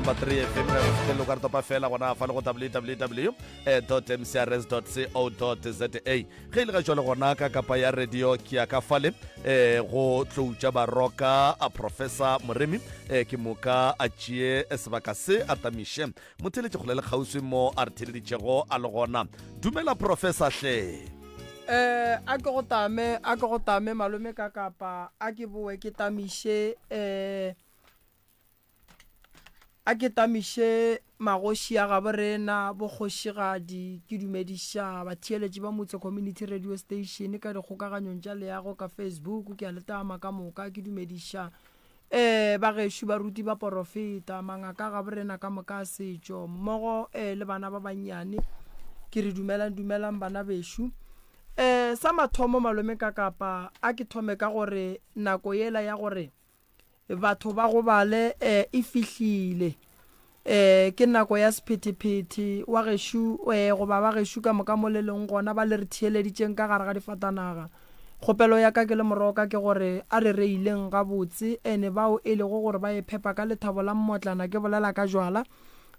Number 3 FM ga go fihlelele o ka re topa fela gona fa le go www mcrs co za. Ge e le ga jwale gona ka kapa ya radio ke ya ka fale um go tloutša baroka a Professor Moremi um ke moka a tšee sebaka se a tamiše motheletše kgole le kgauswi mo a re theleditšego a le gona. Dumela Professor hle. Eh a ke go tame, a ke go tame malome ka kapa a ke boe ke tamiše eh A ke tamiše magoši a gabo rena, bokgošigadi, ke dumediša batheeletši ba Motse Community Radio Station ka dikgokaganyong tša leago ka Facebook, ke a le tama ka moka, ke dumediša um ba gešo baruti ba porofeta, mangaka a gabo rena ka moka a setšo, mmogo um le bana ba bannyane, ke re dumelang dumelang bana bešo. Um sa mathomo malome ka kapa a ke thome ka gore nako yela ya gore Batho ba gobale e, e fihlile. E, ke nako ya sephethephethe. Wa gešo, e, goba ba gešo ka moka mo le leng gona, ba le re theeleditšeng ka gare ga difatanaga. Kgopelo ya ka ke le moroka ke gore a re reileng gabotse, ene bao e lego gore ba iphepa ka lethabo la mmotlana, ke bolela ka jwala,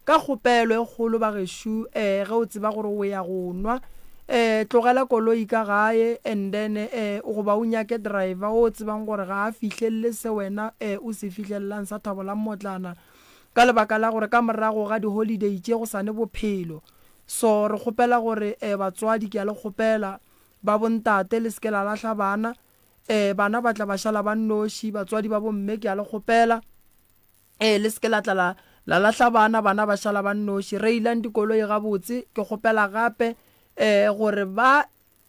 Ka kgopelo e kgolo bagešo eh ge o tseba gore o ya go nwa eh tlogela koloi ka gae and then eh goba o nyake driver o tsebang gore ga a fihlelele se wena eh o se fihlelelang sa thabo la mmotlana ka lebaka la gore ka morago ga di holiday tše go sane bophelo. So re kgopela gore eh batswadi ke a le kgopela ba bontate le seke la lahla bana eh bana ba tla ba šala ba nnoši batswadi ba bomme ke a le kgopela. Ee, le se ke la tla la, la lahla bana, bana ba šala ba nnoši. Reilang dikoloi gabotse. Ke kgopela gape um gore ba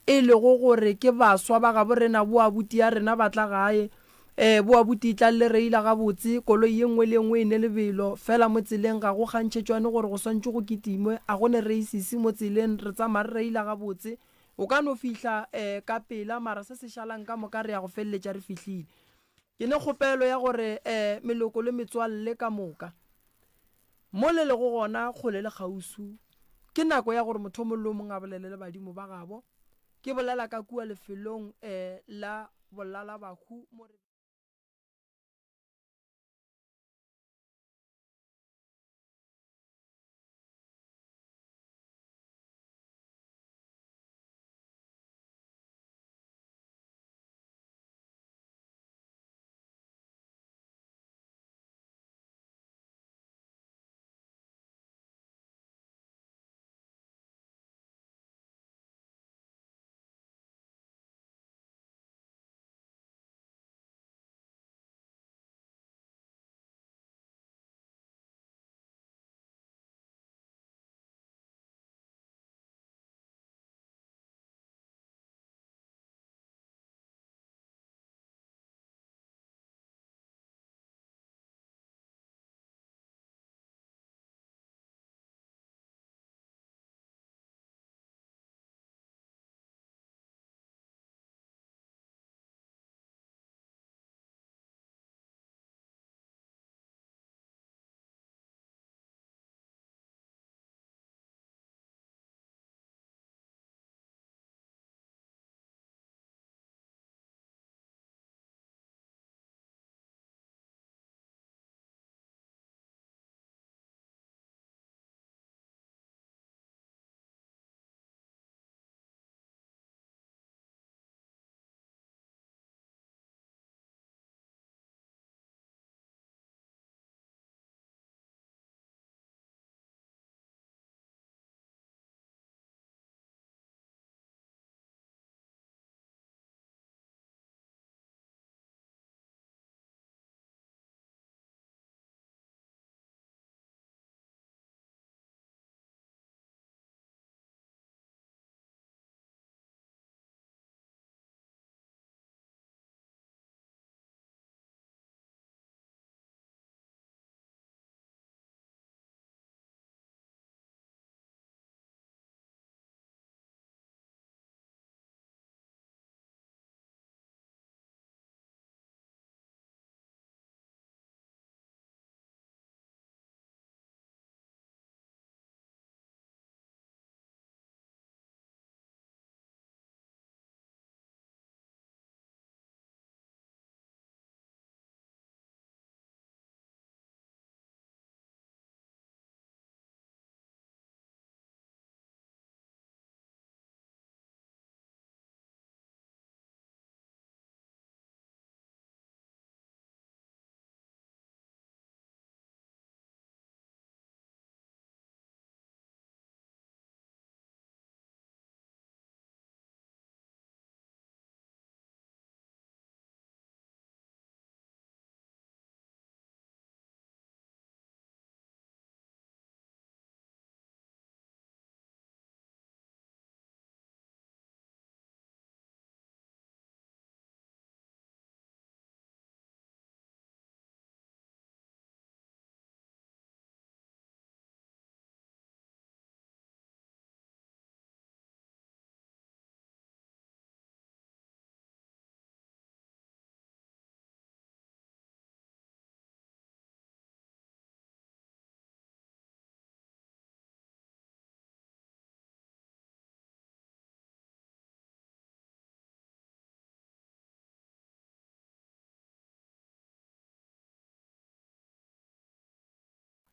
e lego gore ke baswa ba gabo rena, bo abuti ya rena ba tla gae. Um bo abuti etlang le reila gabotse, koloi ye nngwe le ye nngwe e ne lebelo, fela mo tseleng ga go kgantšhetšwane gore go swantšwe go kitimwe, a go ne reisisi mo tseleng, re tsamaya re reila gabotse. O ka no fihla um ka pela, mara se se šalang ka moka re ya go feleletša re fihlile. Ke ne kgopelo ya gore meloko le metswalle ka moka, mo le lego gona kgole le kgauswi, ke nako ya gore motho o mongwe le o mongwe a bolele le badimo ba gabo. Ke bolela ka kua lefelong la bolalabahu mo re.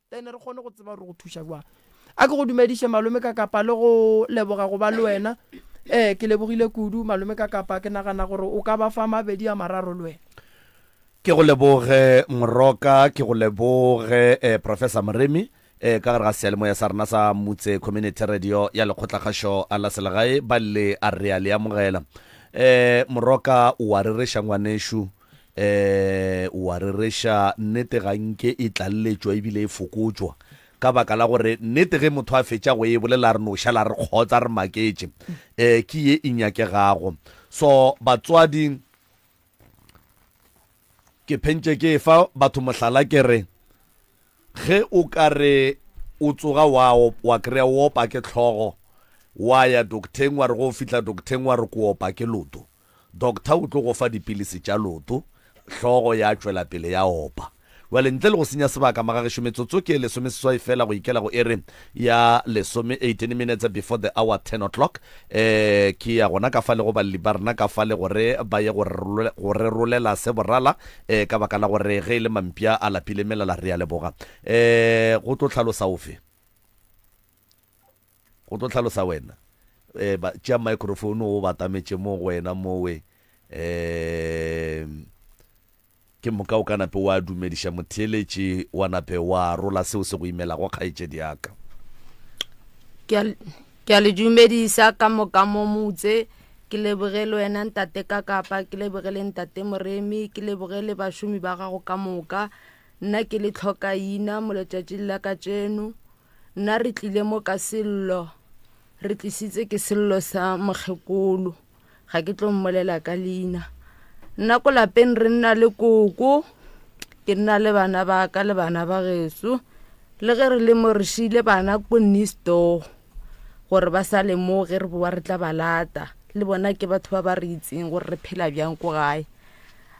Then re kgone go tseba gore go thuša jwang. A ke go dumediše malome ka kapa le go leboga go ba le wena. Ee, ke lebogile kudu malome ka kapa, ke nagana gore o ka ba fa mabedi a mararo le wena. Ke go leboge Moroka, ke go leboge eh, Professor Moremi eh, ka gare ga seyalemoya sa rena sa Mutse Community Radio ya Lekgotlakgašo a la Selegae ba le a re a le amogela. Eh, Moroka o a rereša ngwanešu, eh, o a rereša nnete ga nke e tlalletšwa ebile e fokotšwa ka baka la gore nnete ge motho a fetša go e bolela re no šala re kgotsa re maketše eh, ke ye e nyakegago so batswadi Ke phentše ke efa batho mohlala ke re, ge o ka re o tsoga wa, wa kry-a o opa ke hlogo, wa ya docteng wa re go fihla docteng wa re ko opa ke loto. Doctor o tlo go fa dipilisi tša loto, hlogo ya tšwela pele ya opa. Bjale ntle le go senya sebaka, magagešo, metsotso ke e lesomeseswai feela go ikela go iri ya lesome, 18 minutes before the hour 10 o'clock. Eh, ke ya gona ka fale go balli ba rena ka fale gore ba ye go re, go re rolela se borala, eh, ka baka la gore ge e le mampša a lapile melala. Re a leboga. Eh, go tlo hlalosa ofe? Go tlo hlalosa wena. Eh, ba, tšea microphone o batametše mo go wena mowe. Eh, Ke moka o ka nape wa dumediša motheeletši, wa nape wa rola seo se go imelago, kgaetšedi ya ka. Ke a le dumedisa ka moka mo motse. Ke leboge le wena ntate Kakapa, ke leboge le ntate Moremi, ke leboge le bašomi ba gago ka moka. Nna ke le tlhokaina mo letšatšing la kajeno. Nna re tlile mo ka sello, re tlisitse ke sello sa mokgekolo. Ga ke tlo mmolela ka leina. Nna ko lapeng re nna le koko, ke nna le bana ba ka le bana ba geso. Le ge re le mo re šile bana ko Nisto gore ba sa le mo ge re boa re tla ba lata. Le bona ke batho ba ba re itseng gore re phela bjang ko gae.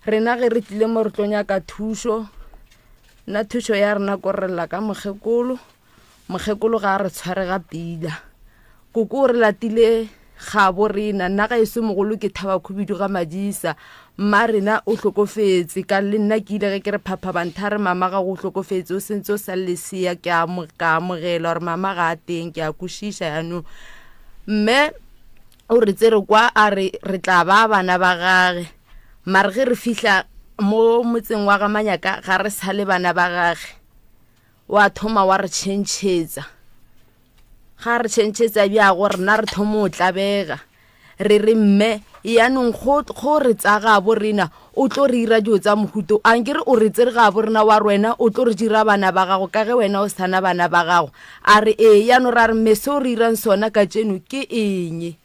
Rena ge re tlile mo re tlo nyaka thušo, nna thušo ya rena ko re lla ka mokgekolo. Mokgekolo ga a re tshware ga pila. Koko o re latile gabo rena, nna ga eso mogolo ke Thaba Khubidu ga Madisa. Mma rena o hlokofetse, ka le nna ke ile ge ke re phapha bantha re mama ga go hlokofetse, o sentse o sa lesea, ke a ka amogela gore mama ga a teng, ke a kwešiša yanong. Mme o re tsere kwa a re re tla ba bana ba gage, mare ge re fihla mo motseng wa ga Manyaka ga re sa le bana ba gage. Wa thoma wa re tšhentšhetsa. Ga re tšhentšhetsa bjago rena re thoma o tlabega. Re re mme yanong go go re tsa gabo rena o tlo re ira dilo tsa mohuto a nkere o re tsere gabo rena wa re wena o tlo re dira bana ba gago ka ge wena o sana bana ba gago. A re ee yanong ra re mme seo re irang sona ka tšeno ke eng?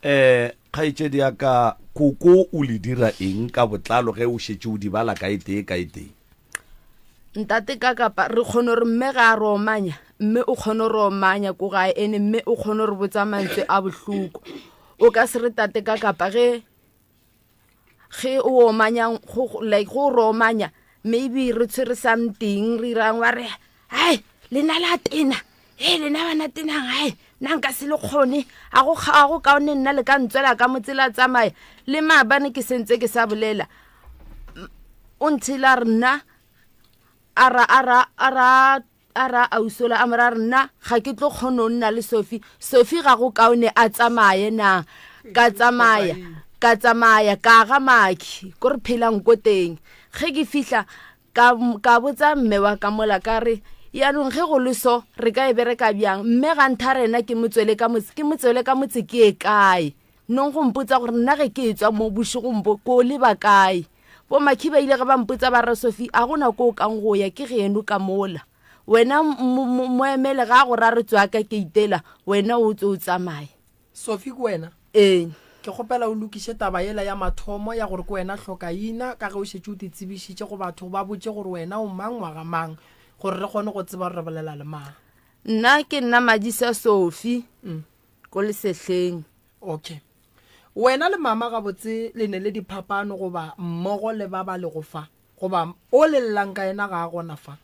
Eh, kgaetšedi ya ka, koko o le dira eng ka botlalo ge o šetše o di bala ka e tee ka e tee? Ntate ka kapa re kgone gore mme ga a re omanya, mme o kgone re omanya ko gae ene mme o kgone re botsa mantswe a bohloko. O ka se re tate ka kapa ge ge o omanya go like go re omanya maybe re tshwere something re irang wa re hai lena la tena he lena bana tenang hai nna nka se le kgone a go a go kaone nna le ka ntswela ka motsela tsamaya le maabane ke sentse ke sa bolela o ntshela re nna a ra a ra a ra A ra Ausola a mo ra re, Nna ga ke tlo kgona go nna le Sophie. Sophie ga go kaone a tsamaye na? Ka tsamaya, ka tsamaya ka ga Makhi ko re phelang ko teng. Ge ke fihla ka, ka botsa mme wa ka mola ka re, Yanong ge go le so re ka e bereka bjang? Mme ga ntha rena ke mo tswele ka motse, ke mo tswele ka motse ke ye kae? Nong go mpotsa gore nna ge ke etswa mo bošegong bo ko leba kae? Bo Makhi ba ile ge ba mpotsa ba re, Sophie, a gona ko o kang go ya, ke geno ka mola. Wena mo emele ga a go ra re tswa ka keitela, wena o tse o tsamaye. Sophie, ke wena? Ee. Ke kgopela o lokiše taba yela ya mathomo ya gore ke wena hlokaina, ka ge o šetše o te tsebišitše go batho, ba botše gore wena o mang wa ga mang, gore re kgone go tseba gore re bolela le mang. Nna ke nna Madisa Sophie, ko Lesehleng. Okay. Wena le mama gabotse le ne le diphapano goba mmogo le ba ba lego fa? Goba o le llang ka yena ga a gona fa?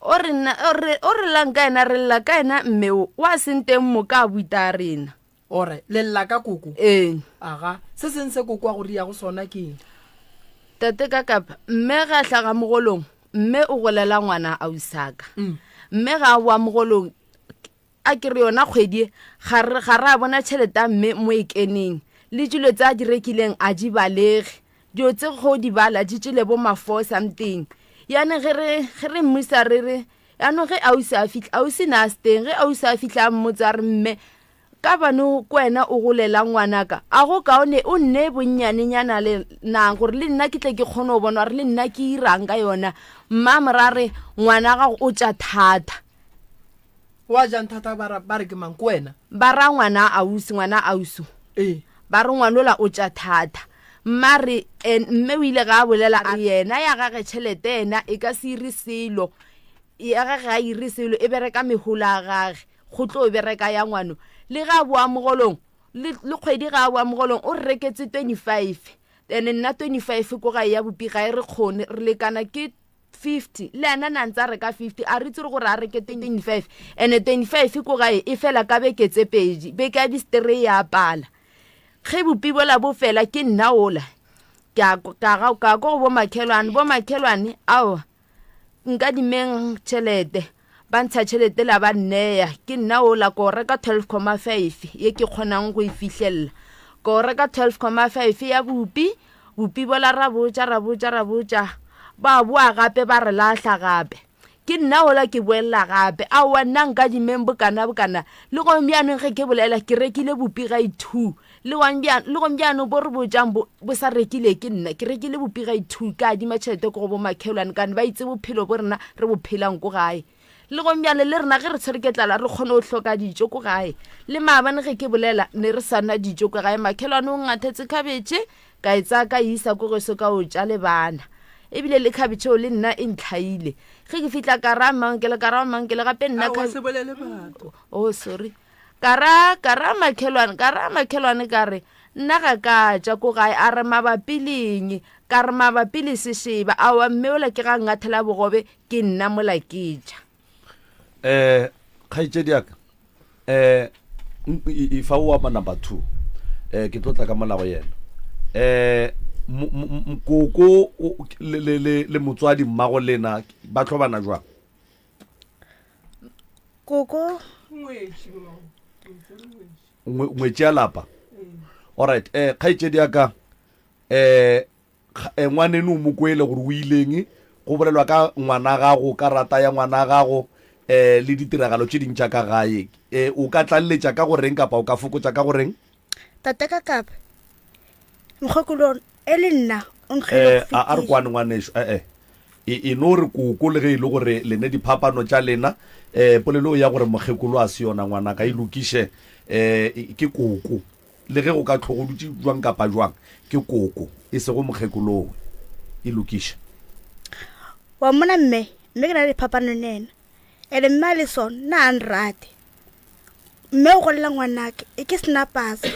O re nna, o re, o re llang ka yena, re lla ka yena mme o, wa seng teng mo ka buita a rena. O re, le lla ka koko? Ee. Aga, se seng se koko a go riago sona ke eng? Tate ka kapa, mme ge a hlaga mogolong, Mme o golela ngwana ausaka. Mme ga a boa mogolong, a ke re yona kgwedi e, ga re, ga ra bona tšhelete ya mme mo e keneng. Le dilo tse a di rekileng a di balege. Dilo tse go di bala di tšele bo ma four something. Yanong ge re, ge re mmusa re re, yanong ge ausi a fihla, ausi na a se teng, ge ausi a fihla a mmotsa a re, mme, Ka bano ke wena o golelang ngwanaka, a go kaone o nnee bonnyanenyana le na gore le nna ke tle ke kgone go bona gore le nna ke irang ka yona. Mma mora re, Ngwana gago o tša thata. Wa jang thata ba ra, ba re ke mang? Ke wena? Ba ra ngwana ausi, ngwana ausu. Ee. Ba re ngwanola o tša thata. Mma re, en, mme o ile ga a bolela a re yena ya gage tšhelete yena e ka se ire selo, ya gage ga e ire selo, e bereka mehola ya gage. Go tlo bereka ya ngwano. Le ge a boa mogolong, le, le kgwedi ga a boa mogolong, o re reketse 25. Ene nna 25 ko gae ya bopi ga e re kgone, re lekana ke 50. Le yena na ntse a reka 50, a re itse gore a reke 25. Ene 25 ko gae e fela ka beke tse pedi, beke ya distree ya pala. Ge bopi bola bo fela ke nna ola. Ke a, ka ga, ka ko go bo makhelwane, bo makhelwane, aowa. Nkadimeng tšhelete. Ba ntsha tšhelete la ba nneya. Ke nna ola ko reka 12,5 ye ke kgonang go e fihlelela. Ko reka 12,5 ya bupi, bupi bola ra botša ra botša ra botša. Ba boa gape ba re lahla gape. Ke nna ola ke boelela gape. Aowa nna nkadimeng bokana bokana. Le gong bjanong ge ke bolela ke rekile bupi ga e two. Le gong bja, le gong bjano bo re botšang bo, bo sa rekile ke nna. Ke rekile bopi ga ithu, ka adima tšhelete ko go bo makhelwane, kane ba itse bophelo bo rena re bo phelang ko gae. Le gong bjale le rena ge re tshwere ke tlala re kgone go hloka dijo ko gae. Le maabane ge ke bolela ne re sa na dijo ko gae, makhelwane o ngathetse khabetšhe, ka e tsaya ka e isa ko geso ka o ja le bana. Ebile le khabetšhe eo le nna e ntlhaile. Ge ke fihla ka raya mankele, ka raya mankele gape nna Aowa, se bolele batho. Oh, sorry. Ka ra, ka ra makhelwane, ka ra makhelwane ka re, nna ga ka ja ko gae, a re mabapi le eng? Ka re mabapi le sešeba. Aowa mme ola ke ga ngathela bogobe, ke nna mola ke ja. Eh, kgaetšedi ya ka, eh, e fa o ama number 2. Eh, ke tlo tla ka mola go yena. Eh, koko le le le le motswadi mmago lena ba tlhobana jwang? Koko. Ngwetši ya lapa. Alright, eh kgaetšedi ya ka eh, eh ngwaneno o mo kwele gore o ileng go bolelwa ka ngwana gago ka rata ya ngwana gago eh le ditiragalo tše ding tša ka gae eh o ka tlaleletša ka goreng kapa o ka fokotša ka goreng? Tate ka kapa mokgekolo E le nna o ntlhoile Eh, go a a re fetiša. kwane ngwaneso ee e e no re koko le ge e le gore le ne diphapano tša lena um polelo ya gore mokgekolo a se yona ngwanaka e lokiše um ke koko le ge go ka tlhogo dutše jwang kapa jwang ke koko e sego mokgekolong e lokiše. Wa mmona mme, mme ke na le diphapano le yena. Ene mme a le so, nna a nrate. Mme o golela ngwanake, e ke sena pasa.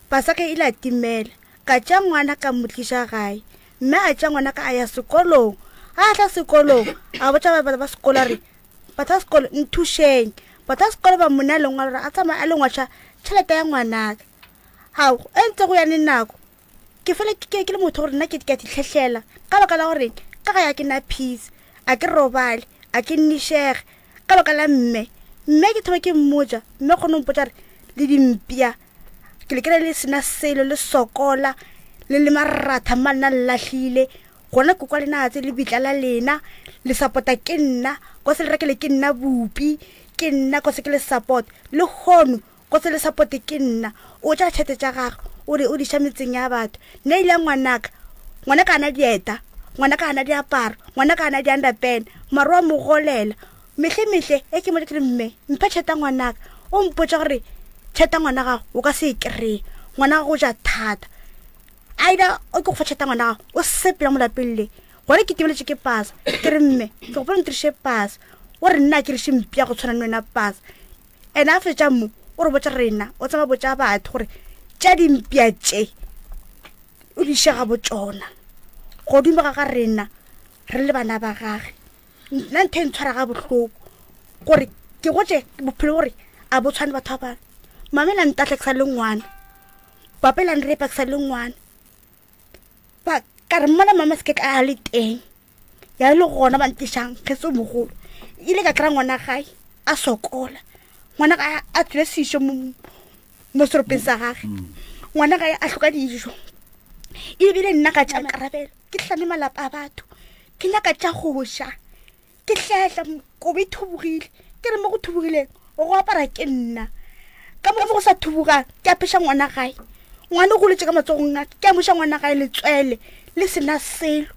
Pasa ka ile a timela. Ka tšea ngwana ka mo tliša gae. Mme a tšea ngwana ka a ya sekolong. A tla sekolong, a botša ba ba sekolo a re, batho ba sekolo nthušeng. Batho ba sekolo ba mo nea lengwalo gore a tsamaye a le ngwaša tšhelete ya ngwanaka. Ao, e ntse go ya le nako, ke fela ke ke le motho gore nna ke ke a ditlhehlela ka baka la gore ka ga ya ke na peace a ke robale a ke nnišege ka baka la mme mme ke thoma ke mmotša mme kgone mpotša re le dimpša ke le kry le sena selo le sokola le le maratha mma lena le lahlile gona ke kwa lena tse le bitla la lena le support-a ke nna ko se le rekele ke nna bopi ke nna ko se ke le support le kgono Go se le sapote ke nna. O tša tšhete tša gagwe, o re o di iša metseng ya batho. Nna ile ngwanaka, ngwanaka ana dieta, ngwanaka ana diaparo, ngwanaka ana di-underpan, mare wa mo golela. Mehle mehle e ke mo ke re mme, mphe tšhete ya ngwanaka. O mpotša gore tšhete ya ngwana gago o ka se e kry-e, ngwana gago o ja thata. Aida o ke go fa tšhete ya ngwana gago, o sepela mo lapeng le. Gona ke timeletše ke pasa. Ke re mme, ke gopola o ntiriše pasa. O re nna ke riše mpša go tshwana le wena pasa. Ene a fetša mo, o re botša rena, o tseba botša batho gore tša dimpša tše o di iše gabo tšona godimo ga ga rena re le bana ba gage. Nna ntho e ntshwara ga bohloko gore ke gotše bophelo gore a bo tshwane batho ba bangwe. Mama ela ntahla ke sa le ngwana, papa ela nrepa ke sa le ngwana. Ba ka re mmola mama se ke tla a le teng. Ya le gona ba ntlišang ge se mogolo. Ile ka kry-a ngwana gae a sokola. Ngwana gae a tswile sešo mo mo seropeng sa gage. Ngwana gae a hloka dijo. Ebile nna ka tša karabelo ke hlane malapa a batho. Ke nyaka tša go ja. Ke hlehla kobo e thubogile. Ke re mo go thubogileng go apara ke nna. Ka mo go sa thubogang ke apeša ngwana gae. Ngwana o goletše ka matsogong a ka. Ke amoša ngwana gae letswele le sena selo.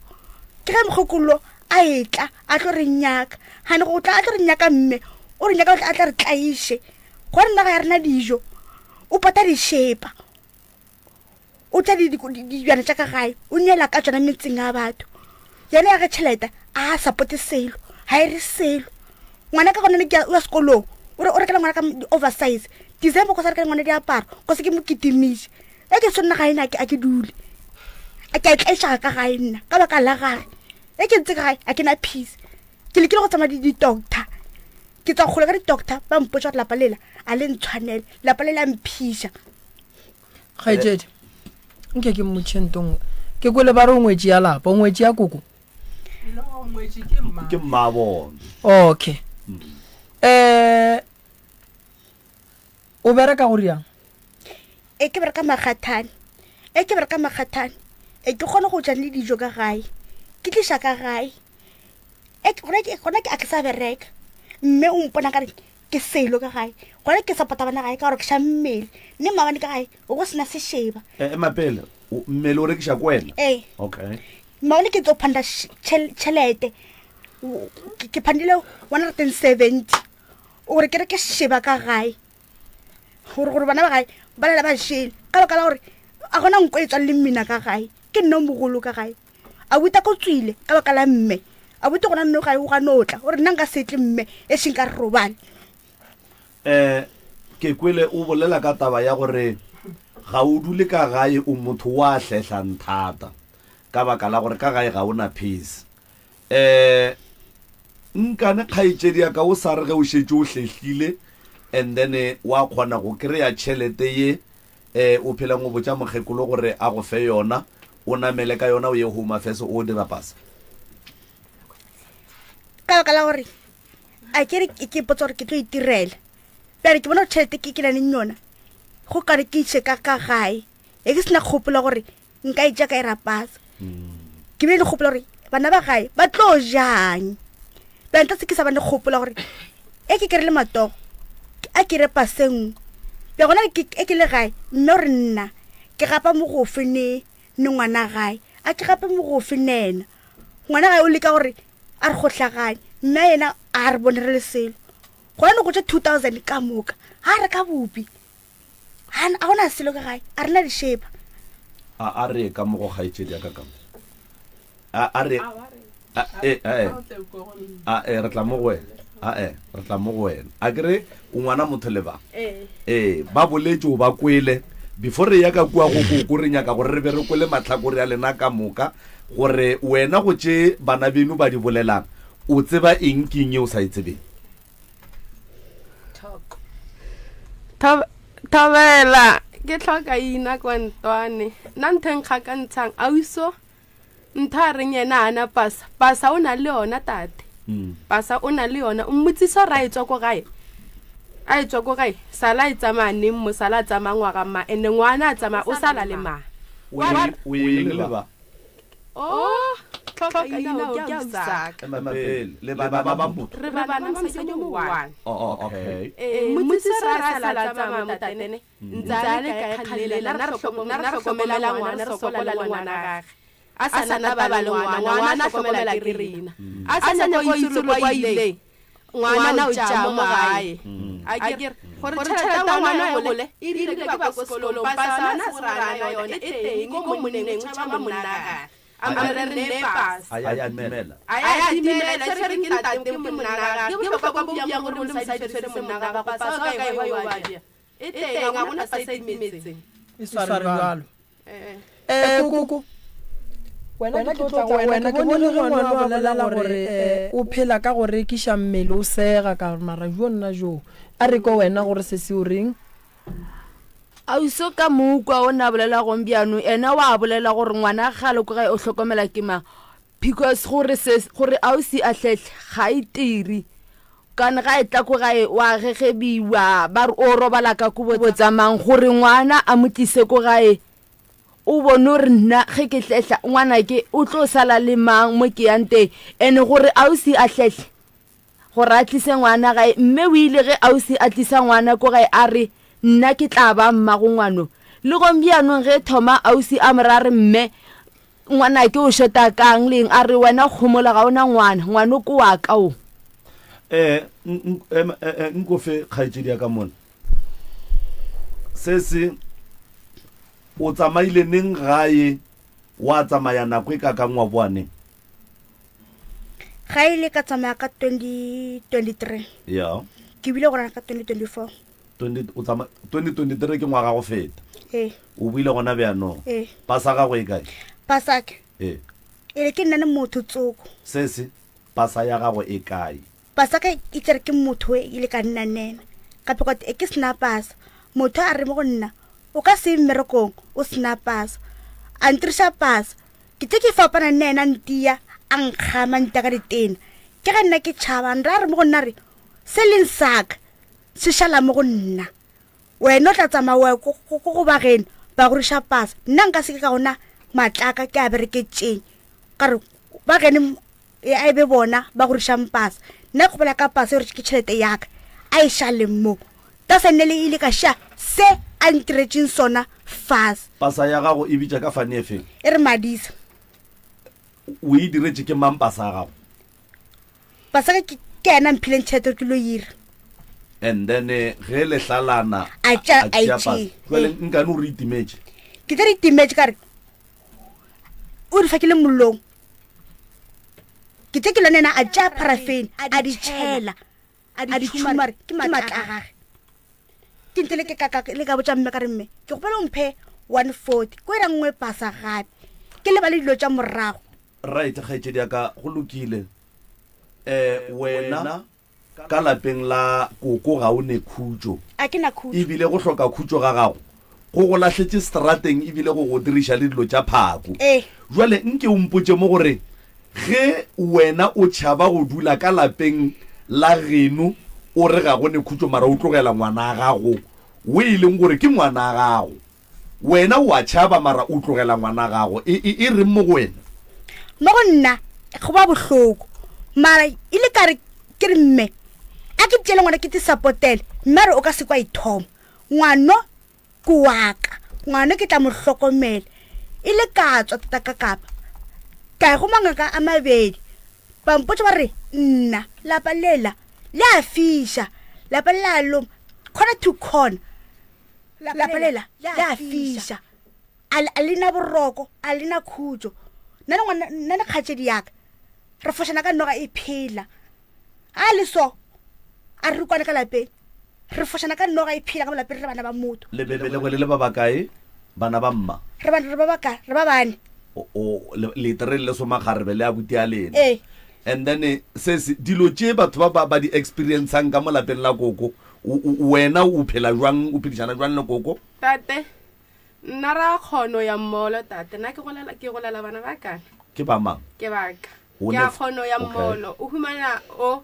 Ke ge mokgekolo a etla a tlo re nyaka. Gane go tla a tlo re nyaka mme o re nyaka a tla re tlaiše. Gore nna ga ya rena dijo o pota dišepa. O tla dijwana tša ka gae o neela ka tšona metseng a batho. Yena ya ge tšhelete a supporte selo, ga e re selo. Ngwana ka gona ne ke ya sekolong o re o rekela ngwana ka di-oversize. December ko sa rekela ngwana diaparo ko se ke mo kitimiše. E ke sonna gae nna a ke dule. A ke a tlaišega ka gae nna ka baka la gage. E ke ntse ka gae a ke na peace. Ke lekile go tsamaya di-doctor. Ke tswa kgole ka di-doctor ba mpotša gore lapa lela a le ntshwanele, lapa lela mphiša. Kgaetšedi, nke ke mmotšhe ntong. Ke kwele ba re o ngwetši ya lapa, o ngwetši ya koko? Ke mmabona. Okay. Eh o bereka go riang? E ke bereka Makgathane. E ke bereka Makgathane. E ke kgone go ja le dijo ka gae. Ke tliša ka gae. E gona ke gona ke a ke sa bereka. Mme o mpona ka re ke selo ka gae. Gona ke support-a bana gae ka gore ke ša mmele. Mme maabane ka gae o go sena sešeba. E ema pele, mmele o rekiša ko wena? Ee. Okay. Maabane ke tlo phanda tšhelete. Ke phandile 170 gore ke reke sešeba ka gae. Gore gore bana ba gae ba lela ba jele ka baka la gore a gona nko e tswang le mmina ka gae. Ke nna o mogolo ka gae. A buta ko tswile ka baka la mme. A buta gona nno gae o gana o tla. O re nna nka se tle mme e seng ka re robale. Ke kwele o bolela ka taba ya gore ga o dule ka gae o motho wa hlehlang thata ka baka la gore ka gae ga o na peace. Nkane kgaetšedi ya ka o sa re ge o šetše o hlehlile and then wa kgona go kry-a tšhelete ye o phelang o botša mokgekolo gore a go fe yona o namele ka yona o ye Home Affairs o dira pasa? Ka baka la gore a ke re ke ipotsa gore ke tlo itirela. Bjale ke bona gore tšhelete ke ke na leng yona go kare ke iše ka ka gae. E ke sena kgopolo gore nka e tša ka e rapasa. Ke bile le kgopolo gore bana ba gae ba tlo jang. Bjale nta se ke sa ba le kgopolo gore e ke kere le matogo a ke re pase nngwe. Bjale gona ke e ke le gae mme o re nna ke gapa mogofe ne ne ngwana gae a ke gape mogofe nena. Ngwana gae o leka gore a re gohlaganye mme yena a re bone re le selo. Gona ne go tše 2000 ka moka ga re ka bopi. A gona selo ka gae a rena dišepa. A re ka mo go kgaetšedi ya ka ka mo. A re e e a e re tla mo go wena. A e re tla mo go wena. A ke re o ngwana motho le ba. Ee ba boletše o ba kwele before re ya ka kua go koko re nyaka gore re be re kwele mahlakore a lena ka moka gore wena go tše bana beno ba di bolelang o tseba eng ke eng ye o sa e tsebeng. Thobela ke tlhoka ina kwa ntwane nna ntho e nkgakantshang auso ntho a reng yena a na pasa pasa o na le yona tate pasa o na le yona o mmotsisa gore a e tswa ko gae a e tswa ko gae sala e tsamaya neng mo sala a tsamaya ngwaga ma ene ngwana a tsamaya o sala le mang O eng le ba? Oh, tlhoka ina o ke ausaka. Ema pele, le bana ba motho. Re bana ba mosadi yo mongwe. Oh, okay. Eh, mmotsisa gore a sala a tsamaya mo tatene. Ntse a le kae kgale nna re hlokomela ngwana re sokola le ngwana gage. A sa na taba le ngwana, ngwana a hlokomela ke rena. A sa nyaka go itse le kwa ileng. Ngwana o tša mo gae. A ke re gore tšhelete ya ngwana e gole e rile ke ba ko sekolong pasa na se rana yone e teng ko monneng o tšhaba monna gage. A re re nne pasa. A ya timela. A ya timela tshwere ke ntate ke monna gage. Ke bohlokwa bo bjang gore le mosadi tshwere monna gagwe pasa o ka e wa bja. E teng ga gona pasa e timetseng. E sware bjalo. Eh koko wena ke tlo tla go wena ke bone ge ngwana a bolela gore eh, o phela ka go rekiša mmele o sega ka mara jo nna jo a re ko wena gore se se o reng Auso ka mokwa o na bolela gong bjano ena wa bolela gore ngwana gale ko gae o hlokomela ke mang. Because gore se gore ausi a hlehle ga e tiri kane ga e tla ko gae wa gegebiwa ba re o robala ka kobo tsa mang gore ngwana a mo tlise ko gae o bone gore nna ge ke hlehla ngwanake o tlo sala le mang mo ke yang teng ene gore ausi a hlehle gore a tlise ngwana gae mme o ile ge ausi a tlisa ngwana ko gae a re nna ke tla ba mmago ngwano le gombianong ge thoma ausi a mo ra re mme Ngwanake o šota kang leng? A re, Wena homola, ga o na ngwana. Ngwano ke wa ka o. Eh, nko fe kgaetšedi ya ka mona. Se se, o tsamaile neng gae, wa tsamaya nako e kakang wa boa neng? Ga ile ka tsamaya ka 2023. Ya. Ke bile gona ka 2024. 20, o tsama, 2023 ke ngwaga go feta. Ee. O buile gona bjanong. Ee. Pasa gago e kae? Pasake. Ee. E re ke nna le motho tsoko. Se se, pasa ya gago e kae? Pasaka e tsere ke motho e ile ka nna nena. Ka peka e ke sena pasa. Motho a re mo go nna, o ka se mmerekong o sena pasa. A ntirisa pasa. Ke tle ke fapana nna ena ntia a nkgama ntia ka ditena. Ke ga nna ke tšhaba nra re mo go nna re se leng saka se šala mo go nna wena o tla tsamaya wa ko go ba geno ba go riša pasa nna nka seke ka gona matlaka ke a bereketseng ka re ba gene a e be bona ba go rišang pasa nna ke gopola ka pasa gore ke tšhelete yaka a e šaleng mo ta sa nne le ile ka ša se a ntiretseng sona fase pasa ya gago e bitša ka fane efeng e re madisa o e diretše ke mang pasa ya gago Paseka ke ke ena mphileng tšhelete gore ke lo ira. And then eh, ge le hlalana A tša- a e tšea tšee. Jwale Ee. nkane o re itimetše. Ke tla re itimetše ka re o di fakile mollong. Ke tle ke lone ena a tšea paraffin a di tšhela a di tšhuma re ke matla a gage. Ke ntle le ke ka ka le ka botša mme ka re mme ke gopela o mphe 140 ko ira nngwe pasa gape ke lebale dilo tša morago. Right, kgaetšedi ya ka, go lokile. Eh, wena ka lapeng la koko ga o ne khutšo. A ke na khutšo. Ebile go hloka khutšo ga gago go go lahletše strateng ebile go go diriša le dilo tša phako. Ee. Jwale nke o mpotše mo gore ge wena o tšhaba go dula ka lapeng la geno o re ga go ne khutšo mara o tlogela ngwana gago o e leng gore ke ngwana gago. Wena o a tšhaba mara o tlogela ngwana gago. E, e, e reng mo go wena? Mo go nna go ba bohloko mara e le kare ke re mme a ke tšele ngwana ke te sapotele mme a re o ka se kwa ithoma ngwano ke waka ngwano ke tla mo hlokomela e le ka tswa tata ka kapa ka ya go mangaka a mabedi ba mpotša ba re nna lapa lela le a fiša lapa le la loma corner to corner lapa lela le a fiša a le na boroko a le na khutšo nna le ngwana nna le kgatšedi yaka re fošana ka noga e phela a le so a re kwane ka lapeng re fošana ka noga e phela ka mo lapeng re bana ba motho Le be belegwe le le ba bakae bana ba mma? re ba re ba baka re ba bane O, o, le, le tere le somakgarebe le abuti a lena. Ee. And then eh, se se dilo tše batho ba ba ba di experiencang ka mo lapeng la koko wena o phela jwang o phedišana jwang le koko? Tate, nna ra kgono ya mmolo tate, nna ke golela ke golela bana ba kana. Ke ba mang? Ke baka. Ke a kgono ya mmolo o humana o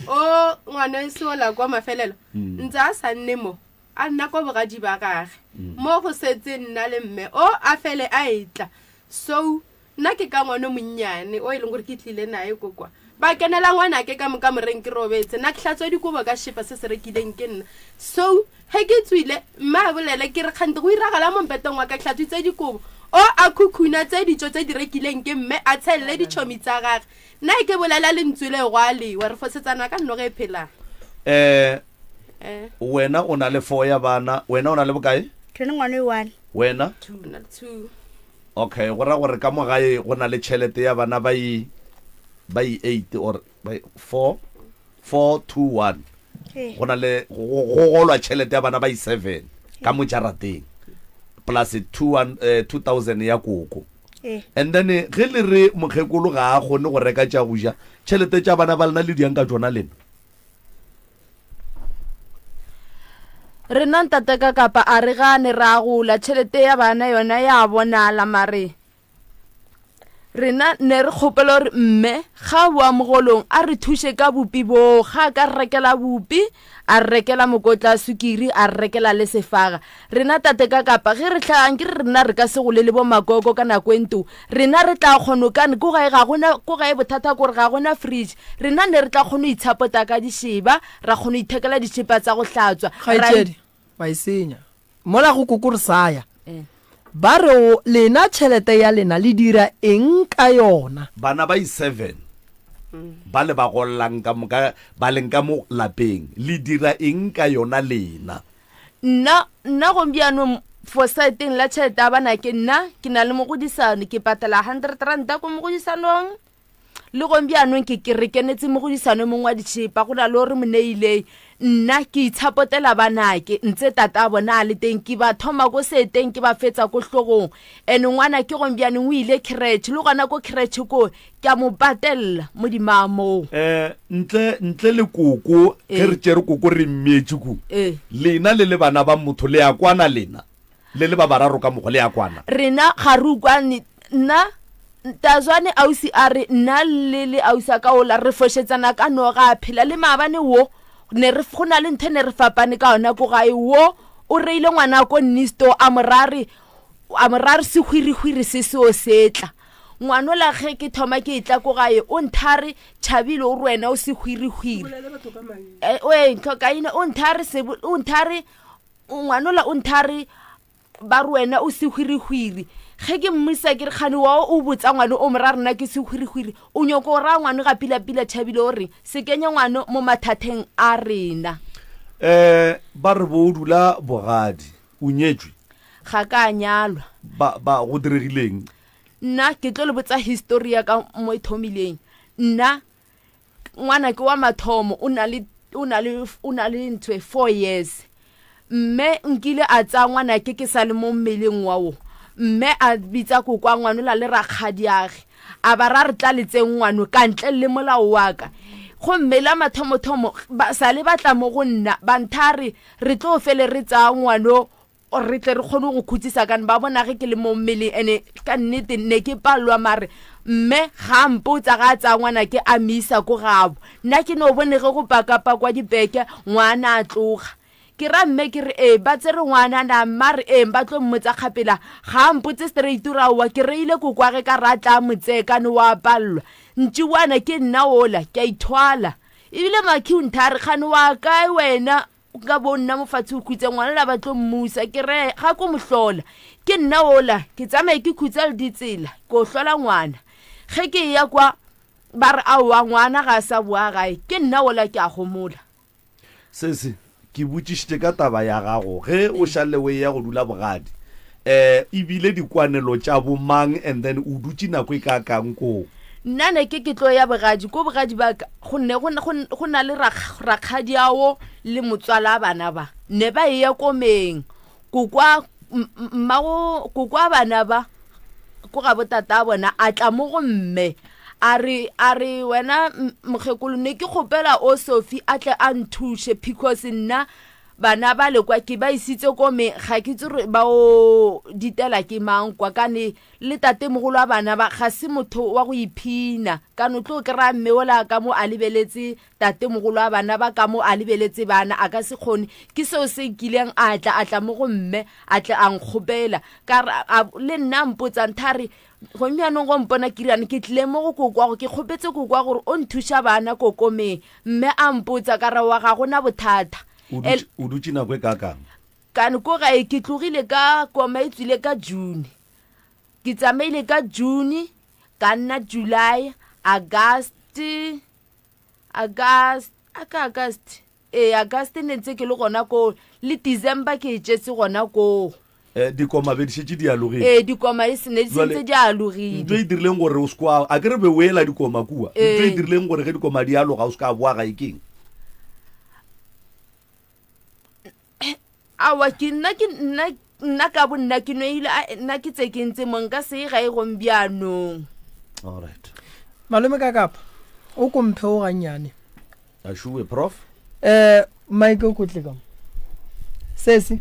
o ngwana e sola kwa mafelelo mm. ntse a sa nne mo a nna kwa bogadi ba gage mm. mo go setse nna le mme o a fele a etla so Nna ke ka ngwana o monnyane o e leng gore ke tlile naye ko kwa. Ba kenela ngwanake ka mo kamoreng ke robetse. Nna ke hlatswa dikobo ka šepa se se rekileng ke nna. So, ge ke tswile, mme a bolele ke re kgante go iragala mo mpeteng wa ka ke hlatswitse dikobo. O a khukhuna tse ditšo tse di rekileng ke mme a tshelele ditšhomi tsa gage. Nna e ke bolela lentswe le go a lewa re fosetsana ka nnoge e phelang. Eh, eh. Wena o na le four ya bana, wena o na le bokae? Ke na le ngwana o one. Wena? Two. Nna le two. Okay, go ra gore ka mo gae go na le tšhelete ya bana ba i ba i 8 or ba 4 4 2 1. Go na le go golwa tšhelete ya bana ba i 7 ka mo jarateng plus 2 2000 ya koko. And then ge le re mokgekolo ga a kgone go reka tša go ja, tšhelete tša bana ba lena le diang ka tšona lena? Rena ntate ka kapa a re gane ra gola tšhelete ya bana yona ya bonala mare Rena ne re kgopela gore mme ga a boa mogolong a re thuše ka bupi boo, ga a ka re rekela bupi, a re rekela mokotla wa sukiri, a re rekela le sefaga. Rena tate ka kapa ge re hlaga nke re rena re ka se gole le bo makoko ka nako e nto, rena re tla kgono kane ko gae ga gona, ko gae bothata kore ga gona fridge, rena ne re tla kgono itshapota ka dišeba, ra kgono ithekela ditšhipa tsa go hlatswa, ra. Kgaetšedi, wa e senya. Mola go koko re sa ya. Ba re o, lena tšhelete ya lena le dira eng ka yona? Bana ba i-seven ba le ba gollang ka moka ba leng ka mo lapeng, le dira eng ka yona lena? Nna, nna gombianong for saeteng la tšhelete ya banake, nna ke na le mogodisano, ke patala hundred ranta ko mogodisanong. Le gombianong ke, ke re kenetse mogodisano mongwe wa ditšhepa, go na le o re mo neileng. Nna ke itshapotela banake, ntse tata a bona a le teng, ke ba thoma ko seeteng ke ba fetsa ko hlogong. And ngwana ke gombianong o ile creche, le gona ko creche ko ke a mo patella modimo a moo. Eh, ntle, ntle le koko, ge re tšere koko re mmeetše ku, lena le le bana ba motho le a kwana lena? Le le ba bararo ka mokgwa le ya kwana. Rena ga re ukwane. Nna, Tazwane ausi a re, nna le le ausi a ka ola re fošetsana ka noga a phela. Le maabane wo, ne re, go na le ntho e ne re fapane ka yona ko gae. Wo o reile ngwana ko Nnisto a mo ra re, a mo ra re sehwirihwiri se seo se tla. Ngwanola ge ke thoma ke etla ko gae o nthare Tšhabile o re wena o sehwirihwiri. Eh, oe, Ntlhokaina o nthare sebo, o nthare Ngwanola o nthare ba re wena o sehwirihwiri. Ge ke mmisa ke re kgane wa o botsa ngwano o mo ra rena ke sehwirihwiri, o nyoko o raya ngwano ga pila-pila Tšhabile o reng se kenye ngwano mo mathatheng a rena. Eh ba re bo o dula bogadi, o nyetšwe? Ga ka nyalwa. Ba ba go diregileng? Nna ke tlo le botsa history ya ka mo e thomileng. Nna ngwanake wa mathomo o na le o na le o na le ntho e 4 years mme nkile a tsaya ngwanake ke sa le mo mmeleng wa wo mme a bitsa kokwa ngwanola le rakgadiage a ba ra re tla letseng ngwano ka ntle le molao wa ka gomme la mathomothomo ba sa le batla mo go nna ba nthare re tlo fele re tsaya ngwano re tle re kgone go khutsisa kane ba bona ge ke le mo mmeleng ene ka nnete ne ke palelwa mare mme ga a mpotsa ga a tsaya ngwana ke a misa ko gabo nna ke no bone ge go pakapakwa dipeke ngwana a tloga ke ra mme ke re ee ba tsere ngwana na mma re ee ba tlo mmotsa kgapela ga a mpotse straight ra owa ke reile kokwage ka ra tla motsee kane wa palelwa ntšiwana ke nna ola ke a ithwala ebile makhi o nthare kgane wa kae wena Nka bo nna mofatshe o khutse ngwana la ba tlo mmusa ke re ga ko mohlola ke nna ola ke tsamaye ke khutsa le ditsela ko hlola ngwana ge ke ya kwa ba re aowa ngwana ga a sa boa gae ke nna ola ke a gomola. Sesi, ke botšišitše ka taba ya gago ge o šale o eya go dula bogadi um e bile dikwanelo tša bo mang and then o dutše nako e kaakang koo? Nna ne ke ke tlo ya bogadi, ko bogadi ba ka go ne go, go, go na le rakgadi ao le motswala bana ba ne ba eya komeng kokwa mmago kokwa bana ba ko ga botata bona a tla mo go mme a re a re wena mokgekolo ne ke kgopela o Sophie a tle a nthuše because nna Bana ba le kwa ke ba isitse ko me ga ke tse gore ba o ditela ke mang kwa kane le tatemogolo wa bana ba ga se motho wa go iphina kane o tlo kry-a mme ola ka mo a lebeletse tatemogolo wa bana ba ka mo a lebeletse bana a ka se kgone ke seo se nkileng a tla a tla mo go mme a tle a nkgopela ka le nna mpotsa nthare gomme jaanong go mpona kirane ke tlile mo go kokwago ke kgopetse kokwa gore o nthuša bana kokomeng Mme a mpotsa ka re wa ga gona bothata. O dutše, o dutše nako e kaakang? Kane ko gae ke tlogile ka koma e tswile ka June. Ke tsamaile ka June, ka nna July, August, August, a ka August. Ee, August ne ntse ke le gona koo, le December ke e tšetse gona koo. Eh, dikoma be di šetše di alogile. Ee, dikoma e se ne di Jwale, sentse di alogile. Ntho e dirileng gore o se kwa, a ke re be o ela dikoma kua. Ntho e Ee. dirileng gore ge dikoma di aloga o se ka boa gae keng? Aowa, ke nna ke nna nna ka bo nna ke no ile a nna ke tse ke ntse mo nka se ye gae gombianong. All right. Malome ka kapa o ko mphe o gannyane. Ašuwe, Prof. Eh, Mike o kotle ka mo. Sesi,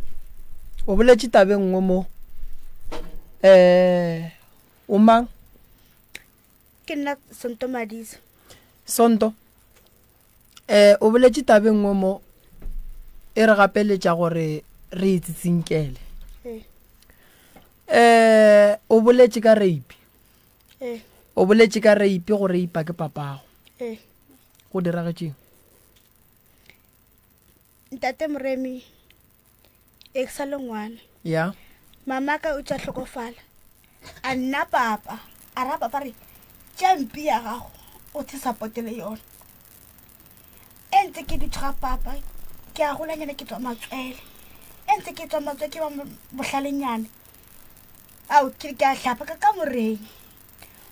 o boletše taba e nngwe mo. Eh, o mang? Ke nna Sonto Madisa. Sonto, eh o boletše taba e nngwe mo e re gapeletša gore re e tsitsinkele. Ee. Eh o boletše ka rape. Ee. O boletše ka rape go reipa ke papago. Ee. Go diragetšeng? Ntate Moremi, e ke sa le ngwana. Ya. Mama ka o tša hlokofala. A nna papa, a ra papa re tša mpi ya gago o the supporte le yona. E ntse ke dutše ga papa, ke a golanyana ke tswa matswele. E ntse ke tswa matswele ke ba bohlalenyana. Ao ke ke a hlapa ka kamoreng.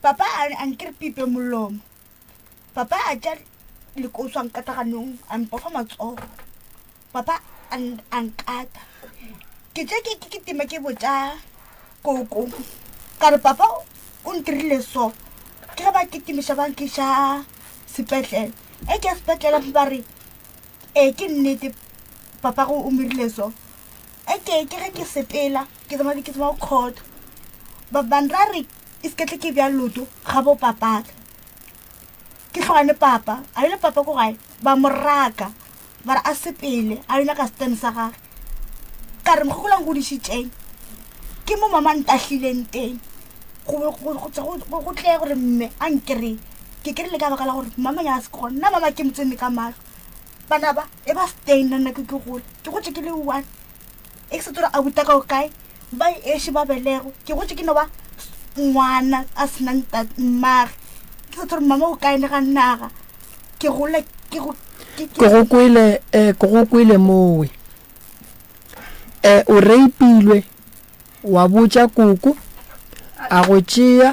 Papa a nkere pipe molomo. Papa a tša lekoswa a nkata ganong, a mpofa matsogo. Papa a nkata. Ke tše ke ke kitima ke botša koko ka re papa o ntirile so. Ke ge ba kitimiša ba nkiša sepetlele. E ke ya sepetlele ba re ee ke nnete papa go o mirile so. E ke ke ge ke sepela ke tsamaya ke tsamaya court. Ba ba nra re e se ke tle ke bja loto ga bo papaka. Ke hlogane papa, a ile papa ko gae ba mo raka ba re a sepele a yo nyaka stand sa gage. Ka re mokgekolo a ngodišitšeng ke mo mama a ntahlileng teng go tle gore mme a nkry-e. Ke kry-ile ka baka la gore mama nyaka se gona nna mama ke mo tsene ka mahlo. Bana ba e ba stay nna nna ke ke gola ke gotše ke le one e ke sa tsore a buta ka o kae ba ešo ba belego ke gotše ke no ba ngwana a sena mmage ke sa tsore mama o kae le ga naga ke gola ke go ke go kwele eh ke go kwele mowe eh o reipilwe wa botša koko a go tšea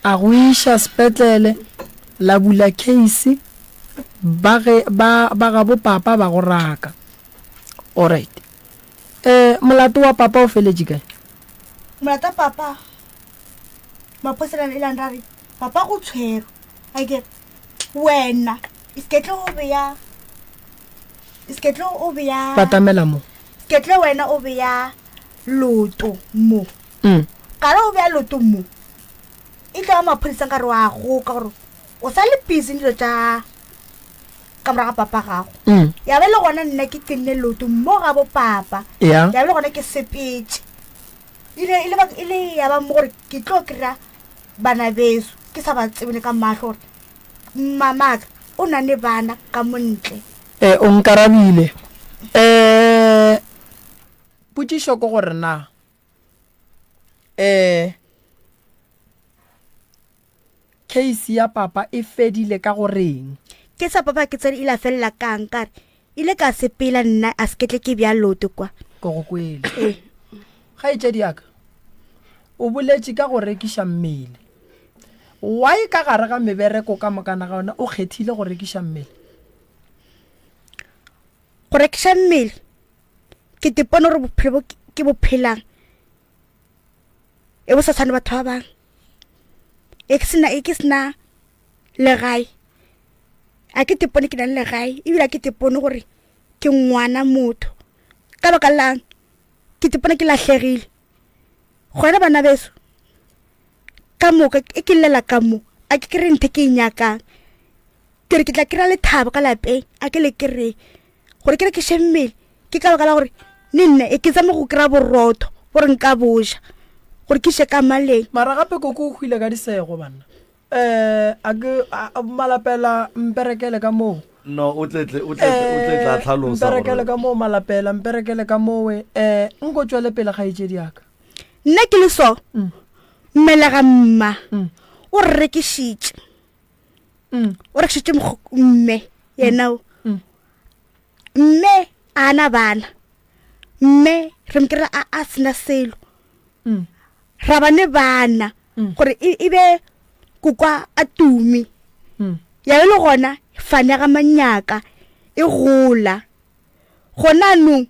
a go iša sepetlele la bula case ba ge ba ba gabo papa ba go raka alright eh molato wa papa o feletše kae molato wa papa maphosa e lang ra re papa go tshwerwe a ke wena e se tlo o beya e se tlo o beya batamela mo ke tlo wena o beya loto mo mm. ka re o beya loto mo e tlo ya maphodisa ka re wa goka gore o sa le busy dilo tša ka moraga papa gago mm. ya be le gona nna ke tenne loto mo ga bo papa ya ya be le gona ke sepetse ile ile ba ile ya ba mo gore ke tlo kry-a bana beso ke sa ba tsebele ka mahlo gore mamaka o na le bana ka montle eh o nkarabile eh potšišo ke gore na eh case ya papa e fedile ka go reng? Ke sa papa ke tsere ile a felela kang ka re ile ka sepela nna a se ketle ke bja loto kwa. Ke go kwele. Ee. Kgaetšedi ya ka, o boletše ka go rekiša mmele. Why ka gare ga mebereko ka mokana ga yona o kgethile go rekiša mmele? Go rekiša mmele ke tepone gore bophelo bo ke bo phelang e bo sa tshwane batho ba bangwe. E ke sena e ke sena legae a ke tepone ke na le legae ebile a ke tepone gore ke ngwana motho ka baka lang ke tepone ke lahlegile gona bana beso ka moka e ke llela ka mo a ke kry ntho ke e nyakang ke re ke tla kry-a lethabo ka lapeng a ke le kry gore ke rekiše mmele ke ka baka la gore le nna e ke tsame go kry-a borotho gore nka boja gore ke še ka maleng mara gape koko o hwile ka disego banna um a ke malapela mperekele ka moo no o tletle o tletle o tletle a tlhalosa mperekele ka moo malapela mperekele ka mowe um nko tswele pele kgaetšedi yaka nna ke le so mm. mmelega mma mm. o re rekišitše mm. o rekišitše mme yena o mme a na bana mme re mokry a a sena selo mm. ra ba ne bana mm. gore e, e be kokwa a tumi mm. ya be le gona fane ga manyaka e gola gona anong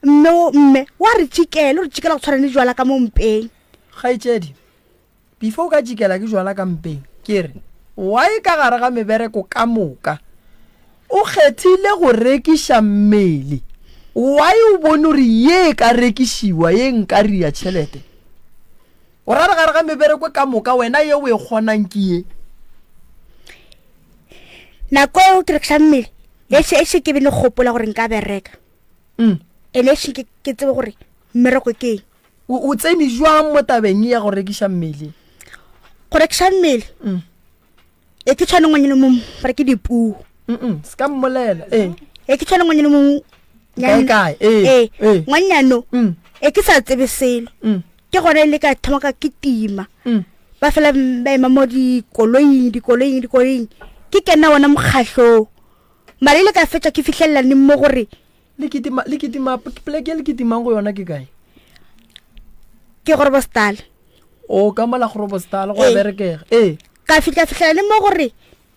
mme mme wa re tšikela o re tšikela go tshwana le jwala ka mo mpeng kgaetšedi Before o ka tšikela ke jwala ka mpeng, ke re, why ka gare ga mebereko ka moka o kgethile go rekiša mmele? Why o bone gore ye e ka rekišiwa, ye nka ria tšhelete? O ra re gare ga mebereko ka moka wena ye o e kgonang ke ye? Nako eo ke rekiša mmele ešo ešo ke be le kgopola gore nka bereka. Mm. Ene ešo ke ke tsebe gore mmereko ke eng. O o tsene jwang mo tabeng ya go rekiša mmele? Go rekiša mmele Mm. e ke tshwane ngwanyana mongwe ba re ke dipuo. Mm se ka mmolela. Ee. E ke tshwane ngwanyana mongwe Kae kae? Ee. Ee. Ee. Ngwanyano Mm. e ke sa tsebe selo. Mm. Ke gona e le ka thoma ka ke tima. Mm. Ba fela ba ema mo dikoloing dikoloing dikoloing ke kena wona mokgahlong. Mara ile ka fetša ke fihlelela neng mo gore Le kitima le kitima poleke e le kitimang go yona ke kae? Ke Groblersdal. O ka mola Groblersdal go a Ee. berekega. Ee. Ka fihla fihlela le mo gore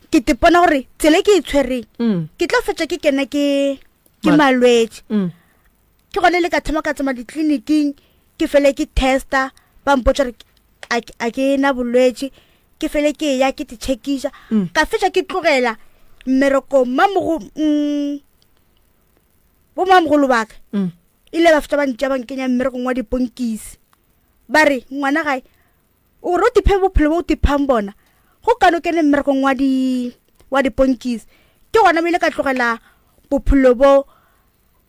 ke tepona gore tsela e ke e tshwereng Mm. ke tlo fetša ke kena ke ke Mal- malwetši. Mm. Ke gone le ka thoma ka tsamaya ditleliniking ke fele ke testa ba mpotša gore a ke- a ke na bolwetši ke fele ke ya ke te checkiša Mm. ka fetša ke tlogela mmerekong mamogo mm, bo mamogolo baka Mm. ile ba fetša ba ntša ba nkenya mmerekong wa diponkisi ba re ngwana gae o gore o tiphe bophelo bo o tiphang bona go kane o kene mmerekong wa di wa diponkisi ke gona mo ile ka tlogela bophelo bo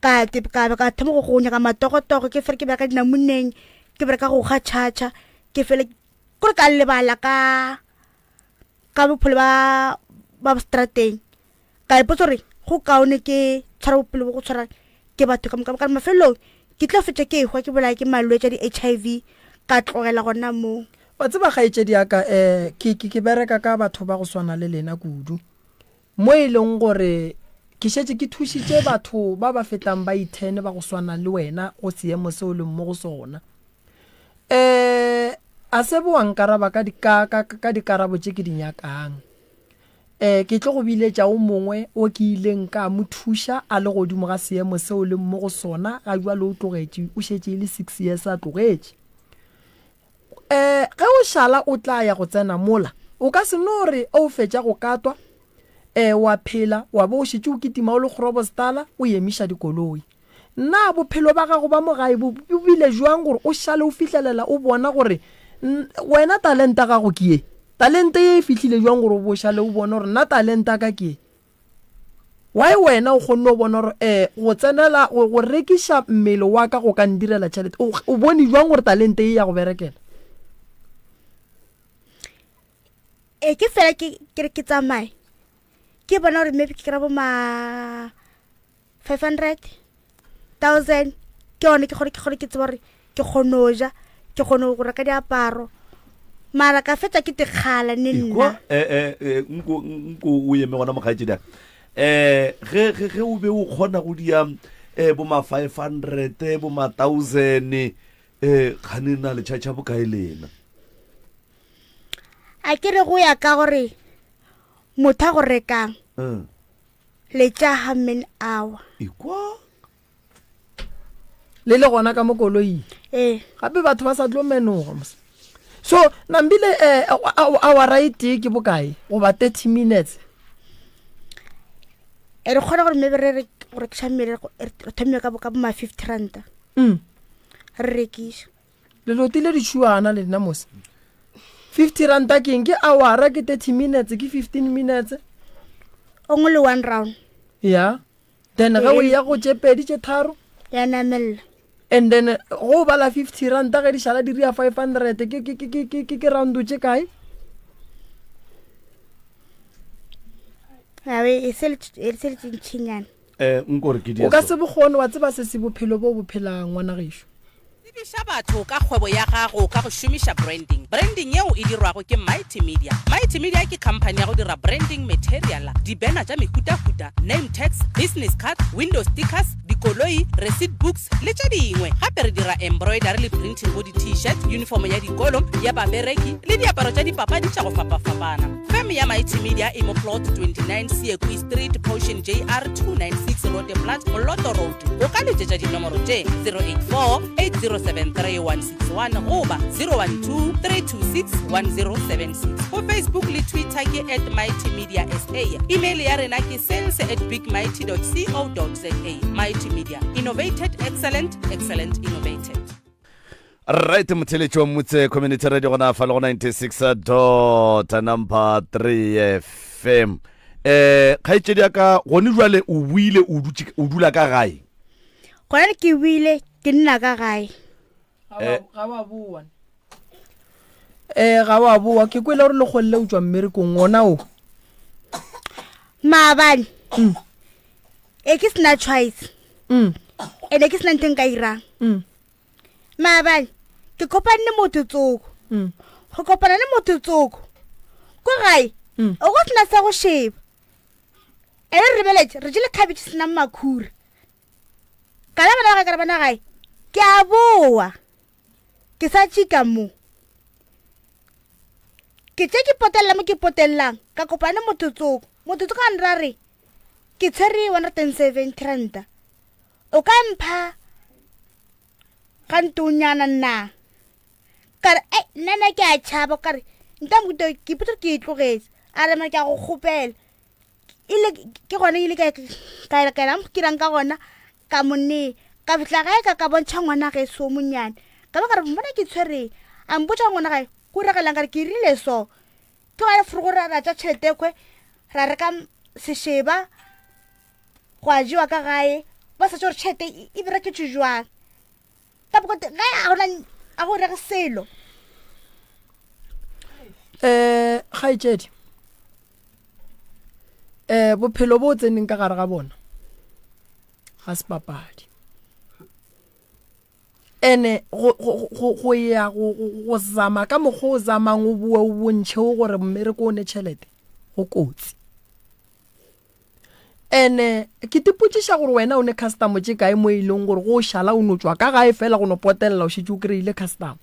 ka te- ka ka thoma go go nyaka matogotogo ke fele ke bereka dinamuneng ke bereka go ga tšhatšha ke fele kore ka lebala ka ka bophelo ba ba strateng ka ipotsa gore go kaone ke tshwara bophelo bo go tshwara ke batho ka moka ka mafelelong ke tlo fetša ke ehwa ke bolaya ke malwetši a di-h i v ka tlogela gona moo. Wa tseba kgaetšedi ya ka, um ke, ke, ke bereka ka batho ba go swana le lena kudu, mo e leng gore ke šetše ke thušitše batho ba ba fetang ba ithene ba go swana le wena go seemo se o leng mo go sona. Um a se bo wa nkaraba ka, ka, ka, ka dikarabo tše ke di nyakang. E, ke tlo go biletša o mongwe o ke ileng ka mo thuša a le godimo ga seemo seo leng mo go sona, ga bjale o tlogetše, o šetše e le six years a tlogetše. E, ge o šala o tla ya go tsena mola, o ka se no re o fetša go katwa, e, wa phela, wa be o šetše o kitima o le kgorobostala, o emiša dikoloi. Na bophelo ba gago ba mo gae bo bo bile jwang gore o šale o fihlelela o bona gore wena talenta gago ke ye? Talente ye e fihlile jwang gore o bo šale o bone gore nna talenta ka ke ye? Why wena o kgonne o bona gore um go tsenela go, go rekiša mmele wa ka go ka ndirela tšhelete? O, o bone jwang gore talente ye ya go berekela? E ke fela ke ke re ke tsamaye ke bona gore maybe ke kry-a bo ma 500 1000 ke yone ke kgone ke kgone ke tseba gore ke kgone go ja ke kgone go reka diaparo mara ka fetsa ke tekgala ne Ekwa, nna eh, eh, eh, nko nko o eme gona mokgaetšedi aka eh ge ge ge o be o kgona go dia eh bo ma 500 bo ma 1000 eh kgane na le tšhatšha bokae lena a ke re go ya ka gore motho a go rekang Eh, Le tša how many hour? Ekwa. Le le gona ka mo koloing. Ee. Gape batho ba sa tlo menoga mos. So nambile eh awara e tee ke bokae goba 30 minutes? E re kgona gore maybe re re go rekiša mmele re thome ka bo ka bo ma 50 ranta. Mm. Re rekiša. Le lotile ditšhuana le nna mos. 50 ranta ke eng? Ke awara ke 30 minutes ke 15 minutes. O ngwe le one round. Ya. Then ge o ya go tše pedi tše tharo ya namella. And then go bala 50 ranta ge di šala di ria 500 ke ke ke ke ke ke round tše kae? Awe e se le e se le tšintšinyana. Eh nko re ke O ka se bokgone wa tseba se se bophelo bo bo phelang ngwana gešo. Tsebiša batho ka kgwebo ya gago ka go šomiša branding. Branding yeo e dirwago ke Mighty Media. Mighty Media ke khamphani ya go dira branding material, di-banner tša mehutahuta, name tags, business card, window stickers, dikoloi, receipt books le tše dingwe. Gape re dira embroidery le printing go di-t-shirt, uniform ya dikolo, ya babereki le diaparo tša dipapadi tša go fapafapana. Feme ya Mighty Media e mo Plot 29 Seekwe Street, Potion JR 296 Roodeplaat, Moloto Road. O ka letšetša dinomoro tše 084 8073 161 goba 012 326 1076. Go Facebook le Twitter ke at Mighty Media SA. Email ya rena ke sales at bigmighty co za. Mighty Media, innovated excellent, excellent innovated. Right, motheletši wa Motse Community Radio gona fa le go 96 dot number 3 FM. Eh, kgaetšedi ya ka gone jwale o buile o dutše o dula ka gae. Gona ke buile ke nna ka gae. Ga ga wa boa. Eh ga wa boa ke kwele gore lekgolle o tšwa mmerekong ona o. Maabane. E ke sena choice. Ene ke sena ntho e nka irang. Maabane ke kopane le motho tsoko. Go kopana le motho tsoko ko gae o go sena sa go sheba. Ene re lebeletse re jele cabbage senang makhura. Ka la bana ba ka re bana gae ke a boa. Ke sa tšika mo. Ke tše ke potelela mo ke potelelang ka kopana le motho tsoko. Motho tsoko a nra re ke tshwere 170 ranta. O ka mpha ga ntonyana nna. Ka re ei nna nna ke a tšhaba ka re nta mohuta ke ipotsa ke e tlogetse. A re mara ke a go kgopela. Ile ke gona ile ka ka ka ka ke rang ka gona ka monne ka fihla gae ka ka bontšha ngwana ge so monyane. Ka ba ka re mmona ke tshwereng. A mpotša ngwana gae go regelang ka re ke rile so. Ke gona forogo ra ra tša tšhelete kwe ra reka sešeba go a jewa ka gae ba sa tše gore tšhelete e bereketše jwang. Ka bokote gae a gona a go rege selo. Eh kgaetšedi eh bophelo bo tseneng ka gare ga bona ga se papadi. Ene go go go go ya go go zama ka mokgwa o zamang o boe o bontšhe o gore mmereko o ne tšhelete go kotsi. Ene ke tipotšiša gore wena o ne customer tše kae mo e leng gore go o šala o no tšwa ka gae fela go no potelela o šetše o kry-ile customer.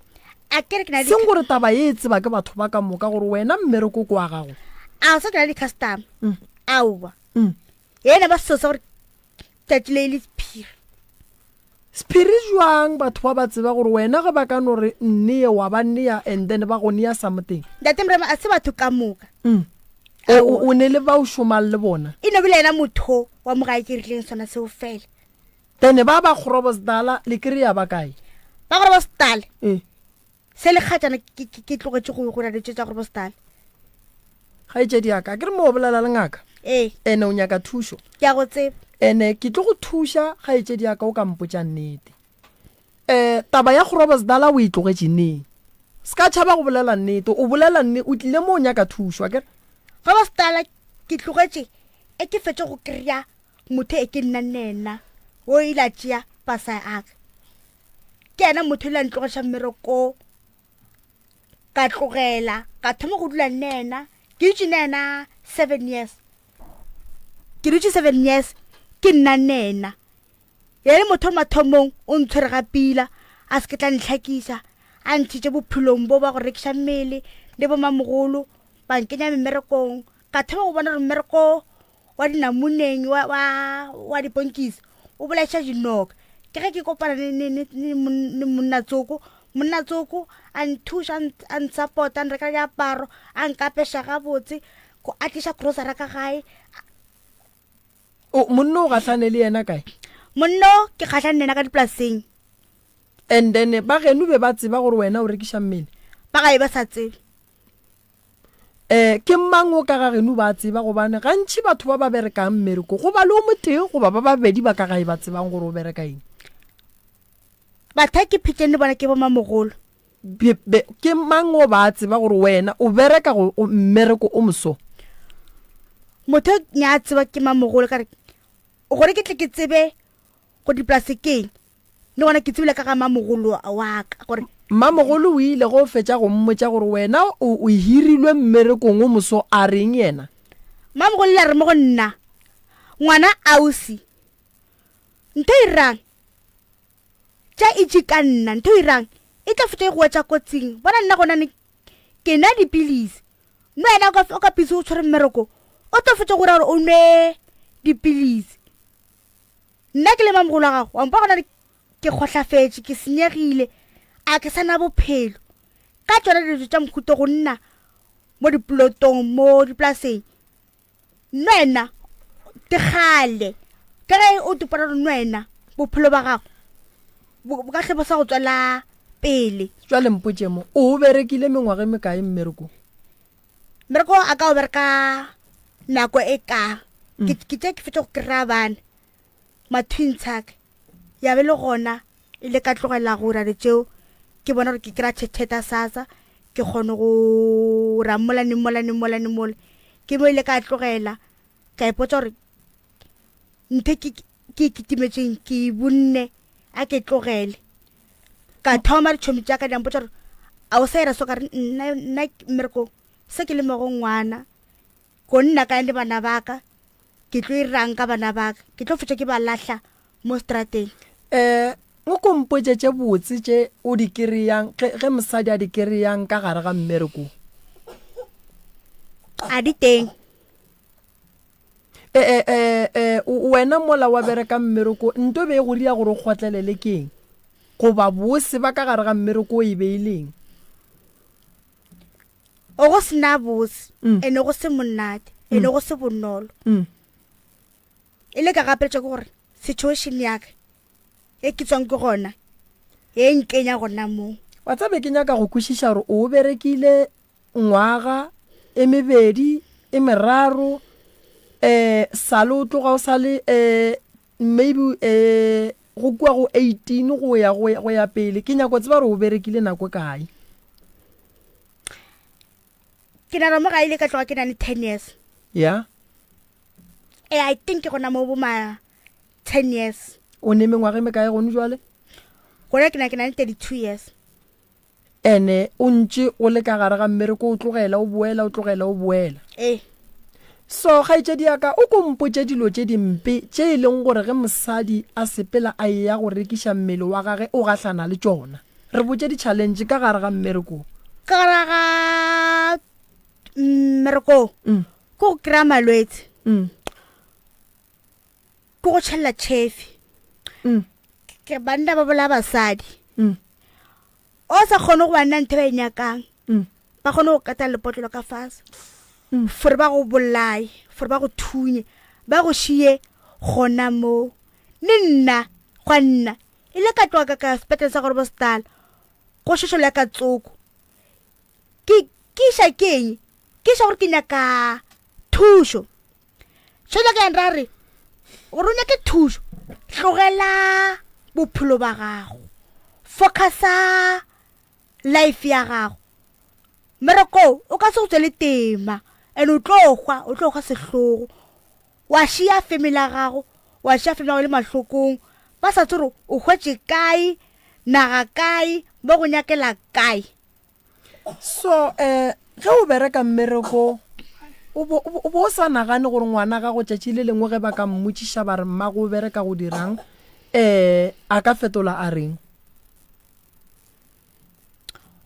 A ke re ke na le Seng gore taba ye e tseba ke batho ba ka moka gore wena mmereko ko wa gago. A sa ke na le customer. Aowa. Yena ba seo sa gore tšatši le le sephiri. Sephiri jwang batho ba ba tseba gore wena ge ba ka no re nneye wa ba nea and then ba go nea something. Ntate Morema a se batho ka moka. O, o ne le ba o šomang le bona. E no bile yena motho wa mo gae ke rileng sona seo fela. Then ba ba Groblersdal le kry-a ba kae? Ba Groblersdal? Ee. Se le kgatšana ke, ke, ke tlogetše go go dira tša Groblersdal. Kgaetšedi ya ka, ke re mo o bolela le ngaka. Ee. Ene o nyaka thušo. Ke a go tseba. Ene ke tlo go thuša kgaetšedi ya ka o ka mpotša nnete. Eh, taba ya Groblersdal o e tlogetše neng? Se ka tšhaba go bolela nnete, o bolela nne, o tlile mo o nyaka thušo, akere? Groblersdal ke tlogetše e ke fetše go kry-a motho e ke nna le yena o ile a tšea pasa ya ka. Ke yena motho ile a ntlogeša mmereko ka tlogela ka thoma go dula le yena. Ke dutše le yena 7 years. Ke dutše 7 years ke nna le yena. Yena motho wa mathomong o ntshwere ga pila a se ke tla ntlhakiša a ntšhitše bophelong bo ba go rekiša mmele le bo mamogolo ba nkenya mmerekong ka thoma go bona gore mmereko wa dinamuneng wa, wa, wa diponkisi o bolaiša dinoka. Ke ge ke kopana le, le, le, le mon-, le monna tsoko, monna tsoko a nthuša, a nt-, a ntsupport-a, a nrekela diaparo, a nkapeša gabotse, ko-, a tliša grocery ka gae. O, monna o gahlane le yena kae? Monna o ke gahlane le yena ka dipolaseng. And then ba geno be ba tseba gore wena o rekiša mmele? Ba gae ba sa tsebe. Um ke mang o ka ga geno ba tseba gobane gantši batho ba ba berekang mmereko go ba le o motee goba ba babedi ba ka gae ba tsebang gore o bereka eng. Batho ba ke phetšeng le bona ke bomamogolo. Be, be, ke mang o ba tseba gore wena o bereka go, o, mmereko o moso? Motho nya a tseba ke mamogolo ka re gore ke tle ke tsebe go dipolase keng le gona ke tsebile ka ga mamogolo wa ka gore Mmamogolo o ile go fetša go mmotša gore wena o, o hirilwe mmerekong o moso a reng yena? Mmamogolo ile a re mo go nna, ngwana ausi, ntho e irang tša itše ka nna, ntho e irang e tla fetša e go wetša kotsing. Bona nna gona ne ke nwa dipilisi, mme wena o ka, o ka busy o tshwere mmereko o tlo fetša go dira gore o nwe dipilisi. Nna ke le mamogolo wa gago, wa mpa gona ke kgohlafetše, ke senyegile, a ke sa na bophelo. Ka tšona dilo tša mohuta go nna mo diplotong, mo dipolaseng, nwena ke kgale. Ka ge o topana gore nwena bophelo ba gago bo ka hle bo sa go tswela pele. Jwale mpotše mo, o berekile mengwaga e mekae mmerekong? Mmereko a ka o bereka nako e ka. Ke tše ke fetša go kry-a bana, ma-twins a ka. Ya be le gona e le ka tlogela go dira tšeo, ke bona gore ke kry-a tšhetšheta sasa, ke kgone go ra mola ne mola ne mola ne mola. Ke mo ile ka tlogela, ka ipotša gore ntho ke ke kitimetšeng ke e bonne, a ke tlogele. Ka thoma ditšhomi tša ka di mpotša gore a o sa ira so, ka re nna nna mmereko se ke le mo go ngwana, ko nna ka le bana ba ka, ke tlo irang ka bana ba ka, ke tlo fetša ke ba lahla mo strateng. O ko mpotše tše botse tše o di kereyang ge mosadi a di kereyang ka gare ga mmereko. A di teng. Wena mola wa bereka mmereko, nto be e go ria gore o kgotlelele ke eng? Goba bose ba ka gare ga mmereko e be e leng? O go sena bose, ene go se monate, ene go se bonolo. E le ka gapeletša ke gore situation ya ka e ke tswang ke gona e nkenya gona moo. Wa tsebe ke nyaka go kwešiša gore o berekile ngwaga e mebedi e meraro, sale o tloga o sale maybe go kua go 18 go ya go go ya pele. Ke nyaka go tseba gore o berekile nako kae. Ke nagana mo ga ile ka tloga ke na le 10 years. Ya. I think ke gona mo bo ma 10 years. O ne mengwaga e mekae gone jwale? Gona ke na ke na le 32 years. Ene o ntše o le ka gare ga mmereko, o tlogela o boela, o tlogela o boela. Ee. So kgaetšedi ya ka, o ko mpotše dilo tše dimpe tše e leng gore ge mosadi a sepela a eya go rekiša mmele wa gage o gahlana le tšona. Re botše di-challenge ka gare ga mmereko. Ka gare ga mmereko ke go kry-a malwetse. Ke go tšhelela tšhefi. Ke banna ba bolaya basadi. O sa kgone go ba nna ntho e ba e nyakang. Ba kgone go kata lepotlelo ka fase. Gore ba go bolaye, gore ba go thunye, ba go šie gona moo. Le nna, gwa nna, e le ka tloga ka ka sepetlele sa Groblersdal, go šošola ka tsoko. Ke, ke iša ke eng? Ke iša gore ke nyaka thušo. Tšhela ka ra re gore o nyake thušo, tlogela bophelo ba gago, focusa life ya gago. Mmereko o ka se go tswele tema, and o tlo hwa, o tlo hwa sehlogo. Wa šia family ya gago, wa šia family ya gago le mahlokong, ba sa tsebe gore o hwetše kae, naga kae, ba go nyakela kae. So ge o bereka mmereko o bo, o bo o sa nagane gore ngwana gago tšatši le lengwe ge ba ka mmotšiša ba re mmago o bereka go dirang, a ka fetola a reng?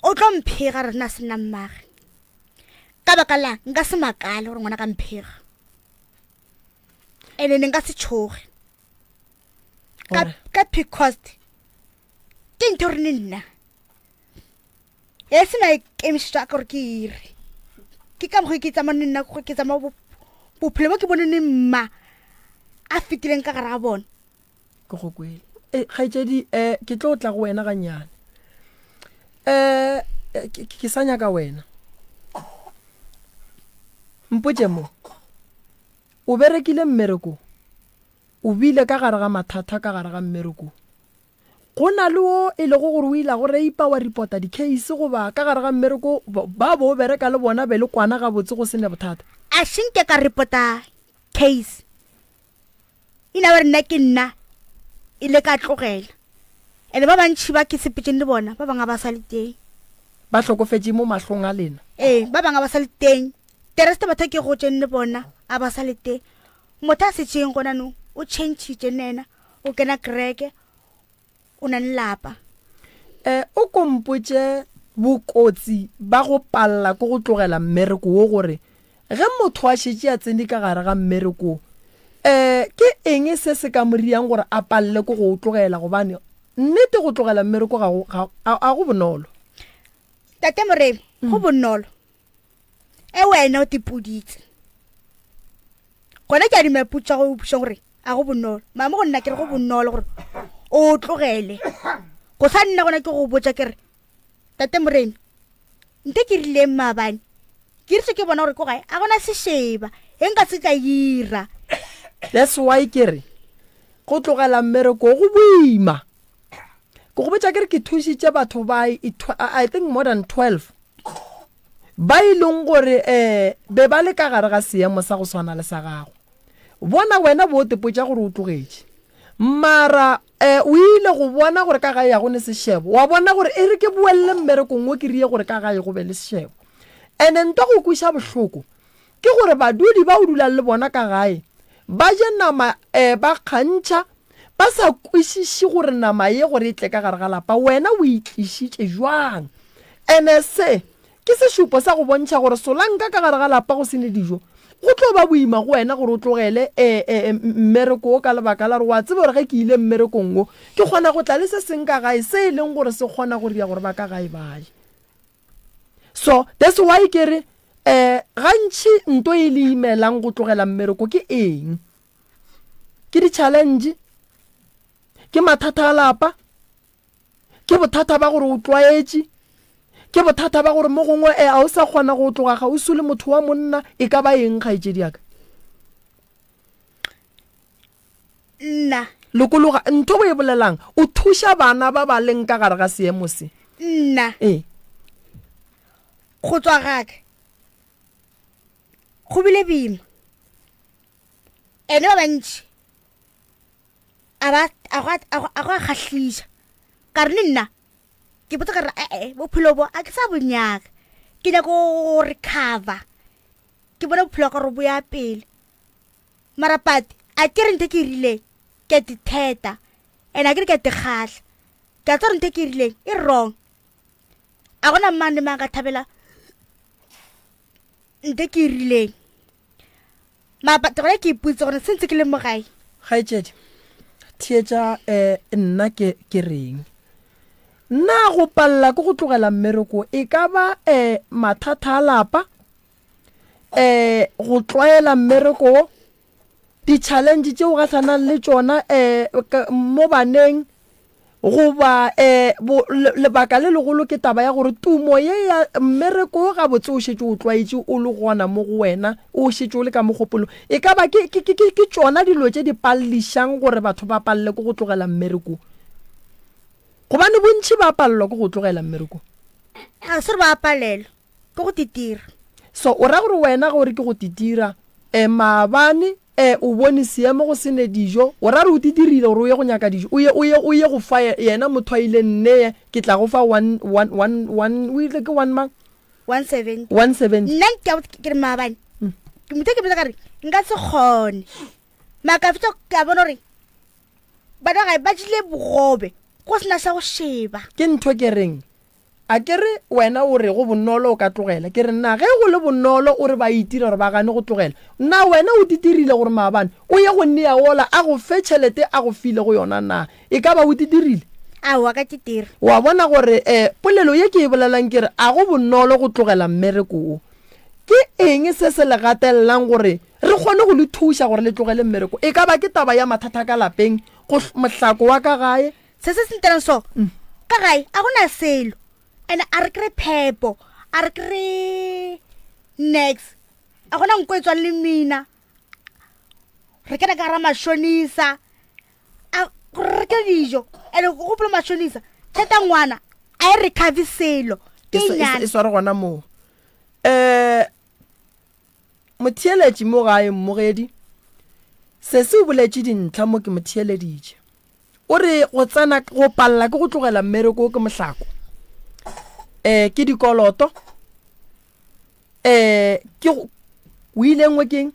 O tlo mphega re na sena mmage, ka baka la nka se makale gore ngwana ka mphega, ene ne nka se tšhoge ka because ke ntho re ne nna e se maikemišetšo a ka gore ke ire ke ka mokgwa ke tsamaya nna ke tsamaya bophelo bo ke bone ne mma a fetileng ka gare ga bona. Ke go kwele kgaetšedi, ke tlo tla go wena gannyane, ke sa nyaka wena mpotše mo o berekile mmereko, o bile ka gare ga mathata ka gare ga mmereko. Go na le wo e lego gore o ile go reipa wa ripota di-case goba ka gare ga mmereko ba bo o bereka le bona be le kwana gabotse go se ne bothata? A se nke ka ripota case. E na ba re nna ke nna e le ka tlogela. Ene ba bantši ba ke sepetšeng le bona ba bangwe ba sa le teng. Ba hlokofetše mo mahlong a lena? Ee, ba bangwe ba sa le teng. Tereste batho ke gotšeng le bona a ba sa le teng. Motho a setšeng gona no o changitše le yena, o kena kereke, o na le lapa. O ko mpotše bokotsi ba go palela ke go tlogela mmereko wo, gore ge motho a šetše a tsene ka gare ga mmereko wo, ke eng se se ka mo riang gore a palele ke go o tlogela? Gobane nnete go tlogela mmereko ga go, ga, a, a go bonolo. Tate Moremi, go bonolo. E wena o tipoditse. Gona ke a dumela potso ya go botšiša gore a go bonolo. Mama go nna ke re go bonolo gore o tlogele. Go sa nna gona ke go botša ke re, Tate Moremi, nte ke rileng maabane? Ke ritše ke bona gore ko gae a gona sešeba e nka se ka ira. That's why ke re go tlogela mmereko go boima. Ke go botša ke re ke thušitše batho ba I think more than 12 ba e leng gore um be ba le ka gare ga seemo sa go swana le sa gago. Bona wena bo tepotša gore o tlogetše. Mara um o ile go bona gore ka gae ya go ne sešebo. Wa bona gore e re ke boelele mmerekong wo ke rie gore ka gae go be le sešebo. Ene nto go kweša bohloko ke gore badudi ba o dulang le bona ka gae ba je nama um ba kgantšha ba sa kwešiše gore nama ye gore e tle ka gare ga lapa wena o e tlišitše jwang. Ene se Ke sešupo sa go bontšha gore solanka ka gare ga lapa go se ne dijo, go tlo ba boima go wena gore o tlogele e, e, e, mmereko wo ka lebaka la gore wa tseba gore ge ke ile mmerekong wo, ke kgona go tla le se seng ka gae se e leng gore se kgona go ria gore ba ka gae ba je. So, that's why ke re, eh, gantši nto e le imelang go tlogela mmereko ke eng? Ke di-challenge? Ke mathata a lapa? Ke bothata ba gore o tlwaetše. Ke bothata ba gore mo gongwe e a o sa kgona go tloga kgauswi le motho wa monna. E ka ba eng, kgaetšedi ya ka? Nna. Lokologa. Ntho o e bolelang, o thuša bana ba ba leng ka gare ga seemo se. Nna. Ee. Go tswa ga ka go bile boima. Ene ba bantši a ba a go a go a kgahliša ka re le nna ke botsa ka re ee bophelo bo a ke sa bo nyaka ke nyaka go recover ke bone bophelo ka gore bo ya pele mara pate a ke re ntho ke e rileng ke a ditheta and a ke re ke a dikgahla ke a tsa gore ntho ke e rileng e wrong a gona mang le mang ka thabela ntho ke e rileng Mabata gona ke ipotse gore se ntse ke le mo gae. Kgaetšedi, theetša um nna ke ke reng. Na go palela ke go tlogela mmereko e ka ba um mathata a lapa, um go tlwaela mmereko wo, di-challenge tše o gahlanang le tšona um mo baneng, Goba, e, bo, le, lebaka le legolo ke taba ya gore tumo ye ya mmereko wo gabotse o šetše o tlwaetše o le gona mo go wena, o šetše o le ka mogopolong. E ka ba ke, ke, ke, ke, ke tšona dilo tše di pallišang gore batho ba palele ke go tlogela mmereko. Gobane bontši ba palelwa ke go tlogela mmereko. Ga se gore ba palelwa ke go titira. So, o ra gore wena ge o re ke go titira, e, maabane E, o bone seemo go se ne dijo, o ra re o di dirile gore o ye go nyaka dijo, o ye, o ye, o ye go fa yena motho a ile nneye, ke tla go fa one, one, one, one, o ile ke one mang? 170. 170. Nna ke a ke re maabane. Ke motho ke botsa ka re nka se kgone. Maka fetsa ka bona gore bana gae ba jile bogobe go sena sa go sheba. Ke ntho ke reng A ke re wena o re go bonolo o ka tlogela? Ke re na ge go le bonolo o re ba itira gore ba gane go tlogela? Na wena o titirile gore maabane o ye go nea wola a go fe tšhelete a go filego yona na? E ka ba o titirile? Aowa, ka titira. Wa bona gore eh, polelo ye ke e bolelang ke re a go bonolo go tlogela mmereko wo. Ke eng se se le gatelelang gore re kgone go le thuša gore le tlogele mmereko? E ka ba ke taba ya mathata ka lapeng, go mohlako wa ka gae, Se se senterang so ka gae a gona selo and a re kry phepo a re kry nex a gona nko e tswang le mina re kena ka gara mashonisa a gore re reke dijo and o gopola mashonisa tšhelete ya ngwana a e recover selo ke E nyane e sware gona moo um motheeletši mo gae mmogedi sesi o boletše dintlha mo ke mo theeleditše O re go tsena go palela ke go tlogela mmereko ke mohlako. Eh ke dikoloto. Eh ke o ile nngwe keng?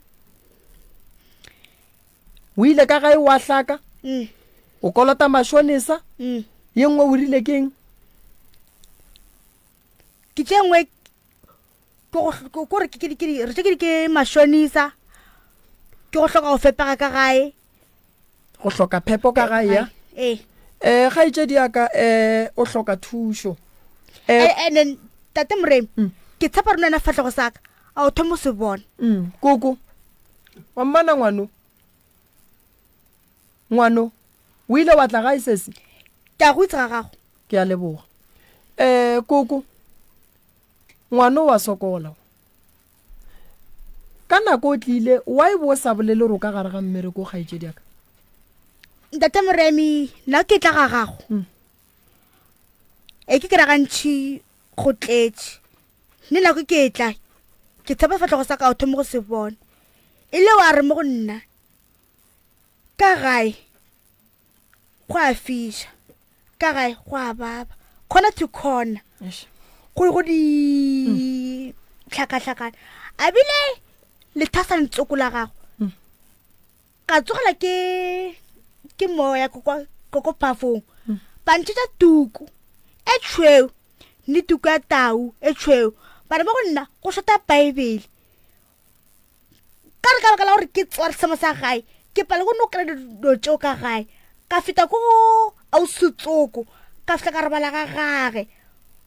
O ile ka gae wa hlaka. Mm. O kolota mashonisa. Mm. Ye nngwe o rile keng? Ke tše nngwe ke gore ke re tše ke mashonisa ke go hloka go fepega ka gae. Go hloka phepo ka gae ya? Ee. Eh kgaetšedi ya ka eh o hloka thušo. Eh and then tate Moremi mm. ke tshepa rona na fatlego sa ka a o thoma se bona. Mm. Koko. Wa mmana ngwano. Ngwano. O ile wa tla gae sesi? Ke a go itse ga gago. Ke a leboga. Um koko, ngwano wa sokola. Ka nako o tlile, wa e bo o sa bolele gore o ka gare ga mmereko kgaetšedi ya ka? Ntate Moremi, nna ke tla ga gago. E ke kry-a gantši go tletše. Nne nako ke tla, ke tshepa sefahlego sa ka o thome go se bona. E le wa re mo go nna, ka gae go a fiša, ka gae go a baba, corner to corner. Go go di tlhakatlhakana. A bile lethasane tsoko la gago. Ka tsogela ke ke moya ko kwa ko ko phafong. Ba ntšhetša tuku e tšhweu le tuku ya tau e tšhweu. Ba re mo go nna go shota Bible. Ka re ka baka la gore ke tsware seemo sa gae, ke pala go no kry-a dilo tšeo ka gae. Ka feta ko ausi Tsoko, ka fihla ka robala ga gage.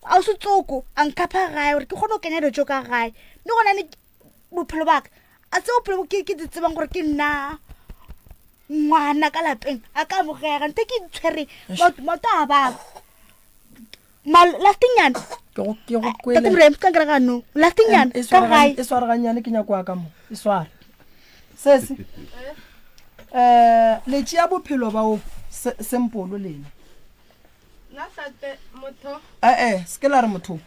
Ausi Tsoko a nkhapha gae gore ke kgone go kenya dilo tšeo ka gae. Mme gona ne bophelo ba ka, a se bophelo bo ke ke di tsebang gore ke nna ngwana ka lapeng a ka amogega. Ntho e ke ntshwereng, maoto a baba. Lastingnyana Ke go- ke go kwele. Tate Moremi, ka nkere ga no lastingnyana E ka sware gae e sware gannyane ke nyako wa ka mo e sware sese um le tšea bophelo ba o sempolo lena nna tate motho ee se ke la re motho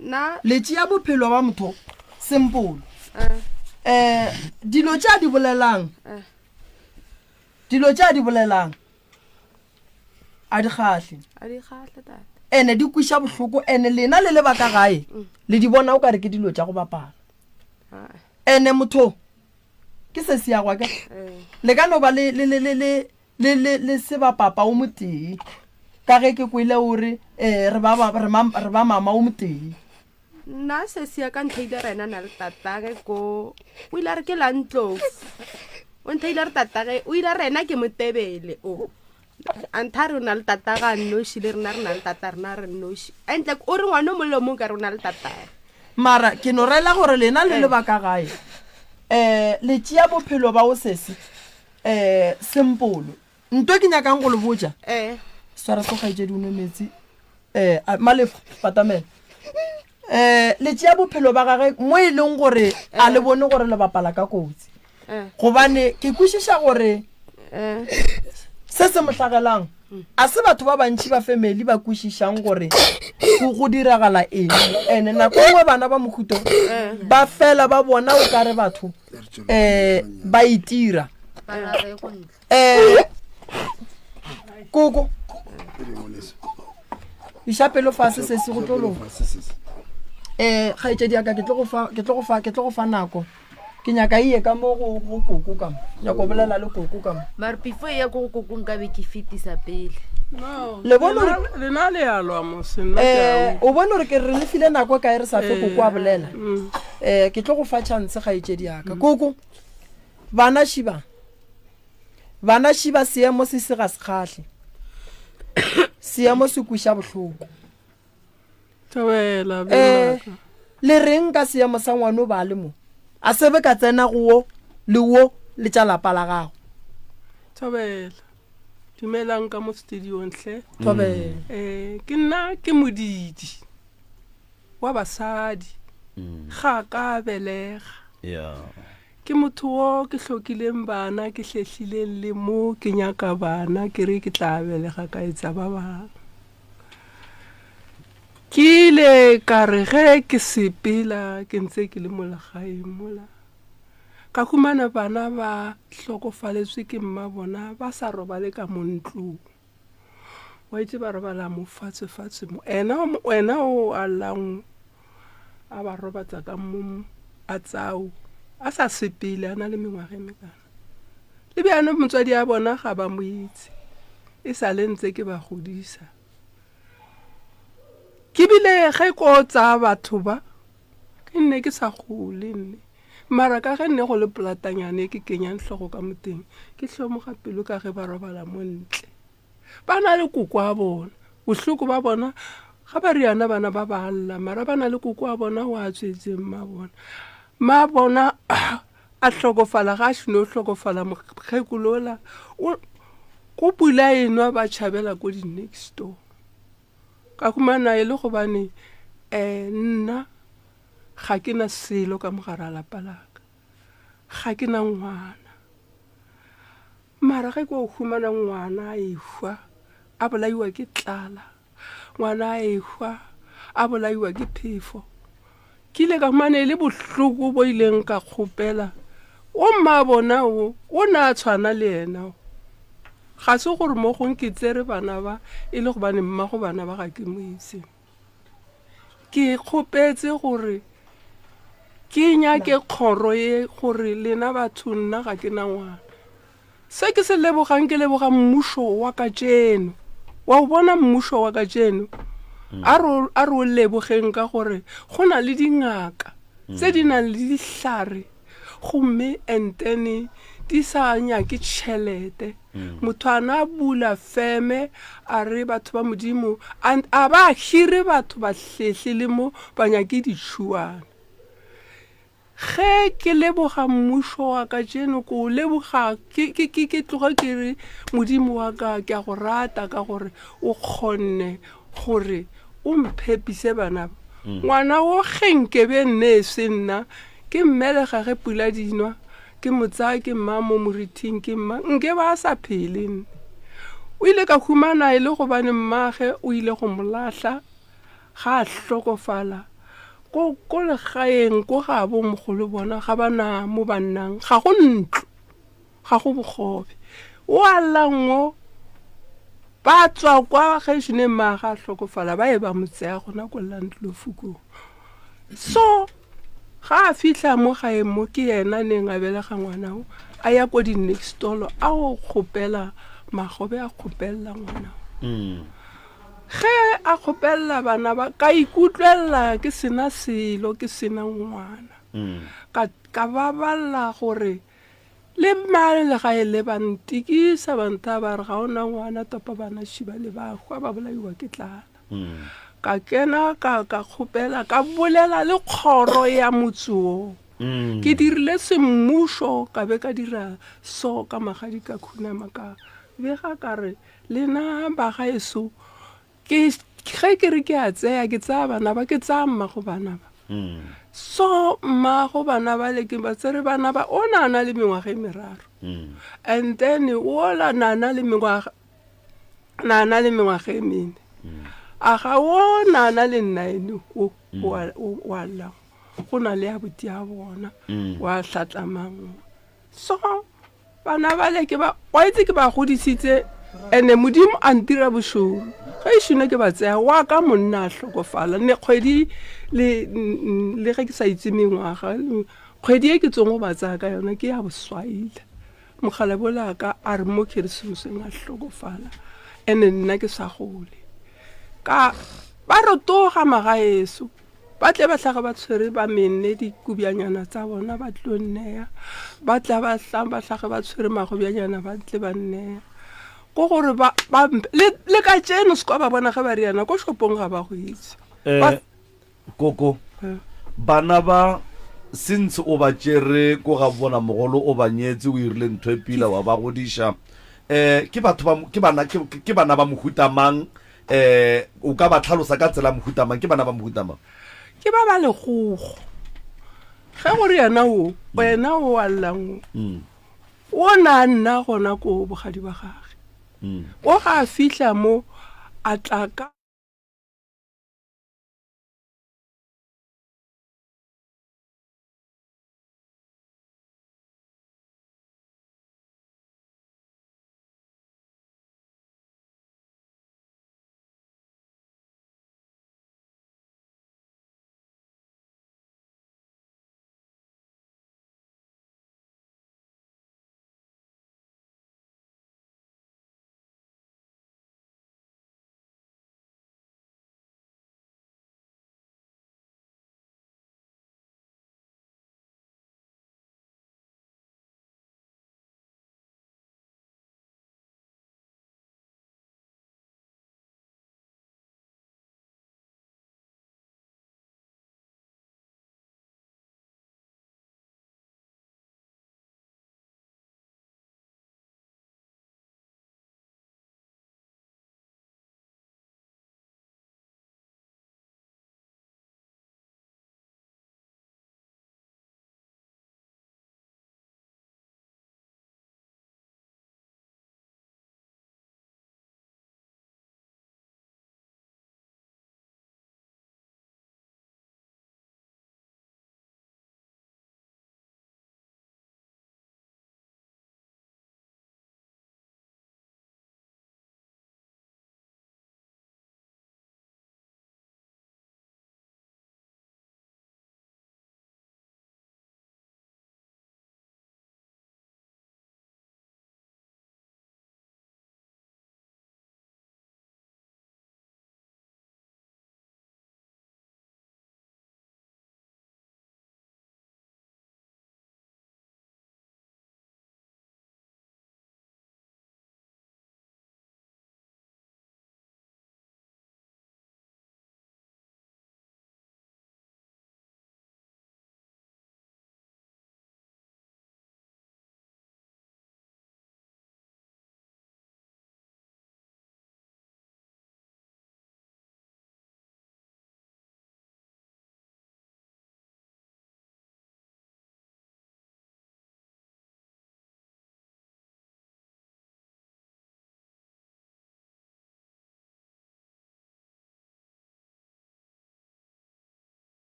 nna le tšea bophelo ba motho sempolo um dilo tše a di bolelang dilo tše a di bolelang a di kgahle. A di kgahle tate. Ene di kwiša bohloko ene lena le le ba ka gae le di bona o ka re ke dilo tša go bapala. Ene motho ke se se ya gwa ke le ka no ba le le le le le le le le se ba papa o motee ka ge ke kwele o re eh re ba ba re ma re ba mama o motee. Nna sesi ya ka ntheile rena na le tatage ko o ile a re ke la ntlofu o ntheile re tatage o ile a rena ke motebele o a ntha re o na le tatage a nnoši le rena re na le tata rena re nnoši entle o re ngwana o mongwe le o mongwe ka re o na le tatage Mara ke no rela gore lena le le ba ka gae um le tšea bophelo ba o sesi um sempolo Nto ke nyakang go le botša. Eh. Swara so kgaetšedi o nwe metsi. Eh, Malefo, batamela. Eh, le tšea bophelo ba gage mo e leng gore a le bone gore le bapala ka kotsi. Eh. Gobane ke kwešiša gore Eh. se se mo hlagelang a se batho ba bantši ba family ba kwešišang gore go go diragala eng. Ene nako nngwe bana ba mohuto ba fela ba bona o kare batho eh ba itira. Eh, koko iša pelo fase se se go tlo loka um kgaetšedi ya ka ke tlo go fa ke tlo go fa ke tlo go fa nako ke nyaka iye ka mo go go koko ka mo nyako bolela le koko ka mo mare before e ya ko go koko nka be ke fetisa pele No, Le bone gore- lena- lena le a lwa mose nna ke a um o bone gore ke re le file nako e kae re sa fe koko a bolela Mm. um ke tlo go fa chance kgaetšedi ya ka koko bana šiba Bana šiba seemo se se ga se kgahle. Seemo se kweša bohloko. Thobela, Eh, bjaka. le reng ka seemo sa ngwano ba le mo? A se be ka tsena go wo le wo le tša lapa la gago. Thobela. Dumelang ka mo studiong hle. Thobela. Eh, ke nna ke modidi wa basadi. Ga ka belega. Yeah. Ke motho wo ke hlokileng bana, ke hlehlileng le mo ke nyaka bana, ke re ke tla belega ka etsa ba bang. Ke ile ka re ge ke sepela ke ntse ke le mo legaeng mola, ka humana bana ba hlokofaletswe ke mma bona ba sa robale ka mo ntlong. Wa itse ba robala mo fatshe fatshe mo. Ena wena o a llang a ba robatsa ka mo a tsao a sa sepele a na le mengwaga e mekana. Le bjano motswadi a bona ga ba mo itse. E sa le ntse ke ba godisa. Ke bile ge ko tsaya batho ba ke nne ke sa gole nne. Mara ka ge nne go le polatanyane e ke kenyang hlogo ka moteng, ke hlomoga pelo ka ge ba robala mo ntle. Ba na le koko a bona. Bohloko ba bona, ga ba riana bana ba ba lla, mara ba na le koko a bona o a tswetseng mma bona. Mma bona a hlokofala, ga a šino hlokofala mokgekolo ola, o, ko pula e nwa ba tšhabela ko di-next door. Ka humana e le gobane um nna ga ke na selo ka mogare a lapa laka, ga ke na ngwana. Mara ge ke o humana ngwana a ehwa a bolaiwa ke tlala, ngwana a ehwa a bolaiwa ke phefo, ke ile ka humana e le bohloko bo ileng ka kgopela o mma bona o, o ne a tshwana le yena o. Ga se gore mo gong ke tsere bana ba e le gobane mmago bana ba ga ke mo itse. Ke kgopetse gore ke nyake kgoro ye gore lena batho nna ga ke na ngwana. Se ke se lebogang ke leboga mmušo wa kajeno. Wa o bona mmušo wa kajeno? A re a re o lebogeng ka gore go na le dingaka tse di nang le dihlare gomme and then di sa nyake tšhelete. Motho a na bula feme a re batho ba Modimo a ba hire batho ba hlehle le mo ba nyake ditšhuana. Ge ke leboga mmušo wa kajeno, ke o leboga, ke, ke, ke, ke tloga ke re, Modimo wa ka, ke a go rata ka gore o kgonne gore o mphepise bana ba. Mm. Ngwana wo ge nkebe nne e se nna, ke mmelega ge pula di nwa, ke mo tsaya ke mma mo morithing ke mma, nke ba a sa phele nne. O ile ka humana e le gobane mmage o ile go mo lahla, ga a hlokofala ko ko legaeng ko ga bo mogolo bona ga ba na mo ba nnang ga go ntlo ga go bogobe o a llango ba tswa kwa ge šone mmaga a hlokofala ba e ba mo tseya gona ko landlofu koo so ga a fitlha mo gae mo ke yena neng a belega ngwana o a ya ko di-nextolo a o kgopela magobe a kgopelela ngwana o mm. Ge a kgopelela bana ba, ka ikutlwelela ke sena selo, ke sena ngwana. Ka, ka baballa gore le mma legae le ba ntikisa, ba nthaya ba re ga o na ngwana, topa bana šiba le ba hwa, ba bolaiwa ke tlala. Ka kena ka, ka kgopela, ka bolela le kgoro ya motse wo. Ke dirile semmušo, ka be ka dira so ka magadi ka khunama ka bega ka re, Lena bagaeso, ke ge ke re ke a tseya, ke tsaya bana ba, ke tsaya mmago bana ba. Mm. So mmago bana ba le ke ba tsere bana ba, o na na le mengwaga e meraro. Mm. And then o la na na le mengwaga na na le mengwaga e mene. Mm. A ga o na na le nna ene o mm. wa wa la. Go na le abuti ya bona mm. wa hlatlamang. So Bana bale ke ba, wa itse ke ba godisitse, ene Modimo a ntira bošoro. Ge e šone ke ba tseya, wa ka monna a hlokofala. Ne kgwedi le, le ge ke sa itse mengwaga, kgwedi e ke tsong go ba tsaya ka yona ke ya boswaila. Mokgalabje ola ka a re mo Keresemoseng a hlokofala, ene nna ke sa gole. Ka ba rotoga magaeso. Ba tle ba hlage ba tshwere ba menne dikubjanyana tsa bona ba tlo nneya. Ba tla ba hla ba hlage ba tshwere magobjanyana ba tle ba nneya. Ko gore ba, ba le, le ka tšeno se kwa ba bona ge ba riana ko shopong ga ba go itse. Eh, Ba, koko, eh. bana ba since o ba tšere ko ga bona mogolo o ba nyetse o irile ntho e pila wa ba godiša eh ke batho ba ke bana ke, ke bana ba mohuta mang Eh, o ka ba tlhalosa ka tsela mohuta mang? Ke bana ba mohuta mang? Ke ba ba legogo. Ge gore yena o, wena o a llang o, Mm. o na nna gona ko bogadi ba gage. Mm. O ga a fihla mo, a tla ka.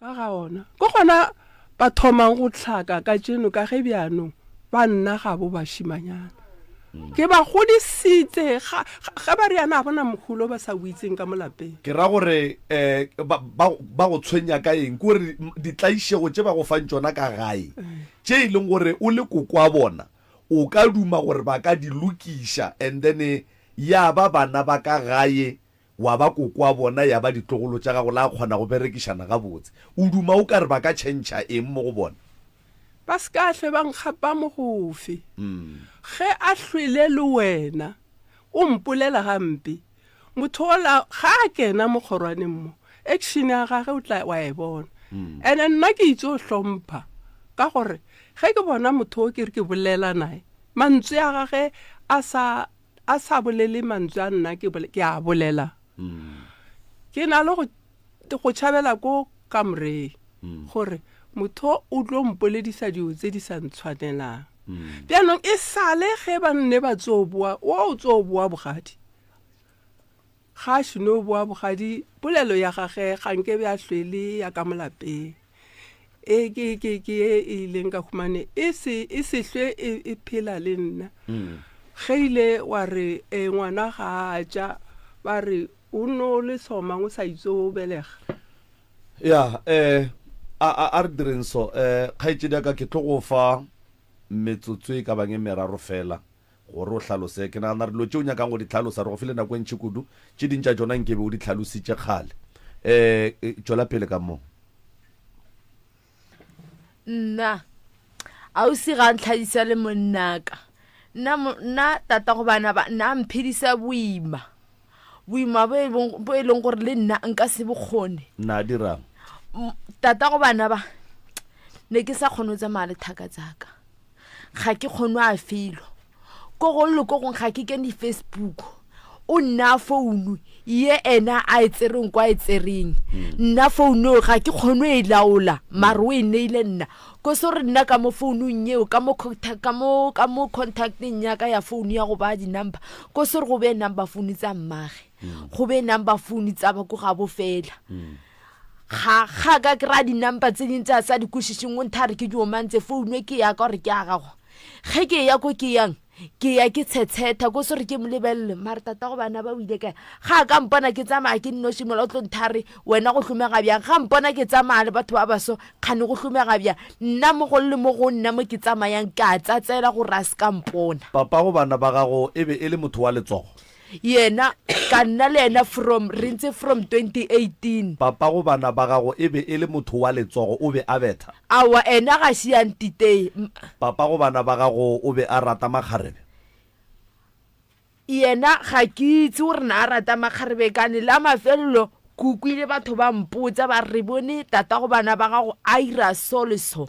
Ka ga ona. Ke gona ba thomang go hlaka kajeno ka ge bjanong ba nna gabo bašimanyana. Ke ba godisitse ga, ge ba riana ga bona mogolo ba sa o itseng ka mo lapeng. Ke ra gore um ba, ba, ba go tshwenya ka eng? Ke gore ditlaišego tše ba go fang tšona ka gae, tše e leng gore o le koko wa bona, o ka duma gore ba ka di lokiša and then ya ba bana ba ka gae wa ba koko wa bona ya ba ditlogolo tša gago la kgona go berekišana gabotse. O duma o ka re ba ka tšhentšha eng mo go bona? Ba se ka hlwe ba nkgapa mogofe. Ge a hlwele le wena, o mpolela gampe. Motho ola ga a kena mo kgorwaneng mo, action ya gage o tla wa e bona. Ene nna ke itse o hlompha ka gore ge ke bona motho o ke re ke bolela naye, mantswe a gage a sa a sa bolele mantswe a nna ke ke a bolela mm. ke na le go go tšhabela ko kamoreng mm. gore motho o tlo mpoledisa dilo tse di sa ntshwanelang mm. bjanong e sale ge ba nne ba tso boa o o tso boa bogadi Ga a šeno boa bogadi, polelo ya gage ga nke be a hlwele ya ka mo lapeng. E ke ke ke ye e ileng ka humane e se e se hlwe e, e phela le nna. Ge ile wa re e ngwana ga a ja ba re o no le somang o sa itse o belega. Ya eh a a a re direng so eh kgaetšedi ya ka ke tlo go fa metsotso e ka bang e meraro fela Gore o hlalose, ke nagana gore dilo tše o nyakang go di hlalosa, re go file nako e ntši kudu, tše ding tša tšona nke be o di hlalositše kgale. Um tšwela pele ka mo. Nna, ausi ga a ntlhadisa le monnaka. Nna, nna tatago bana ba, nna a mphedisa boima. Boima bo e bo e leng gore le nna nka se bo kgone. Nna a dirang? Tatago bana ba, ne ke sa kgone go tsamaya le thaka tsaka. Ga ke kgone a felo. Ko gong le ko gong ga ke kene di-Facebook. O nna founu ye ena a e tsereng kwa e tsereng. Nna founu eo ga ke kgone e laola, mare o e neile nna. Ko se gore nna ka mo founung eo, ka mo ka mo, ka mo contacteng ya ka ya founu ya go baya di-number, ko se gore go be number phone tsa mmage, go be number phone tsa ba ko gabo fela. Ga, ga ka kry-a di-number tse ding tse a sa di kwešišeng, o ntha re ke di omantse, founu e ke ya ka gore ke ya gago. Ge ke ya ko ke yang, ke ya ke tshetshetha, ko se gore ke mo lebelele, mare tata go bana ba o ile kae? Ga a ka mpona ke tsamaya ke nnoši mola o tlo ntha re, wena go hlomega bjang? Ga mpona ke tsamaya le batho ba baso, kgane go hlomega bjang? Nna mo go le mo go nna mo ke tsamayang, ke a tsatsela gore a se ka mpona. Papago bana ba gago e be e le motho wa letsogo? Yena, ka nna le yena from, re ntse from 2018. Papago bana ba gago e be e le motho wa letsogo, o be a betha? Aowa, ena ga se a ntiteye. Papago bana ba gago o be a rata makgarebe? Yena ga ke itse gore na a rata makgarebe kane la mafelelo ke kwile batho ba mpotsa ba re re bone tatago bana ba gago a ira so le so.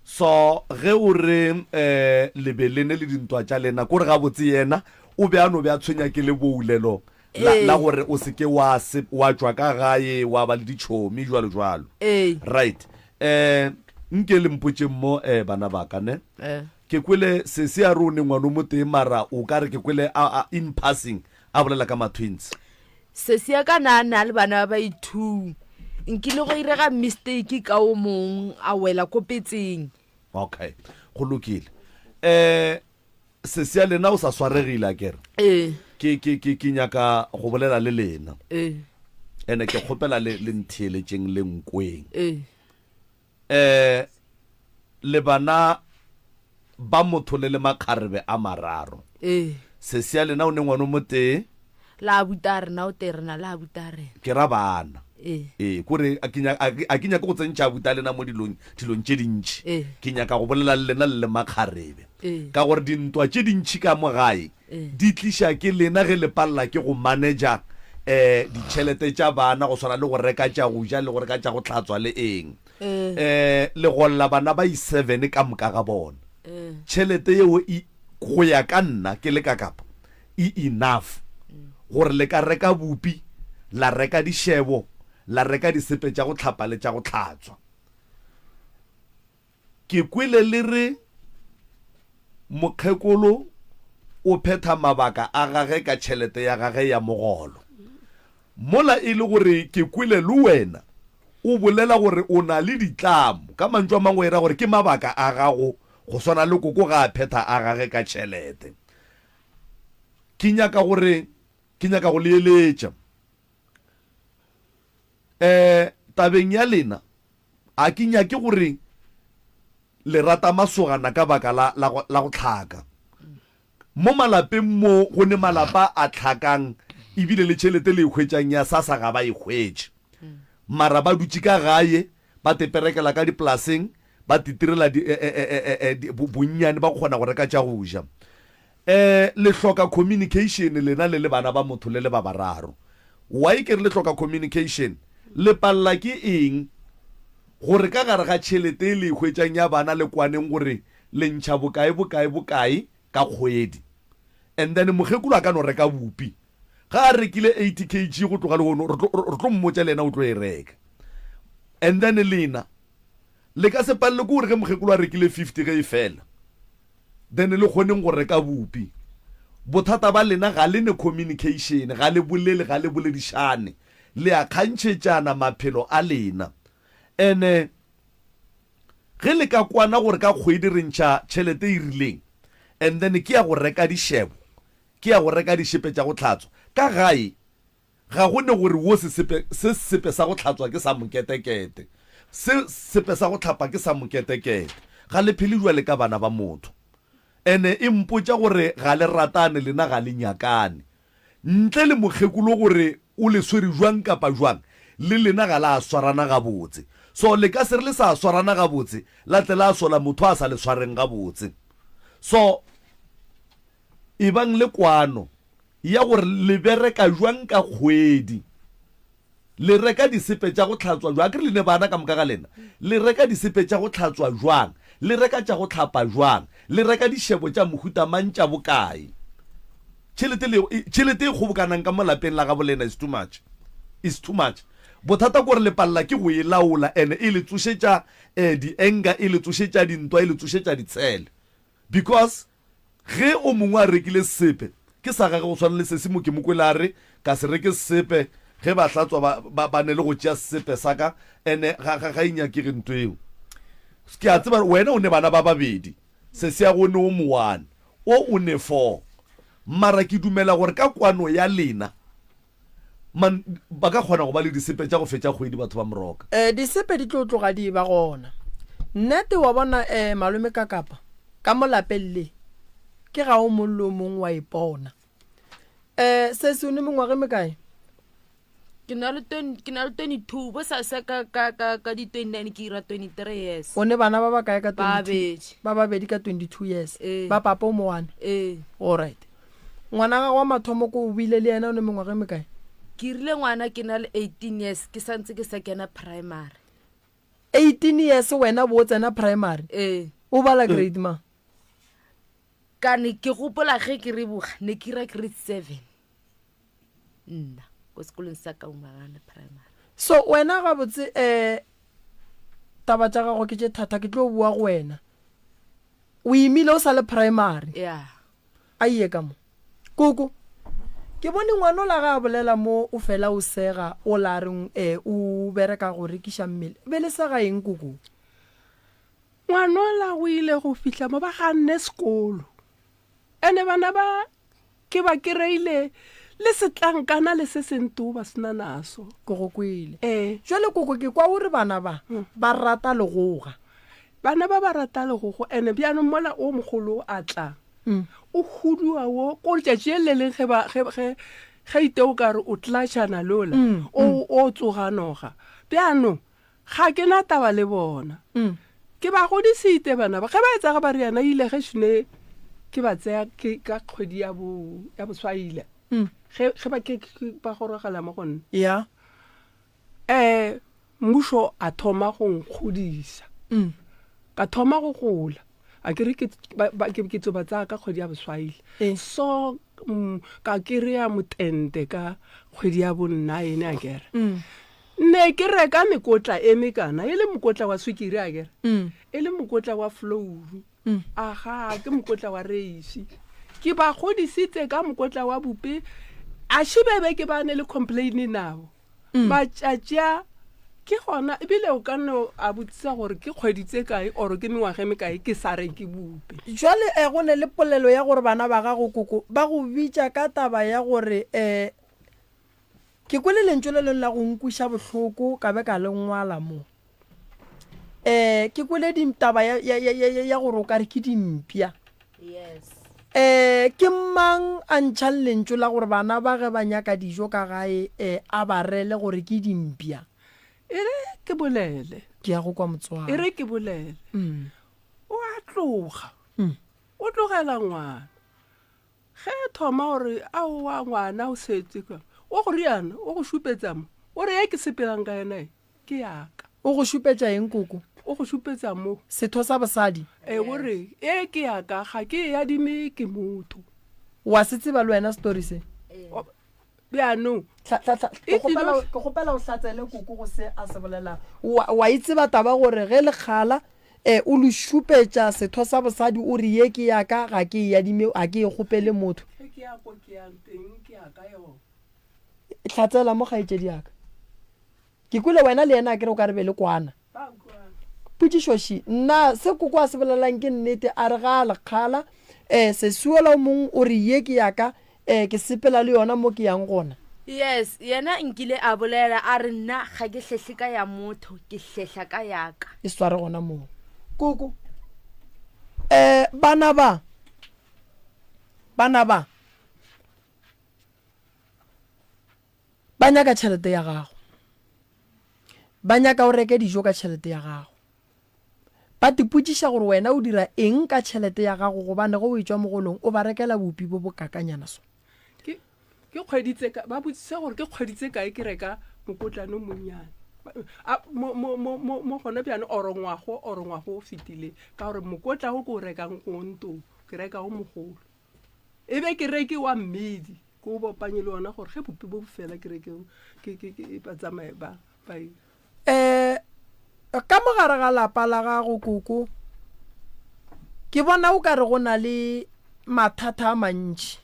So ge o re um le be le ne le dintwa tša lena, ko re gabotse yena o be a no be a tshwenya ke leboulelo la, la gore o se ke wa se, wa tšwa ka gae wa ba le ditšhomi jwalo jwalo. Ee. Right. Um nke le mpotšeng mo um bana ba ka ne. Eh. Ke kwele sesi a re o ne ngwana o motee mara o ka re ke kwele a, a, in passing a bolela ka ma-twins. Sesi ya ka na na le bana ba ba-two. Nkile go irega mistake ka o mong a wela ko petseng. Okay, go lokile. Eh, sesi ya lena o sa swaregile a kere? Ee. Ke, ke, ke, ke nyaka go bolela le lena. Ee. Ene ke kgopela le, le ntheeletšeng le nkweng. Ee. Eh, le bana ba motho le le makgarebe a mararo. Ee. Sesi ya lena o ne ngwana o motee. La abuta rena o tee rena la abuta rena. Ke ra bana. Ee. Ee, kore a ke nyaka, a ke nyake go tsentšha abuta lena mo dilong, dilong tše dintši. Ee. Ke nyaka go bolela le lena le le makgarebe. Ee. Ka gore dintwa tše dintši ka mo gae Ee. di tliša ke lena ge le palela ke go manager eh ditšhelete tša bana go swana le go reka tša go ja le go reka tša go hlatswa le eng. Ee. Eh le golla bana ba i-seven ka moka ga bona. Ee. Tšhelete yeo e go ya ka nna ke le ka kapa e enough gore le ka reka bupi, la reka dišebo, la reka disepe tša go hlapa le tša go hlatswa. Ke kwele le re mokgekolo o phetha mabaka a gage ka tšhelete ya gage ya mogolo. Mola e le gore ke kwele le wena. O bolela gore o na le ditlamo. Ka mantšu a mangwe e ra gore ke mabaka a gago go swana le koko ga a phetha a gage ka tšhelete. Ke nyaka gore, ke nyaka go le eletša. Um tabeng ya lena, a ke nyake gore le rata masogana ka baka la, la, la go hlaka. Mo malapeng mo go ne malapa a hlakang ebile le tšhelete le e hwetšang ya SASSA ga ba e hwetše. Mara ba dutše ka gae ba teperekela ka dipolaseng ba titirela di, e, e, e, e, e, bonnyane ba kgona go reka tša go ja. Um le hloka communication lena le le bana ba motho le le ba bararo. Why ke re le hloka communication? Le palela ke eng gore ka gare ga tšhelete e le e hwetšang ya bana le kwaneng gore le ntšha bokae bokae bokae ka kgwedi and then mokgekolo a ka no reka bupi ga a rekile 80 kg go tloga lehono re tlo mmotša le yena o tlo e reka and then lena le ka se palele ke gore ge mokgekolo a rekile 50 ge e fela then le kgoneng go reka bupi bothata ba lena ga le ne communication ga le bolele ga le boledišane le a kgantšhetšana maphelo a lena ene Ge le ka kwana gore ka kgwedi re ntšha tšhelete e rileng and then ke ya go reka dišebo, ke ya go reka dišepe tša go hlatswa, ka gae ga go ne gore wo sesepe, se sesepe sa go hlatswa ke sa moketekete, se sesepe sa go hlapa ke sa moketekete. Ga le phele bjale ka bana ba motho. Ene e mpotša gore ga le ratane lena ga le nyakane. Ntle le mokgekolo gore o le swere jwang kapa jwang, le lena ga la swarana gabotse. So le ka se re le sa swarana gabotse, la tle la sola motho a sa le swareng gabotse. So ebang le kwano ya gore le bereka jwang ka kgwedi. Le reka disepe tša go hlatswa jwang? Akere le ne bana ka moka ga lena. Le reka disepe tša go hlatswa jwang? Le reka tša go hlapa jwang? Le reka dišebo tša mohuta mang tša bokae? Tšhelete le, tšhelete e kgobokanang ka mo lapeng la gabo lena is too much. Is too much. Bothata ke gore le palela ke go e laola and e le tsošetša eh, di-anger, e le tsošetša dintwa, e le tsošetša ditshele. Because Ge o mongwe a rekile sesepe, ke sa gage go swana le sesi mo ke mo kwele a re, Ka se reke sesepe, ge ba hlatswa ba, ba, ba ne le go tšea sesepe sa ka, ene ga, ga, ga e nyakege nto eo. Ke a tseba wena o ne bana ba babedi, sesi ya go o ne o mo one, o o ne four. Mara ke dumela gore ka kwano ya lena, Man, ba ka kgona go ba le disepe tša go fetša kgwedi batho ba Moroka. Eh, disepe di tlo tloga di eba gona. Nnete wa bona eh, malome ka kapa, ka mo lapeng le, ke ga o mong le o mong wa ipona. Eh, sesi o ne mengwaga e mekae? Ke na le ke na le 22, bo sa sa ka ka ka ka di 29 ke ira 23 years. O ne bana ba bakae ka 22? Ba babedi. Ba babedi ka 22 years. Eh. Ba papa o mo one? Eh. All right. Ngwana gago wa mathomo ko o bile le yena o ne mengwaga e mekae? Ke rile ngwana ke na le 18 years ke santse ke sa kena primary. 18 years wena bo o tsena primary? Ee. O bala grade mang? Kane ke gopola ge ke reboga ne ke ira grade 7 nna ko sekolong sa Kaumagana primary. So wena gabotse um taba tša gago ke tše thata ke tlo boa go wena. O imile o sa le primary? Yeah. A ye ka mo. Koko, ke bone ngwanola ga a bolela mo o fela o sega o la reng e o bereka go rekiša mmele. Be le sega eng koko? Ngwanola o ile go fihla mo ba ganne sekolo. Ene bana ba ke ba kereile le setlankana le se sentoo ba sena naso. Ke go kwele. Ee. Jwale koko ke kwa o re bana ba ba rata legoga. Bana ba ba rata legogo ene bjanong mola o mogolo a tla. O hudua wo ko letšatši le le leng ge ba ge ge ge ite o ka re o tlatšana lola o o tsoga noga. Bjanong ga ke na taba le bona. Ke ba godisite bana ba ge ba etsa ge ba re yana ile ge šune ke ba tseya ke ka kgwedi ya bo ya boswaile. Ge ge ba ke ba gorogela mo go nna. Ya. Eh mmušo a thoma go nkgodisa. Ka thoma go gola. A ke re ke ke tso ba tsaya ka kgwedi ya boswaile. So ka kry-a motente ka kgwedi ya bo nine a kere. Ne ke reka mekotla e mekana e le mokotla wa swikiri a kere. E le mokotla wa flouru. Aga ke mokotla wa reisi. Ke ba godisitse ka mokotla wa bupi. A šibebe ke bane le complain nabo. Matšatši a. Ke gona ebile o ka nne a botsisa gore ke kgwedi tse kae oro ke mengwaga e mekae ke sa reke bupe. Jwale eh, go ne le polelo ya gore bana ba gago koko ba go bitša ka taba ya gore eh, ke kwele lentšu le leng la go nkwiša bohloko ka be ka le ngwala mo. Eh, ke kwele taba ya, ya, ya, ya, ya gore o ka re ke dimpša. Yes. Eh, ke mang a ntšhang lentšu la gore bana ba ge ba nyaka dijo ka gae eh, a ba rele gore ke dimpša? E re ke bolele. Ke ya go kwa motswala. E re ke bolele. Mm. O a tloga. Mm. O tlogela ngwana. Ge a thoma gore aowa ngwana o setse kwa, o go riana, o go šupetsa mo. O re ye ke sepelang ka yena e, ke yaka. O go šupetša eng koko? O go šupetsa mo. Setho sa bosadi? E, o re e ke yaka, ga ke e adime ke motho. Wa se tseba le wena story se? Bjanong. Hla, hla, hla, ke kgopela, ke kgopela o hlatsele koko go se a se bolelago. Wa, wa e tseba taba gore ge lekgala e, o le šupetša setho sa bosadi o re ye ke ya ka, ga ke e adime, ga ke e kgopele motho. Ge ke ya ko ke yang teng, ke ya ka yona. Hlatsela mo kgaetšedi ya ka. Ke kwele wena le yena akere o ka re be le kwana. Potšišo še, Na se koko a se bolelang ke nnete? A re ga a le kgala, eh, sesuola o mongwe o re ye ke ya ka, eh, ke sepela le yona mo ke yang gona. Yes, yena nkile a bolela a re nna ga ke hlehle ka ya motho, ke hlehla ka ya ka. E sware gona moo. Koko, Eh, bana ba, bana ba. Ba nyaka tšhelete ya gago. Ba nyaka o reke dijo ka tšhelete ya gago. Ba tipotšiša gore wena o dira eng ka tšhelete ya gago gobane ge o etšwa mogolong o ba rekela bupi bo bokakanyana so. Ke, ke kgwedi tse ka, ba botsise gore ke kgwedi tse kae ke reka mokotlana o monnyane. A, mo, mo, mo, mo, mo gona bjane oro ngwago, oro ngwago o fetile ka gore mokotla o ke o rekang ko ntong, ke reka o mogolo. E be ke reke wa mmidi ke o bopanye le ona gore ge bopi bo bo fela ke reke ke ke ke ba tsamaye ba ba ira. Eh ka mo gare ga lapa la gago koko ke bona o ka re go na le mathata a mantši.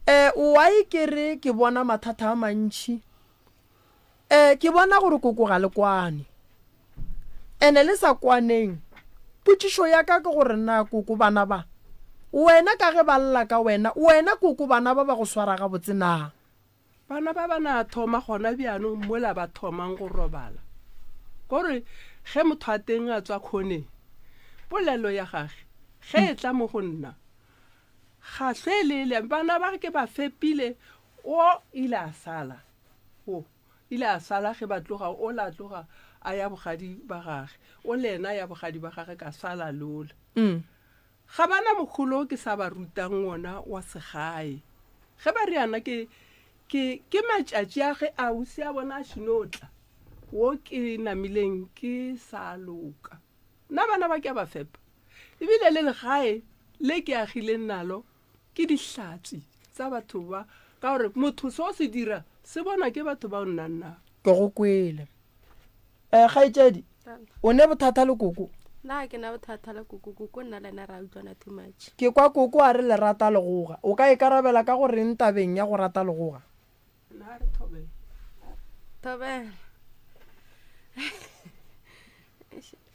Eh why ke re ke bona mathata a mantši? Eh ke bona gore koko ga le kwane. Ene le sa kwaneng, potšišo ya ka ke gore na koko bana ba, wena ka ge ba lla ka wena, wena koko bana ba ba go swara gabotse na? Bana ba ba na thoma gona bjanong mola ba thomang go robala. Kore ge motho a teng a tswa khoneng, polelo ya gage ge e tla mo go nna, ga hlwelele. Bana ba ke ba fepile, o ile a sala. O ile a sala ge ba tloga, ola a tloga a ya bogadi ba gage, o le yena a ya bogadi ba gage, ka sala le ola. Ga ba na mogolo o ke sa ba rutang wona wa segae. Ge ba riana ke, ke, ke matšatši a ge ausi a bona a šino tla, wo ke namileng ke sa loka. Nna bana ba ke a ba fepa, ebile le legae le ke agileng nalo ke dihlatse tsa batho ba, ka gore motho se o se dira se bonwa ke batho ba o nnang nabo. Ke go kwele. Eh, kgaetšedi, o ne bothata le koko? Nna ga ke na bothata le koko, koko nna le yena re a utlwana too much. Ke kwa koko a re le rata legoga. O ka ikarabela ka go reng tabeng ya go rata legoga? Nna re thobela. Thobela.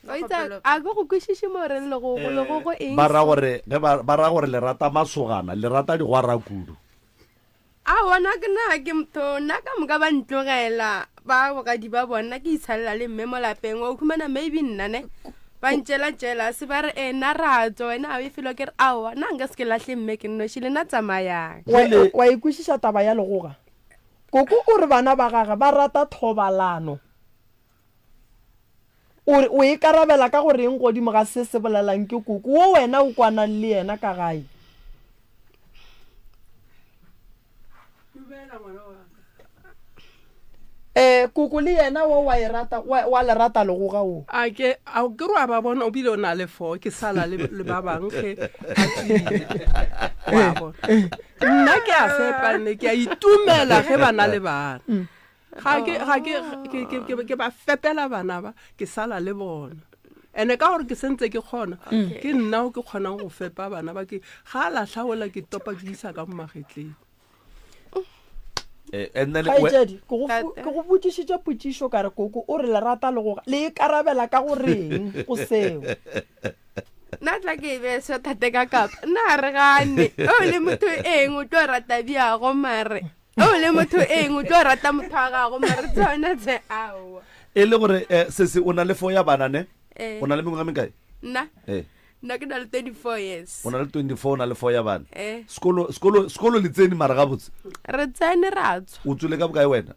O itse a ke go kwešiše mo reng legogo, legogo eng? Ba ra gore ge ba ba ra gore le rata masogana, le rata digwara kudu. A bona ke nna ke motho, nna ka moka ba ntlogela ba bogadi ba bona ke itshalela le mme mo lapeng o khumana maybe nna ne ba ntšela jealous ba re e nna ra tswa wena a o e felo ke re aowa nna nka se ke lahle mme ke nnoši le nna tsamayang. Wa, wa e kwešiša taba ya legoga? Koko o re bana ba gage ba rata thobalano. O re o ikarabela ka go reng godimo ga se se bolelang ke koko wo wena o kwanang le yena ka gae? Dumela ngwana wa ka. Eh, koko le yena wo wa e rata, wa, wa le rata legoga wo. A ke, a ke re wa ba bona, o bile o na le fo, ke sala le, le ba bang ge a tswile. Wa bona. Nna ke a fepa nne, ke a itumela ge ba na le bana. Ga ke, ga ke, ke, ke, ke, ke ba fepela bana ba, ke sala le bona. Ene ka gore ke sentse ke kgona, ke nna o ke kgonang go fepa bana ba ke, ga a lahla ola ke topa ke isa ka mo magetleng. Eh, and then we- Kgaetšedi, ke go fu- Tate. ke go botšišitše potšišo ka re koko o re lerata le go le ikarabela ka go reng go seo. Nna tla ke e beye so tate ka kapa. Nna ga re gane. O le motho eng o tlo rata bjago mare. O le motho eng o tlo rata motho wa gago mare tsona tse aowa. E le gore eh, sese o na le fo ya bana ne? Eh. O na le mengwaga mekae? Nna Eh. nna ke na le 24 years. O na le 24 o na le fo ya bana. Eh. Sekolo sekolo sekolo le tsene mara gabotse. Re tsene ra tswa. O tswile ka bokae wena?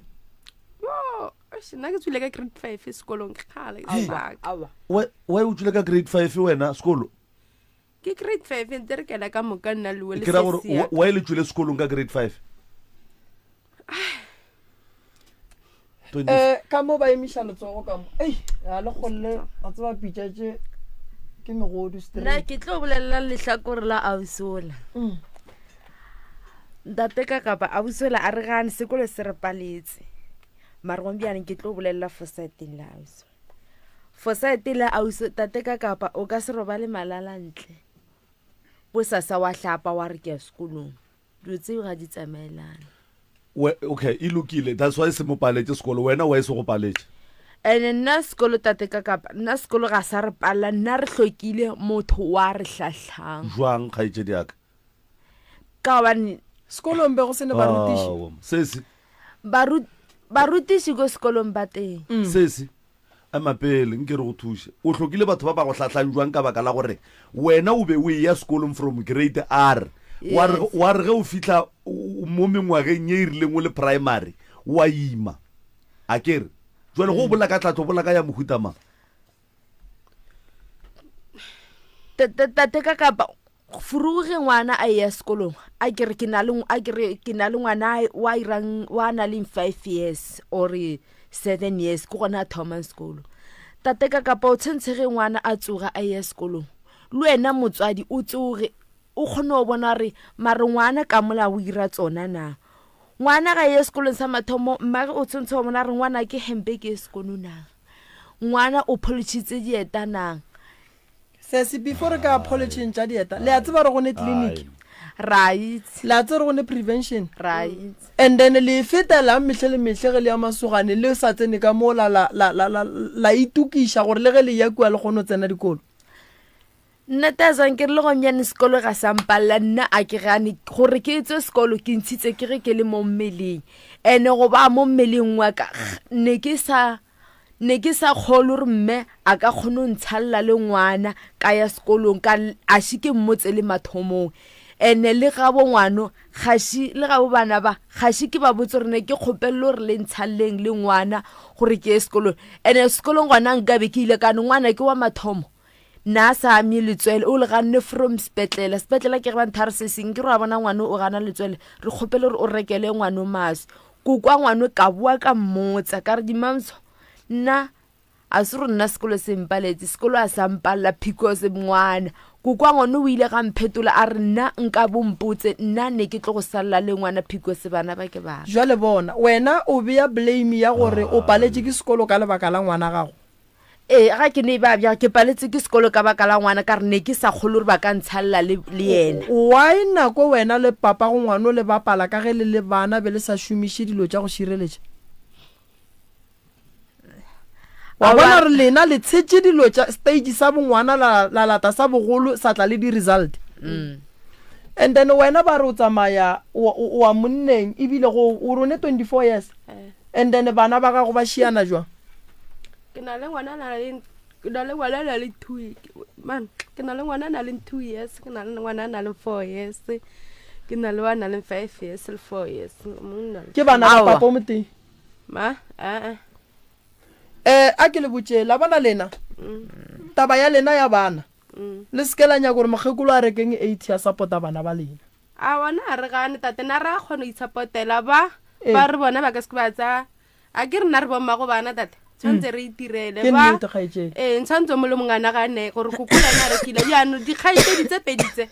Yo, eish, nna ke tswile ka grade 5 sekolong ke kgale ke sebaka. Aowa. Why why o tswile ka grade 5 wena sekolo? Ke grade 5 ntse re kena ka moka nna le we le Ke ra gore sesi ya ka. why le tswile sekolong ka grade 5? 20 Eh, ka mo ba emiša letsogo ka mo. Ei, ga le kgolle, a tseba pitša tše ke megodu Nna straight. ke tlo bolelela lehlakore la ausola. Ntate ka kapa ausola a re gane sekolo se re paletse. Mara gompieno ke tlo bolelela fosaeteng la ausola. Fosaete la auso tate ka kapa o ka se robale malala ntle. Bosasa wa hlapa wa re ke ya sekolong. Dilo tseo ga di tsamaelane. We, okay, e lokile. That's why se mo paletse sekolo. Wena why se go paletse? Ene nna sekolo tate ka kapa nna sekolo ga sa re palela nna re hlokile motho wa re hlahlang. Jwang kgaetšedi ya ka? Ka gobane Sekolong be go se ne barutiši. Aowa, sesi. Barutiši ko sekolong ba teng. Sesi, ema pele nke re go thuše. O hlokile batho ba ba go hlahlang jwang ka baka la gore wena o be o eya sekolong from grade R. Wa re, Yes. wa re ge o fihla mo mengwageng ye e rileng o le primary, wa ima. A ke re? Jwale go o bolela ka tlhahlo, o bolela ka ya mohuta mang? Tate ka kapa furuge ngwana a eya sekolong a ke re ke na le, a ke re ke na le ngwana wa irang wa na le 5 years or 7 years ke gona a thomang sekolo. Tate ka kapa o tshwantse ge ngwana a tsoga a eya sekolong le wena motswadi o tsoge o kgone go bona gore mare ngwana ka mola o ira tsona na. Ngwana ga ye sekolong sa mathomo mmage o tshwantse go bona gore ngwana ke hempe ke ye sekolo na. Ngwana o pholotšhitse dieta na. Sesi, before re ka polishing tša dieta, le a tseba re go ne clinic. Ra itse. Le a tseba re go ne prevention. Ra itse. And then le fetelang mehle le mehle ge le ya masogane le sa tsene ka mo la, la, la, la, la, la itokiša gore le ge le ya kua le kgone go tsena dikolo. Nna Tazang ke re le gomnyane sekolo ga sa mpalela nna a ke gane gore ke tswe sekolo ke ntshitse ke ge ke le mo mmeleng. Ene go ba mo mmeleng wa ka, ne ke sa, ne ke sa kgolwe gore mme a ka kgone go ntshalela le ngwana ka ya sekolong ka a še ke mmotse le mathomong. Ene le gabo ngwano, ga še, le gabo bana ba, ga še ke ba botse gore ne ke kgopelele gore le ntshaleleng le ngwana gore ke ye sekolong. Ene sekolong gona nkabe ke ile ka no ngwana ke wa mathomo. Nna a sa ame letswele, o le ganne from sepetlele. Sepetlele ke re ba nthare se seng, ke re wa bona ngwana o gana letswele, re kgopele gore o rekele ngwano maswi. Ko kwa ngwano ka boa ka mmotsa, ka re dimamso, nna a se gore nna sekolo se mpaletse, sekolo a sa mpalela because ngwana. Ko kwa ngwana o ile ga mphetola a re nna nka bo mpotse, nna ne ke tlo go salla le ngwana because bana ba ke bana. Jwale bona, wena o bea blame ya gore o paletse ke sekolo ka lebaka la ngwana gago. Ee, ga ke ne ba bja ke paletse ke sekolo ka baka la ngwana ka re ne ke sa kgolwe gore ba ka ntshalela le yena. Why nako wena le papa go ngwana o le bapala ka ge le le bana be le sa šomiše dilo tša go šireletša? Wa Aowa. bona gore lena le tshetše dilo tša stage sa bongwana la lata sa bogolo sa tla le di-result. And then wena ba re o tsamaya o wa monneng ebile go o rone 24 years. And then bana ba gago ba šiana jwang? Ke na le ngwana a na le, ke na le ngwana a na le 2, man, ke na le ngwana a na le 2 years, ke na le ngwana a na le 4 years, ke na le wa na le 5 years le 4 years. Monna le Ke bana ba Aowa. papa o motee? Ma, a, a. A ke le botše, la bona lena? Taba ya lena ya bana. Le se ke la nyaka gore mokgekolo a rekeng 80 ya support-a bana ba lena. A bona a re gane tate, nna re a kgona ho itshapotela ba, Ee. ba re bona ba ka se ke ba tsaya. A ke re nna re bommago bana tate, tshwanetse re itirele Ke ba. nnete, kgaetšedi. Ee, tshwanetse o mongwe le mongwe a nagane gore koko le ena a rekile. Jaanong dikgaetšedi tse pedi tse,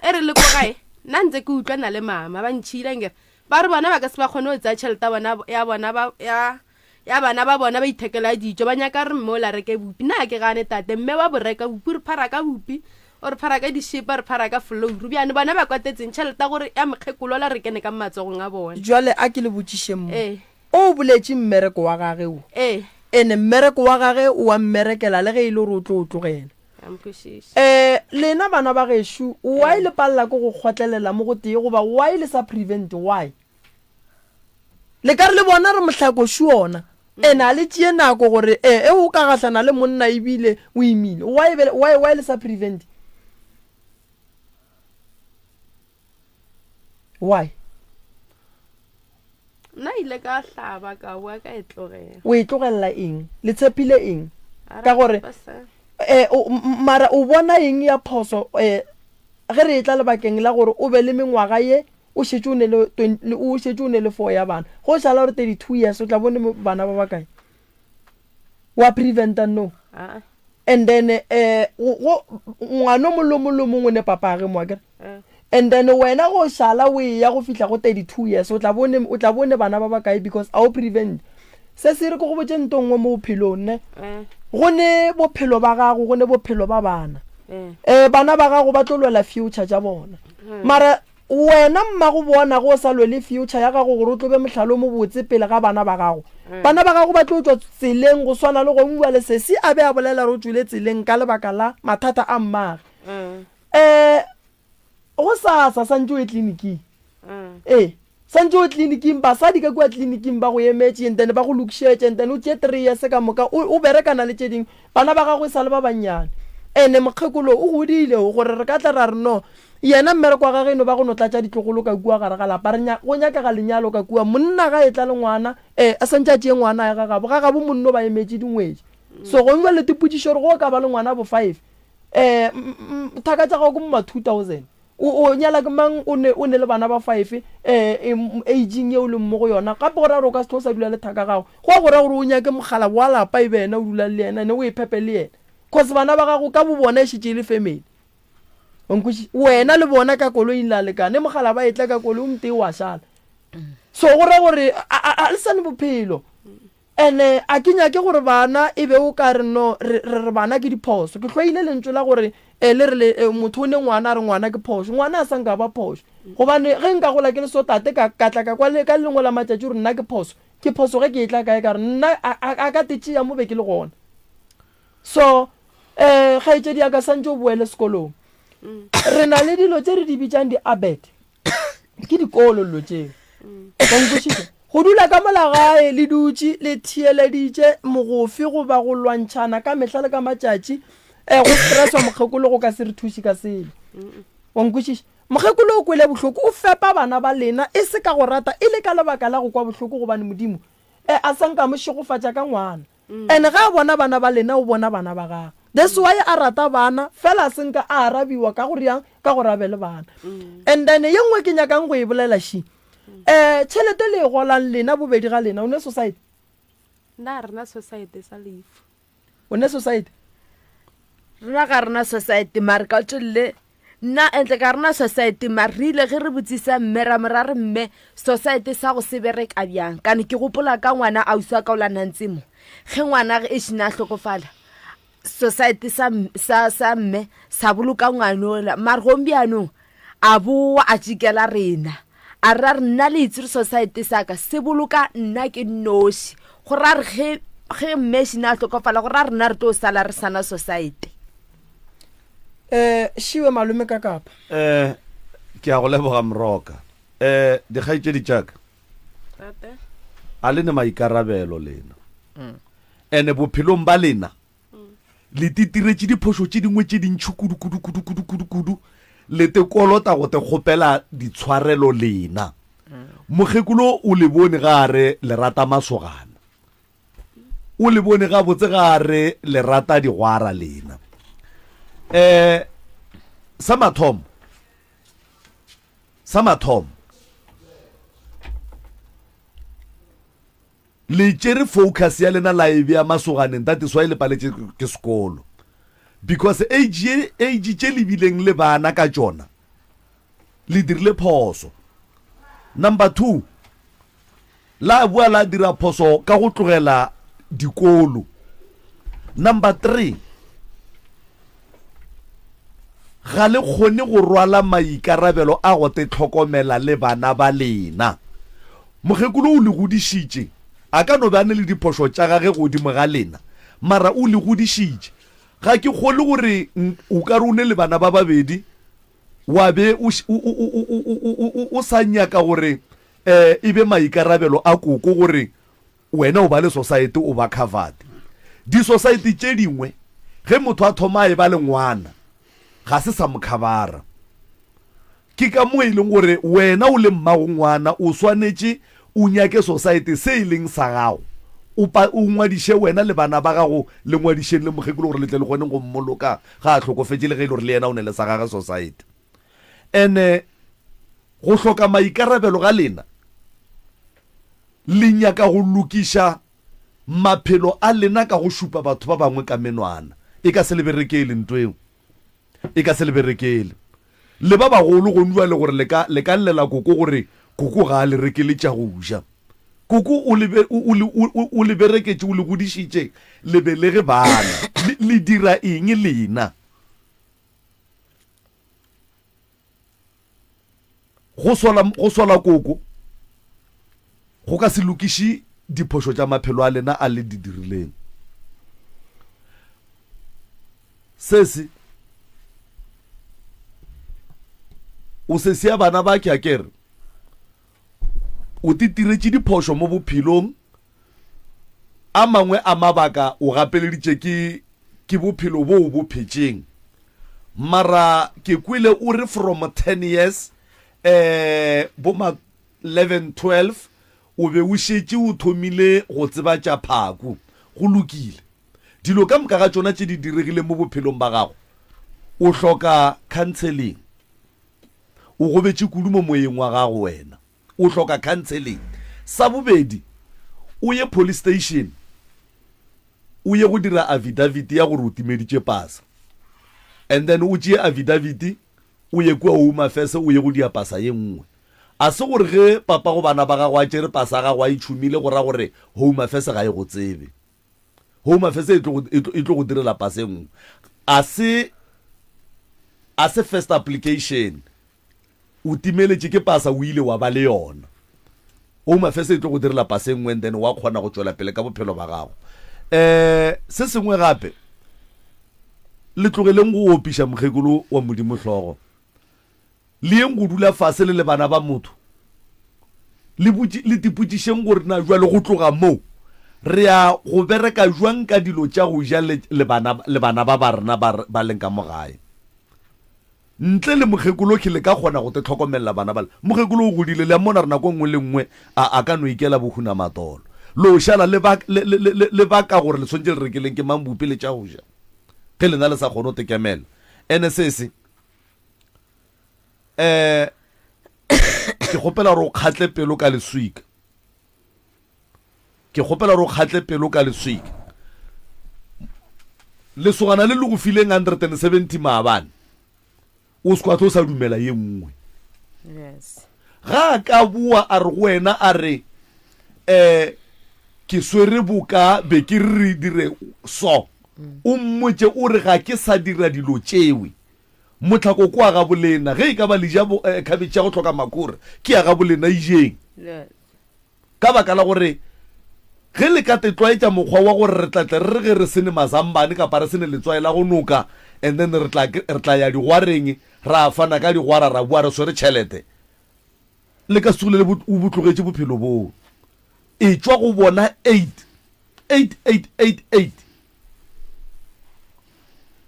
e re le ko gae, nna ntse ke utlwana le mama, ba ntšhila nkere. Ba re bona ba ka se ba kgone ho tsaya tšhelete ya bona, ya bona ba, ya, ya bana ba bona ba ithekela dijo, ba nyaka re mme o la reke bupi. Nna ha ke gane tate, mme wa bo reka bupi, re phara ka bupi, O re phara ka dišipa, re phara ka flouru. Bjane bona ba kwatetseng tšhelete ya gore ya mokgekolo la re kene ka matsogong a bona. Jwale a ke le botšišeng mo. Ee. O boletše mmereko wa gage wo. Ee. Ene mmereko wa gage o a mmerekela le ge e le gore o tlo o tlogela. Ke a mo kwešiša. Eh, lena bana ba gešo, why le palela ke go kgotlelela mo go tee goba why le sa prevent, why? Le ka re le bona re mohlakošu ona, ene a le tšee nako gore eh, e o ka gahlana le monna ebile o imile, why, why, why le sa prevent? Why? Nna ile ka hlaba ka boa ka e tlogela. O e tlogelela eng? Le tshepile eng? Ka gore eh, o, mara o bona eng ya phoso eh, ge re etla lebakeng la gore o be le mengwaga ye o šetše o ne le o šetše o ne le four ya bana go šala gore 32 years o tla bone bana ba bakae wa preventa no and then eh go ngwana o mongwe le mongwe le mongwe ne papage mo akere eh. and then wena go šala o ya go fihla go 32 years o tla bone o tla bone bana ba bakae because a o prevent se se re ke go botse nto nngwe mo bophelong ne eh. go ne bophelo ba gago go ne bophelo ba bana eh. eh bana ba gago ba tlo lwela future tša bona mm. mara Wena mmago bona ge o sa lwele future ya gago gore o tlo be mohlala o mobotse pele ga bana ba gago. Bana ba gago ba tlo tšwa tseleng go swana le gong bjale sesi a be a bolela gore o tšwile tseleng ka lebaka la mathata a mmage. Um go sasa santše o ye tleliniking. Ee, santše o ye tleliniking basadi ka kua tleliniking ba go emetše and then ba go lokišetše and then o tšee three years ka moka o berekana le tše dingwe. Bana ba gago e sa le ba bannyane. Ene mokgekolo o godile gore re ka tla ra re no Yena mmereko wa gage e no ba go no tlatša ditlogolo ka kua gare ga lapa. Re nya, go nyakega lenyalo ka kua. Monna ga etla le ngwana, ee, a santše a tšee ngwana a ye ga gabo. Ga gabo monno ba emetše dingwetši. So gong bjale tipotšišo gore go ka ba le ngwana bo five, ee, thaka tša gago ke mo ma 2000. O, o nyala ke mang o ne, o ne le bana ba five, ee, aging ye o leng mo go yona. Gape go ra gore o ka se hlwe o sa dula le thaka gago. Go a go ra gore o nyake mogala wa lapa e be yena o dulang le yena, ene o iphepe le yena. Cause bana ba gago ka bo bona e šetše e le family. Wa nkwešiša? Wena le bona ka koloing la lekane, mogala ba etla ka koloi o motee wa šala. So go ra gore a le sane bophelo. Ene a ke nyake gore bana e be o ka re no re re bana ke diphoso. Ke hloile lentšu la gore e le re le e, motho o ne ngwana a re ngwana ke phoso. Ngwana a sa nka ba phoso. Gobane ge nka gola ke le so tate ka ka tla ka kwa le ka lengwe la matšatši gore nna ke phoso. Ke phoso ge ke etla kae ka re nna a ka te tšea mo be ke le gona. So, um kgaetšedi ya ka santše o boele sekolong. Re na le dilo tše re di bitšang di-abet. Ke dikolo dilo tšeo. Wa nkwešiša? Go dula ka mola gae le dutše le theeleditše mogofe goba go lwantšhana ka mehla le ka matšatši, um go stresswa mokgekolo go ka se re thuše ka selo. Wa nkwešiša? Mokgekolo o kwele bohloko, o fepa bana ba lena e se ka go rata, e le ka lebaka la go kwa bohloko gobane Modimo um a sa nka mo šegofatša ka ngwana. And ge a bona bana ba lena o bona bana ba gagwe. That's why a rata bana fela a senka a arabiwa ka go riang ka gore a be le bana. And then ye nngwe ke nyakang go e bolela she. Eh tšhelete le e golang lena bobedi ga lena o ne society? Nna rena society sa lefu. O ne society? Rena ga rena society mare ka tšwelele Nna entle ka rena society mare re ile ge re botsisa mme ra mo ra re mme society sa go se bereka bjang kane ke gopola ka ngwana ausi wa ka o la nantse mo ge ngwana ge e šina a hlokofala society sa, sa, sa mme sa boloka ngwanola mare gong bjanong a boa a tšikela rena a re ra re nna le itse re society sa ka se boloka nna ke nnoši go ra re ge ge mme šina a hlokofala go ra rena re tlo sala re sana society Eh, šiwe malome ka kapa. Eh, ke a go leboga Moroka. Eh, dikgaetšedi tša ka. Tate. A le ne maikarabelo lena. Mm. Ene bophelong ba lena mm. le titiretše diphošo tše dingwe tše dintšhi kudu kudu kudu kudu kudu kudu le te kolota go te kgopela ditshwarelo lena. Mm. Mokgekolo o le bone ga a re le rata masogana. O le bone gabotse ga a re le rata digwara lena. Um sa mathomo, sa mathomo le tšere focus ya lena la e bea masoganeng that is why le paletše ke sekolo because age ye age tše le bileng le bana ka tšona le dirile phoso. Number 2 la boa la dira phoso ka go tlogela dikolo. Number 3. Ga le kgone go rwala maikarabelo a go te hlokomela le bana ba lena. Mokgekolo o le godišitše. A ka no be a ne le diphošo tša gage godimo ga lena, mara o le godišitše. Ga ke kgolwe gore o ka re o ne le bana ba babedi wa be o, o, o, o, o, o sa nyaka gore um e be maikarabelo a koko gore Wena o ba le sosaete o ba covered. Disosaete tše dingwe ge motho a thoma a eba le ngwana ga se sa mo khabara. Ke ka mo e leng gore wena o le mmago ngwana o swanetše o nyake sosaete se e leng sa gago o pa o ngwadiše wena le bana ba gago le ngwadišeng le mokgekolo gore le tle le kgoneng go mmoloka ga a hlokofetše le ge e le gore le yena o ne le sa gage sosaete. Ene go hloka maikarabelo ga lena Le nyaka go lokiša maphelo a lena ka go šupa batho ba bangwe ka menwana. E ka se le berekele nto eo. E ka se le berekele. Le ba bagolo gonu bjale gore le ka, le ka llela koko gore koko ga a le rekele tša go ja. Koko o le, o, o, o, o, o le bereketše, o le godišitše, le belege bana. Le, le dira eng lena? Go sola, go sola koko go ka se lokiše diphošo tša maphelo a lena a le di dirileng. Sesi, o sesi ya bana ba ke a kere o titiretše diphošo mo bophelong a mangwe a mabaka o gapeleditše ke ke bophelo bo o bo phetšeng mara ke kwele o re from 10 years eh bo ma 11 12 o be o šetše o thomile go tseba tša phaku go lokile dilo ka moka ga tšona tše di diregileng mo bophelong ba gago o hloka counseling o gobetše kudu mo moyeng wa gago wena O hloka counseling. Sa bobedi, o ye police station o ye go dira affidavit ya gore o timeditše pasa. And then o tšee affidavit o ye kua Home Affairs o ye go dia pasa ye nngwe. A se gore ge papa go bana ba gago a tšere pasa ya gago a e tšhumile go ra gore Home Affairs ga e go tsebe. Home Affairs e tlo e tlo go direla pasa e nngwe. A se a se first application. O timeletše ke pasa o ile wa ba le yona. Home Affairs e tlo go direla pasa e nngwe and then wa kgona go tšwela pele ka bophelo ba gago. Um se sengwe gape le tlogeleng go opiša mokgekolo wa Modimo hlogo. Le yeng go dula fase le le bana ba motho le botši le tipotšišeng gore na jwale go tloga mo re ya go bereka jwang ka dilo tša go ja le le bana le bana ba ba rena ba ba leng ka mo gae. Ntle le mokgekolo ke le ka kgona go te hlokomelela bana bale. Mokgekolo o godile, le a mmona gore nako e nngwe le nngwe a, a ka no ikela bohunamatolo. Lo šala le ba, le, le, le, le baka gore le swanetše le rekeleng ke mang bupi le tša go ja, ge lena le sa kgone go te kemela. Ene sese, um ke kgopela gore o kgatle pelo ka leswika. Ke kgopela gore o kgatle pelo ka leswika. Lesogana le le go fileng 170 maabane, o se kwa tlo sa dumela ye nngwe. Yes. Ga a ka boa a re go wena a re um ke swere boka be ke re re dire so, o mmotše o re ga ke sa dira dilo tšewe. Mohlako ke wa gabolena, ge e ka ba le ja khabetšhe ya go hloka makhura, ke ya gabolena, ijeng. Yes. Ka baka la gore ge le ka tetlwaetša mokgwa wa gore re tla tle re re ge re se ne mazambane kapa re se ne letswai la go noka and then re tla re tla ya digwareng ra fana ka digwara ra boa re swere tšhelete, le ka se tsogile le o bo tlogetše bophelo boo. Etšwa go bona 8 8 8 8 8.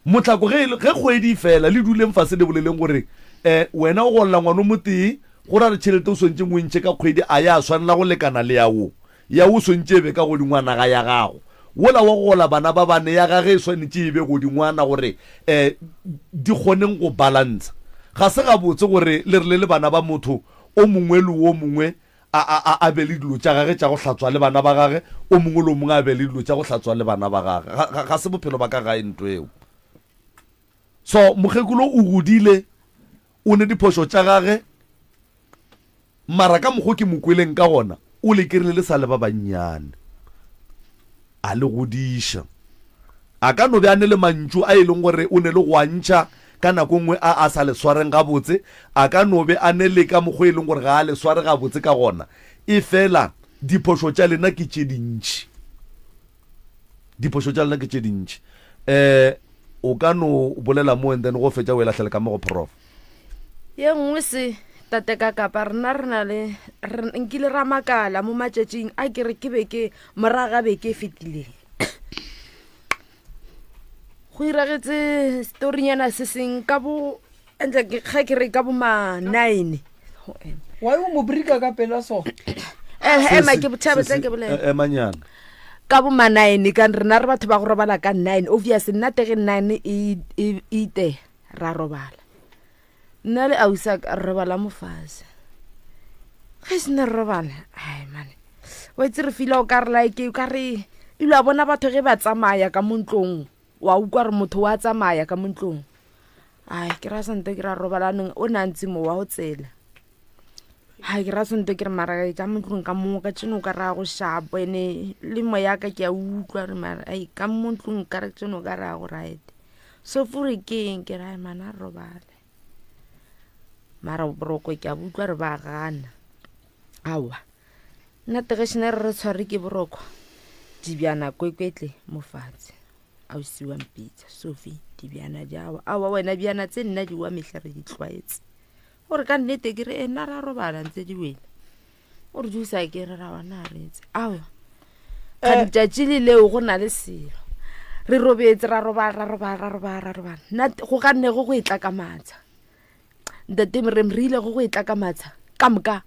Mohlako ge ge kgwedi e fela le duleng fase le boleleng gore eh wena o golla ngwana o motee go ra re tšhelete o swantšeng o e ntšhe ka kgwedi a ya swanela go lekana le ya wo ya wo swantše e be ka godingwana ga ya gago wola wa go gola bana ba bane ya gage e swanetše e be godingwana gore eh di kgoneng go balantsha ga se gabotse gore le re le le bana ba motho o mongwe le o mongwe A, a, a, a be le dilo tša gage tša go hlatswa le bana ba gage, o mongwe le o mongwe a be le dilo tša go hlatswa le bana ba gage. Ga, ga, ga se bophelo ba ka gae nto eo. So, mokgekolo o godile, o ne diphošo tša gage, mara ka mokgo ke mo kweleng ka gona, o le kerile le sa le ba bannyane. A le godiša. A ka no be a ne le mantšu a e leng gore o ne le go a ntšha. ka nako nngwe a a sa le swareng gabotse, a ka no be a ne le ka mokgwa e leng gore ga a le sware gabotse ka gona. Efela diphošo tša lena ke tše dintši. Diphošo tša lena ke tše dintši. Um o ka no bolela mo and then go fetša o e lahlele ka mo go prof. Ye nngwe se, Tate Kakapa, rena re na le, re, nkile ra makala mo matšatšing a ke re ke be ke, morago ga beke e fetileng. Go iragetse storynyana se seng ka bo, entle ke, ga ke re ka bo ma nine. Why o mo brika ka pela so? Eh, ema ke botšhabe tla ke bolela. Eh, Emanyana. Ka bo ma nine, ka rena re batho ba go robala ka nine. Obvious nna tege nine e, e, e iteya. Ra robala. Nna le ausi wa ka re robala mo fase. Ge se ne re robala, ai mane. Wa itse re feel-a o ka re like o ka re ile wa bona batho ge ba tsamaya ka mo ntlong, wa utlwa gore motho wa tsamaya ka mo ntlong. Ai ke ra sante ke ra robala neng o ne a ntse mo wa go tsela. Hai ke ra sante ke re mara ka mo ntlong ka mo ka tšeno ka ra go shapo ene le moya ka ke a utlwa re mara ai ka mo ntlong ka re tšeno ka ra go right. So fure ke eng ke ra mana robale. Mara boroko ke a utlwa re ba gana. Aowa. Nna tegešene re re tshware ke boroko. Dibjana kwekwetle mo fatshe. Ausi wa mpitsa, Sophie, dibjana di awa. Aowa wena bjana tse nna di wa mehla re di tlwaetse. Gore ka nnete ke re e nna ra robala ntse di wele. O re dusa ke re ra wana re etse. Aowa. Ga eh. letšatši le leo go na le selo. Re robetse ra robala ra robala ra robala ra robala. Nna go ganne go go e tla ka matsha. Ntate Moremi re ile go go e tla ka matsha ka moka.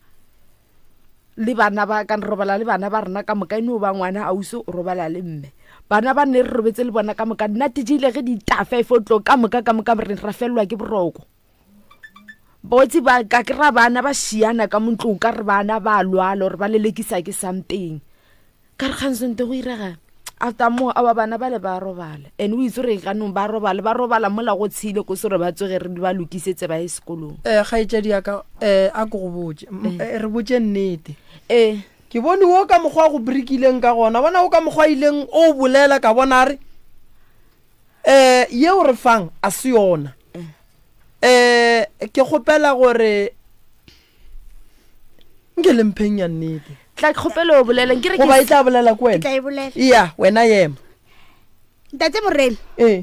Le bana ba ka re robala le bana ba rena ka moka e no ba ngwana ausi o robala le mme. Bana ba ne re robetse le bona ka moka nna te di ile ge di ta 5 o'clock ka moka ka moka re ra fellwa ke boroko. Botse ba ka kry-a bana ba šiana ka mo ntlong ka re bana ba lwala gore ba lelekisa ke something. Ka re kgang sente go irega after mo awa bana ba le ba robala and o itse gore ganong ba robala ba robala mola go tshile ko se gore ba tsoge re ba lokisetse ba ye sekolong. Eh kgaetšedi ya ka eh a ko go botše eh. re botše nnete. Eh. Ke bone wo ka mokgwa go brikileng ka gona bona o ka mokgwa ileng o bolela ka bona a re eh yeo re fang a se yona. Eh ke kgopela gore nke le mpheng ya nnete. Tla ke kgopela o bolela nke re ke Goba e tla bolela ko wena. Ke tla e bolela. Iya, wena yema. Ntate Moremi. Eh.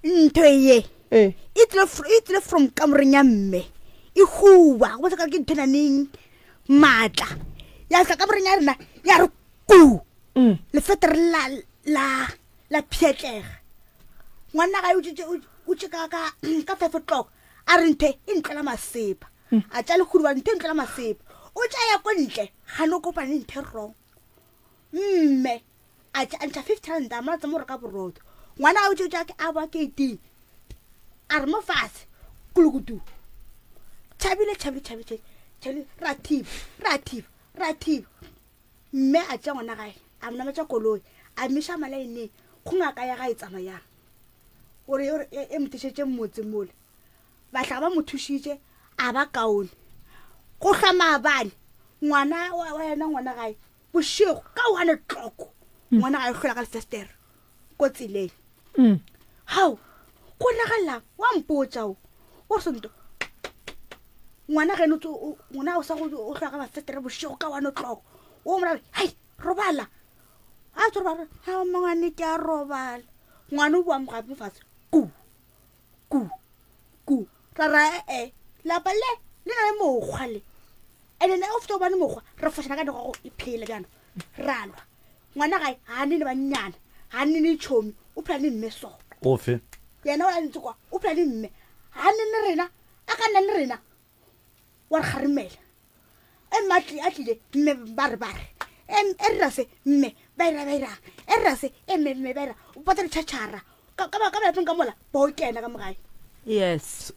Ntho ye. Eh. E tlile e tlile from kamoreng ya mme. E huwa, go ka ke ntho e nang maatla. Ya tla kamoreng ya rena ya re ku. Mm. Lefetere la la la pšhetlega ngwana gae o tše ka ka ka five o'clock a re nthe e ntlela masepa hmm. a tša lehudu ba nthe e ntlela masepa o tša ya ko ntle ga no kopane nthe wrong mme a tša ntšha fifty rand a mara tsama reka borotho ngwana a o tša a boa gating a re mo fatshe kulukutu tšhabile tšhabile tšhabile tšhabile ra thiba ra thiba ra thiba Mme a tšea ngwana gae, a mo nametša koloi, a mmiša malaeneng go ngaka ya gae tsamayang gore e, e, e mo tlišetše motse mole. Bahlaga ba mo thušitše, a ba kaone. Go hlwa maabane, ngwana wa wa yena ngwana gae, bošego ka one o'clock, ngwana gae o hlola ka lefestere ko tseleng. Hao, go diragalang? Wa mpotša o. O re Sonto, ngwana geno ngwana o sa go o hlwa ka mafetere bošego ka one o'clock. O mo ra hai, robala. A tso robala, ha mongwane ke a robala. Ngwana o boa mogape mo fatshe. Ku. Ku. Ku. Ra ra e lapa le le na le mokgwa le. Ene ne o feta o bane mokgwa, re fošana ka digogo e phela bjano. Ra lwa. Ngwana gae ga nene bannyana, ga nene tšhomi, o phela le mme so. Ofe? Yena o a ntse kwa, o phela le mme. Ga nene rena, a ka nna le rena, wa re kgarimela. E mme a tlile, mme ba re ba re. E rra se, mme ba ira ba irang. E rra se, e mme mme ba ira. O patsa ditšhatšhara. Ka ka ka lapeng ka mola, bo kena ka mo gae. Yes.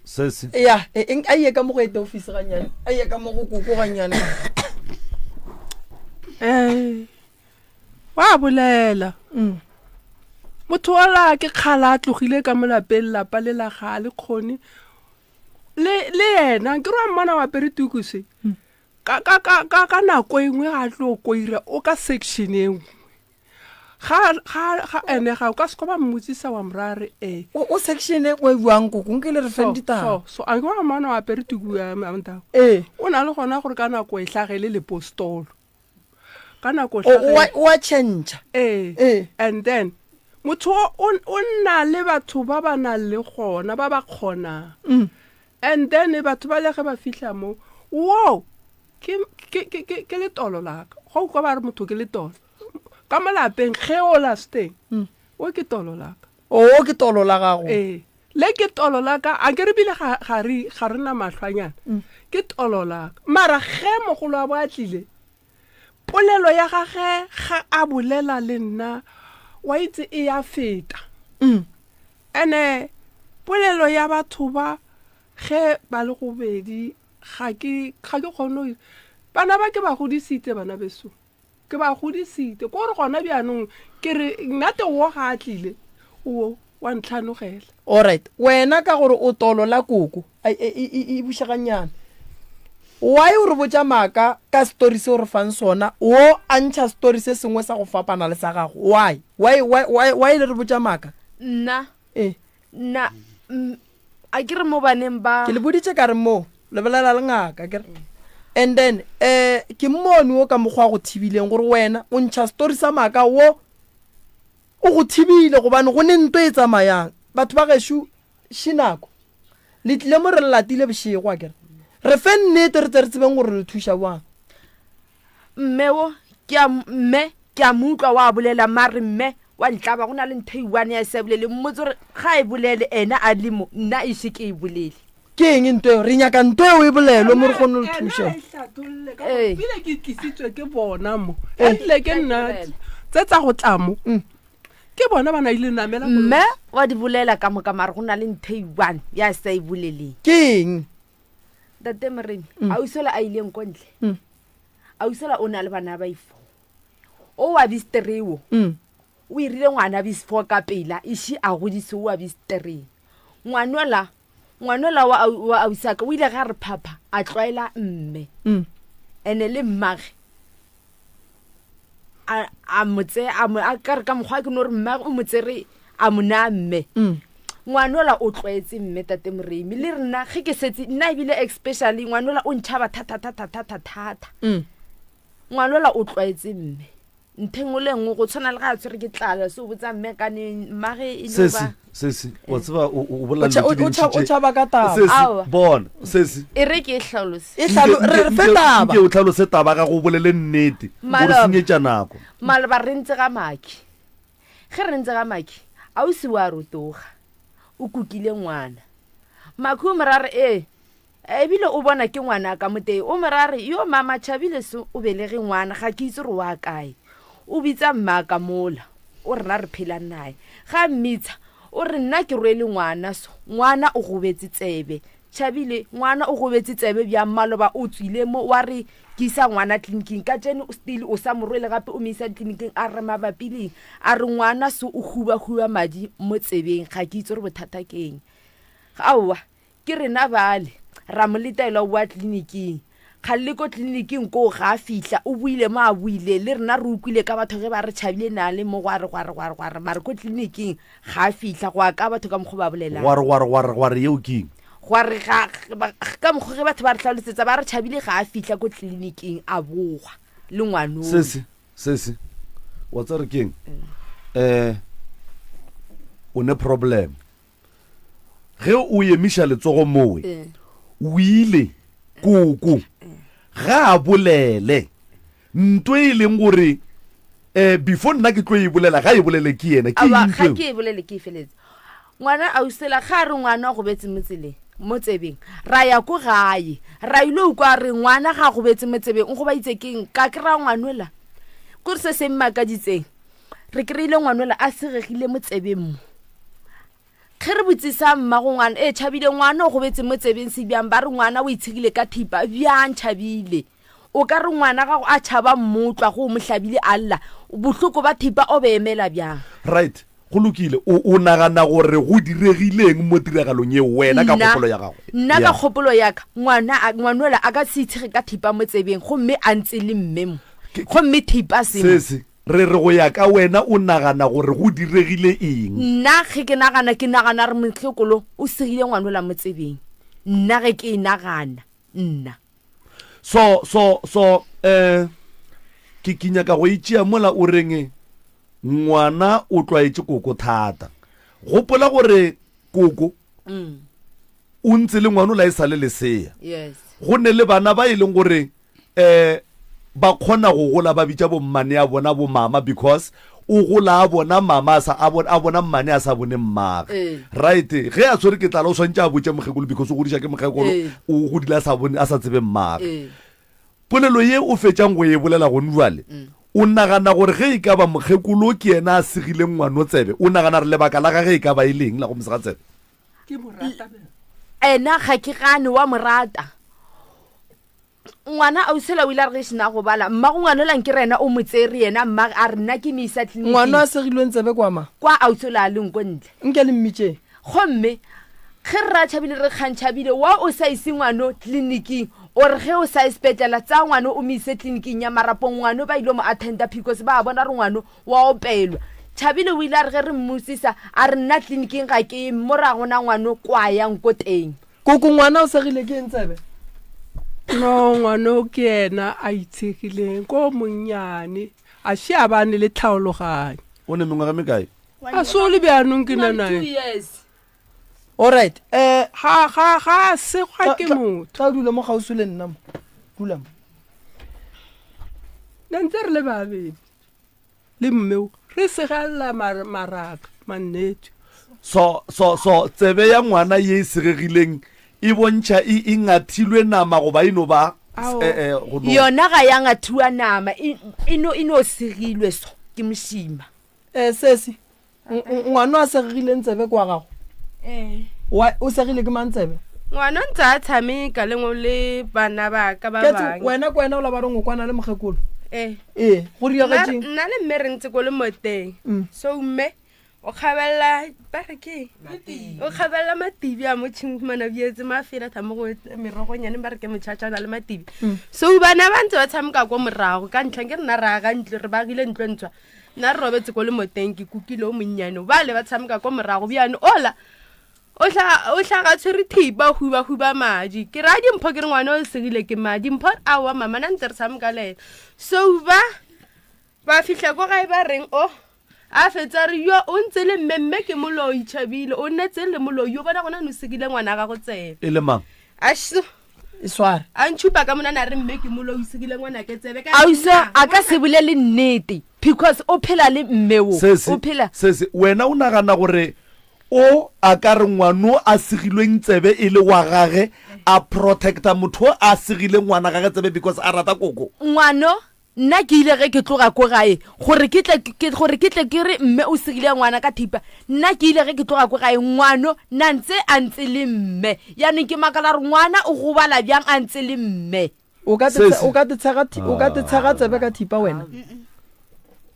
Sesi. Ya, e, e, a ye ka mo go ete office ganyane. A ye ka mo go koko ganyane. Eh. Wa bolela. Mm. Motho ola ke kgala a tlogile ka mo lapeng lapa le la ga le kgone. Le le yena ke re wa mmona wa apere tuku se. Mm. Ka ka ka ka ka nako e nngwe ga tlo koira o ka section e nngwe. Ga, ga, ga, ene ga o ka se kwa ba mmotsisa wa mo raya re ee. O, o section e o e buang koko, nke le re feng ditaba. So, so, a nke wa mmona o apere tuku ya mantau. Ee. O na le gona gore ka nako e hlagele lepostolo. Ka nako e O, o hlagele. wa, o wa tšhentšha. Ee. Ee. And then, motho o, o, o nna le batho ba ba nang le gona, ba ba kgonang. And then batho ba le ge ba fihla mo, wo, ke, ke, ke, ke, ke letolo la ka. Go kwa ba re motho ke letolo. Ka mo lapeng ge o la steng, o ke tolo la ka. O ke tolo la gago. Ee, le ke tolo la ka, a ke re bile ga, ga re, ga re na mahlwanyana. Ke tolo la ka. Mara ge mogolo wa bo a tlile, polelo ya gage ga a bolela le nna, wa itse e ya feta. Ene polelo ya batho ba ge ba le gobedi, ga ke, ga ke kgone go, bana ba ke ba godisitse bana beso. Ke ba godisitse. Ko gore gona bjanong ke re nnate wo ga a tlile, o wa ntlhanogela. Alright, wena ka gore o tolo la koko, e, e, e, e, e buša gannyane. Why o re botša maaka ka story se o re fang sona, wo a ntšha story se sengwe sa go fapana le sa gago? Why? Why, why, why, why le re botša maaka? Nna, Eh. nna, a ke re mo baneng ba. Ke le boditše ka re mo, le bolela le ngaka, ke re. And then, eh, ke mmone wo ka mokgwa a go thibileng, gore wena o ntšha story sa maaka wo, o go thibile gobane go ne nto e tsamayang. Batho ba gešo, še nako. Le tlile mo re le latile bošego, a ke re. Re fe nnete re tle re tsebeng gore re le thuša bjang. Mme wo, ke a, mme, ke a mo utlwa wa bolela, mare mme wa ntlaba, go na le ntho e one ya e sa bolele, mmotse gore ga e bolele ena a le mo, nna e se ke e bolele. Ke eng nto eo? Re nyaka nto eo e bolelwe mo re kgone go le thuša. Ena e hlatholle ka Ee. gore pele ke tlisitswe ke bona mo. Ee. E tlile ke nna tse tsa go tla mo. Ke bona ba na ile namela koloi. Mme wa di bolela ka moka, mare go na le ntho e one ya sa e boleleng. Ke eng? Ntate Moremi, ausi ola a ileng ko ntle. Ausi ola o na le bana ba ifo. O wa bistreo. O irile ngwana bisfo ka pela, ishi a godise o wa bistreo. Ngwanola, ngwanola wa wa ausaka o ile ga re phapha a tlwaela mme. Ene le mmage. A, a mo tse, a mo, a ka re ka mokgwa ke no re mmage o mo tsere a mo naya mme. Ngwanola o tlwaetse mme tate Moremi. Le rena ge ke setse nna ebile especially ngwanola o ntšhaba thata thata thata thata. Ngwanola o tlwaetse mme. Ntho e nngwe le e nngwe go tshwana le ga a tshwere ke tlala se o botsa mme kane mmage e no Sesi, ba sesi, wa tseba o, o bolela O tšha- dilo tše o tšha- dintši o tše. tšhaba ka taba. Sesi, Aowa. bona, sesi. E re ke e hlalose. E hlalo-, Nke, re re nke, fe nke, taba. nke o hlalose taba ga go bolele nnete. O re Maloba. senyetša nako. Maloba re ntse ga maki. Ge re ntse ga maki, ausi wa rotoga. O kukile ngwana. Maki o mo ra re, ee, ebile o bona ke ngwana ka motee. O mo ra re, yo mama Tšhabile so o belege ngwana, ga ke itse gore wa kae. O bitsa mma ka mola, o rena re phela naye. Ga mmitsa, o re nna ke rwele ngwana so, ngwana o gobetse tsebe. Tšhabile, ngwana o gobetse tsebe bjang maloba o tswile mo wa re ke isa ngwana tleliniking ka tšeno still o sa mo rwele gape o mo isa tleliniking a re mabapi le eng? A re ngwana so o huba-huba madi mo tsebeng ga ke itse gore bothata ke eng. Aowa ke rena bale ra mo letela o boa tleliniking. Kgale le ko tleliniking koo ga a fihla o buile mo a buile le rena re utlwile ka batho ge ba re tšhabile na le mo gware gware gware gware mare ko tleliniking ga a fihla go ya ka batho ka mokgwa ba bolelang. Gware gware gware gware yeo ke eng? Gware ga, ba, ka mokgwa ge batho ba re hlalosetsa ba re tšhabile ga a fihla ko tleliniking a boga le ngwanong. Sesi, sesi, wa tseba re ke eng? Eh, o ne problem. Ge o emiša letsogo mowe, o ile koko ga a bolele nto e leng gore eh before nna ke tlo e bolela ga e bolele ke yena ke Aowa, eng ga ntho eo? ke e bolele ke e feletse. Ngwana ausela ga a re ngwana o gobetse mo tseleng mo tsebeng ra ya ko gae ra ile ukwa re ngwana ga a gobetse mo tsebeng o gobaitse keng ka kry-a ngwanola kore se se mmakaditseng re kry-ile ngwanola a segegile mo tsebeng mo ge re botsisa mmago ngwana e tšhabile ngwana o gobetse mo tsebeng se bjang ba re ngwana o itshegile ka thipa bjang tšhabile o ka re ngwana gago a tšhaba mmotlwa go o mo hlabile a lla bohloko ba thipa o be emela bjang right go lokile o, o nagana gore go diregileng mo tiragalong yeo wena ka Nna- kgopolo ya gago nna ka Yeah. kgopolo ya ka ngwana a- ngwanola a ka se itshege ka thipa mo tsebeng gomme a ntse le mme mo Ke- gomme thipa se mo. sese Re re go ya ka wena o nagana gore go diregile eng? Nna ge ke nagana, ke nagana re mohlokolo o segile ngwanola mo tsebeng. Nna ge ke e nagana, nna. So, so, so, eh, ke, ke nyaka go e tšea mola o reng ngwana o tlwaetše koko thata. Gopola gore koko o ntse le ngwanola e sa le lesea. Yes. Go ne le bana ba e leng gore um ba kgona go gola ba bitša bommane a bona bomama because o gola a bona mama a sa a bona a bona mmane a sa bone mmage Ee. right ge a tshwere ke tlala o swantše a botše mokgekolo because o godiša ke mokgekolo Ee. o godile a sa bone a sa tsebe mmage Ee. polelo ye o fetšang go e bolela gone jwale o nagana gore ge e ka ba mokgekolo ke yena a segileng ngwano tsebe o nagana gore lebaka la gage e ka ba e leng la go mo sega tsebe Ke mo rata bjang. Ena ga ke gane wa mo rata Ngwana ausela o ile a re ge šena go bala, mmago ngwana ola nkere yena o mo tsere yena mmage a re nna ke mo isa tleliniking. Ngwana a segilweng tsebe kwa mang? Kwa ausi ola a leng ko ntle. Nke le mmitšeng. Gomme ge rra Tšhabile re kgang Tšhabile wa o sa ise ngwano tleliniking o re ge o sa ye sepetlela tsaya ngwano o mo ise tleliniking ya Marapong ngwano ba ile mo attenda because ba bona re ngwano wa opelwa. Tšhabile o ile a re ge re mmotsisa a re nna tleliniking ga ke ye mo re a gona ngwano kwa yang ko teng. Koko ngwana o segile ke eng tsebe? No ngwana o ke yena a itshegileng ko monnyane a še a bane le tlhaologanyo. O ne mengwaga mekae? A so le bjanong ke na nae. Alright, eh Ga ga ga a segwa ke motho. Tla dula mo kgauswi le nna mo. Dula mo. Ne ntse re le babedi. Le mmeo re segelela maraka mannete. So, so, so tsebe ya ngwana ye e segegileng e bontšha e, e ngathilwe nama goba e no ba Ao. eh, eh, go no. Yona ga ya ngathiwa nama, e, e no, e no segilwe so ke mošima. Eh sesi, Ngwana a segileng tsebe kwa gago? Ee. Wa o segile ke mang tsebe? Ngwana ntse a tshameka le le bana ba ka ba bangwe. Wena ke wena o la ba reng o kwana le mokgekolo? Ee. Ee, go diragetšeng? Nna le mme re ntse ko le moteng. So mme o kgabelela ba re ke o kgabelela matibi a mo tšhimo khumana bietse mafela tha mo go merogonyane ba re ke motšhatšana le matibi. So bana ba ntse ba tshameka ko morago ka ntlha ke rena re aga ntlo re bagile ntlo ntshwa. Nna re robetse ko lemoteng ke kukile o monnyane bale ba tshameka ko morago bjane ola o hla o hlaga tshwere thipa huba huba madi ke ra dimpho ke re ngwana o segile ke madi mpho aowa mama na ntse re tshameka le ena so ba ba fihla ko gae ba reng o a fetsa re yo o ntse le mme mme ke moloi tšhabile o nnetse le moloi yo bona gona no segile ngwana gago tsebe e le mang a E sware. A ntšhupa ka monana a re mme ke moloi o segile ngwanake tsebe ka Ausi a ka se bolele nnete because o phela le mme wo. Sesi, O phela. sesi, wena o nagana gore o a ka re ngwano a segilweng tsebe e le wa gage a protecta motho o a segileng ngwana gage tsebe because a rata koko? Ngwano Nna ke ile ge ke tloga ko gae gore ke tle ke, gore ke tle ke re mme o segile ngwana ka thipa. Nna ke ile ge ke tloga ko gae ngwano na ntse a ntse le mme. Yanong ke makala gore ngwana o gobala bjang a ntse le mme. O ka te, Sesi. o ka te tshega thi, o ka te tshega tsebe ka thipa wena?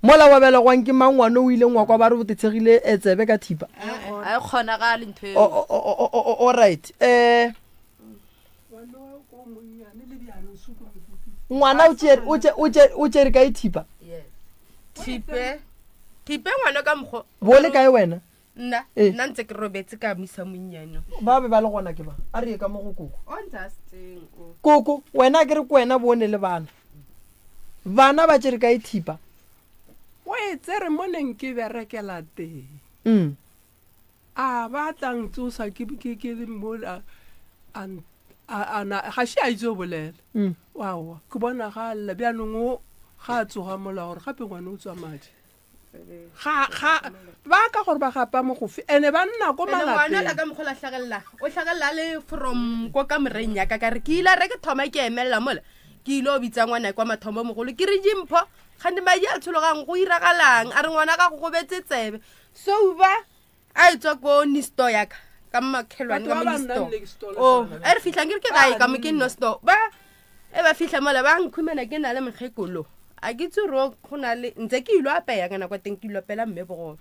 Mola wa belegwang ke mang ngwano o ileng wa kwa ba re o te tshegile eh, tsebe ka thipa? A e kgonagale ntho eo. O, o, o, o, o, o right. Eh, Ngwana o tšere, o tše, o tše, o tšere kae thipa? Thipe. Thipe ngwana ka mokgo. Bo le kae wena? Nna, Ee. nna ntse ke robetse ka misa monnyane. Ba be ba le gona ke ba. A re ye ka mo go koko. O ntse a se teng o. Koko, wena a ke re ke wena bone le bana. Bana ba tšere kae thipa? O e tsere mo neng ke berekela teng. A ba tla ntsosa ke ke ke le mola a a a na ga še a itse go bolela. Aowa ke bona ga a lla bjanong o ga a tsoga mola gore gape ngwana o tswa madi. Ga ga ba ka gore ba gapa mogofe ene ba nna ko Ene ngwana la malapeng. ka mokgwa la hlagelela o hlagelela le from ko kamoreng ya ka ka re ke ile re ke thoma ke emelela mola ke ile o bitsa ngwana kwa mathomo mogolo ke re dimpho gante madi a tshologang go iragalang a re ngwana ga go gobetse tsebe so ba a e tswa ko nisto ya ka ka mmakhelwane ka Batho mo ba ba nisto nnang next door le o tsona. e re fitlhang ke re ke gae ka mo ke nisto ba e ba fitlha mola ba nkhumana ke na le mokgekolo a ke itse gore go na le ntse ke ilo apeya ka nako ya teng ke ilo apela mme bogobe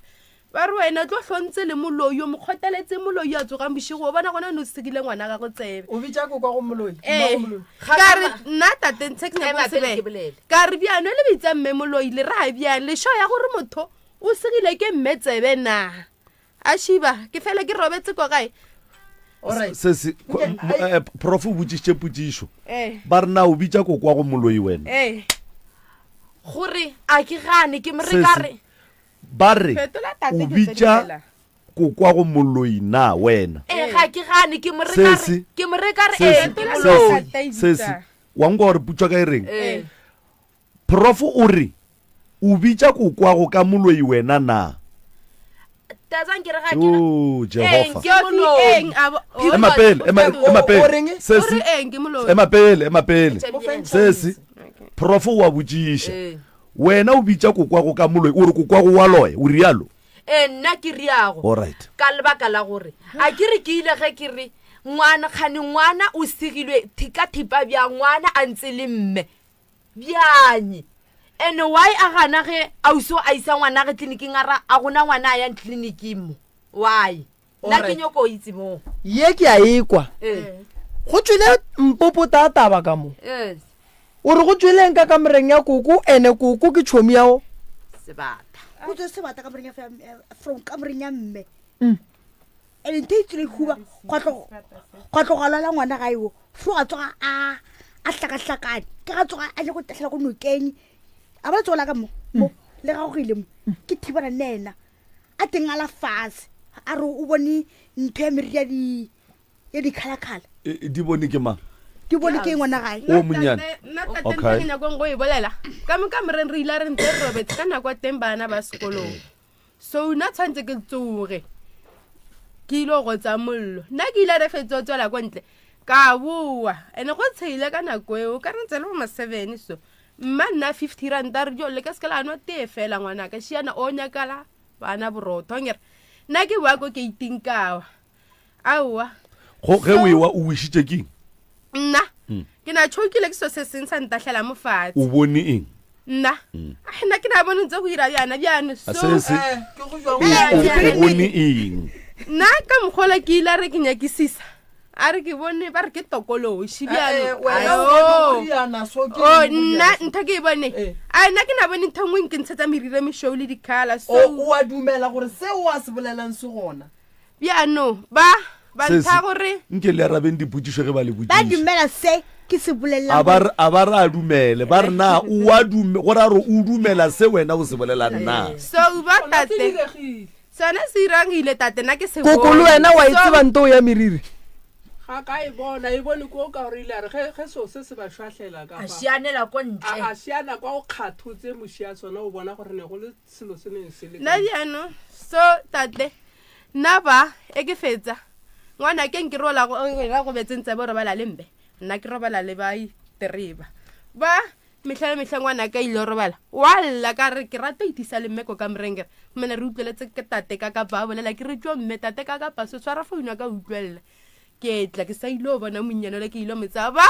Ba re wena tlo hlontse le moloi, o mo kgoteletse moloi a tsogang bošego, o bona gona no sekile ngwana gago tsebe. O bitša kokwa go moloi, Ee, mmago moloi. ka re nna tate ntshe ke nyako Ema pele ke sebe. bolele. Ka re bjano le bitsa mme moloi le ra bjang le sho ya gore motho o segile ke mme tsebe na. A šiba ke fele ke robetse ko gae. Alright. Se se Nke- ai- prof o botšišitše potšišo. Ee. Ba re na o bitša kokwa go moloi wena? Ee. Gore a ke gane ke mo re Se ka se re. Ba re, Fetola tate O ke tse di bitša fela. kokwago moloi na wena? Ee, ga ke gane, ke mo re ka re, Sesi, ke mo re ka re, sesi, ee, ke Fetola moloi. tate e sesi, sesi. bitša. Wa nkwa gore putšwa ka e reng? Ee. Prof o re, O bitša kokwago ka moloi wena na? Tazang ke re ga ke O, Ee, Jehofa. ke Sophie, moloi. eng a bo- o- Ema pele, ema, O- ema o pele. reng? O Sesi, re eng ke moloi? ema pele, ema pele. O fentšha Sesi, prof o a botšiša. Ee. Wena o bitša kokwago ka moloi, o re kokwago wa loya, o rialo? Ee, nna ke riago. Alright. Ka lebaka la gore a ke re ke ile ge ke re ngwana, kgane ngwana o segilwe thi-, ka thipa bjang, ngwana a ntse le mme bjang? And why a gana ge ausi a isa ngwanage tleliniking a ra a gona ngwana a yang tleliniking mo? Why? Nna ke Alright. nyoko itse moo. Ye ke a ekwa. Ee. Go tšwele mpopota a taba ka mo. Yes. O re go tšweleng ka kamoreng ya koko, ene koko ke tšhomi ya go. Sebata. Go tswe sebata kamoreng ya from kamoreng ya mme. Ene ntho e tswile huba, gwa tlo, gwa tlo gwa lwala ngwana gae wo. Fo a tsoga a, a hlakahlakane. Ke ga tsoga a nyako tahlela ko nokeng. A bona tsogo la ka mo, mo, le gagogile mo. Ke thibana le yena. A teng a la fase. A re o bone ntho ya meriri ya di, ya dikhalakhala. E, e, di bone ke mang? Di bone ke ngwana gae. O monyane. Nna tate Okay. ntho ke nyakong go e bolela. Ka mo kamoreng re ile re ntse re robetse ka nako ya teng bana ba sekolong. So nna tshwantse ke tsoge. Ke ile go tsa mollo. Nna ke ile re fetsa go tswela ko ntle. Ka boa. Ene go tsheile ka nako eo, ka re ntse le bo ma 7 so. Mma nna 50 rand a re jo le ka se ke la nwa tee fela ngwanaka. Šiana o nyakala bana borotho ngere. Nna ke boa ko gate-ing ka wa. Aowa. Go ge o ewa o wišitše keng? Nna ke na tšhokile ke so se seng sa ntahlela mo fatshe. O bone eng? Nna. Ai, nna ke na bone ntse go ira bjana bjane so. A se se. Eh, ke go jwang O, o, o bone eng? Nna ka mokgola ke ile a re ke nyakisisa. A re ke bone ba re ke tokološi Eh, bjalo. eh, wena o Ayo. bone go riana, so ke O, eng go nna riana so? ntho ke e bone. Eh. Ai, nna ke na bone ntho e nngwe nke ntshetsa meriri e mešweu le dikhala, so. O, o a dumela gore seo a se bolelang se gona? Bjano, ba, ba Se, ntha se. gore Nke le arabeng dipotšišo ge ba le Ba botšiša. dumela se ke se bolelang. A ba re, a ba re a dumele, ba re na o a dume, gore a re o dumela se wena o se bolelang na. So ba Sona se tate. diregile. Sona se irangile tate, nna ke se Koko le bone. wena wa e So tseba nto ya meriri? Ga ka e bona, e bone ko ka gore ile a re ge, ge seo se se ba šwahlela ka A fa. šianela ko A, ntle. a šiana kwa o kgathotse moši ya sona, o bona gore ne go le selo se neng se le Nna ka bjano, so tate, nna ba, e ke fetsa. Ngwana ke nke rola go, ra go betseng tsebe o robala le mbe. Nna ke robala le ba itereba. Ba, mehla le mehla ngwana ka ile robala. Wa lla ka re ke rata ho itisa le mme ko kamoreng ke re, mme re utlweletse ke tate ka kapa a bolela ke re tjo mme tate ka kapa se tshwara founu ya ka utlwella. Ke tla ke sa ile ho bona monyane le ke ile motsa ba.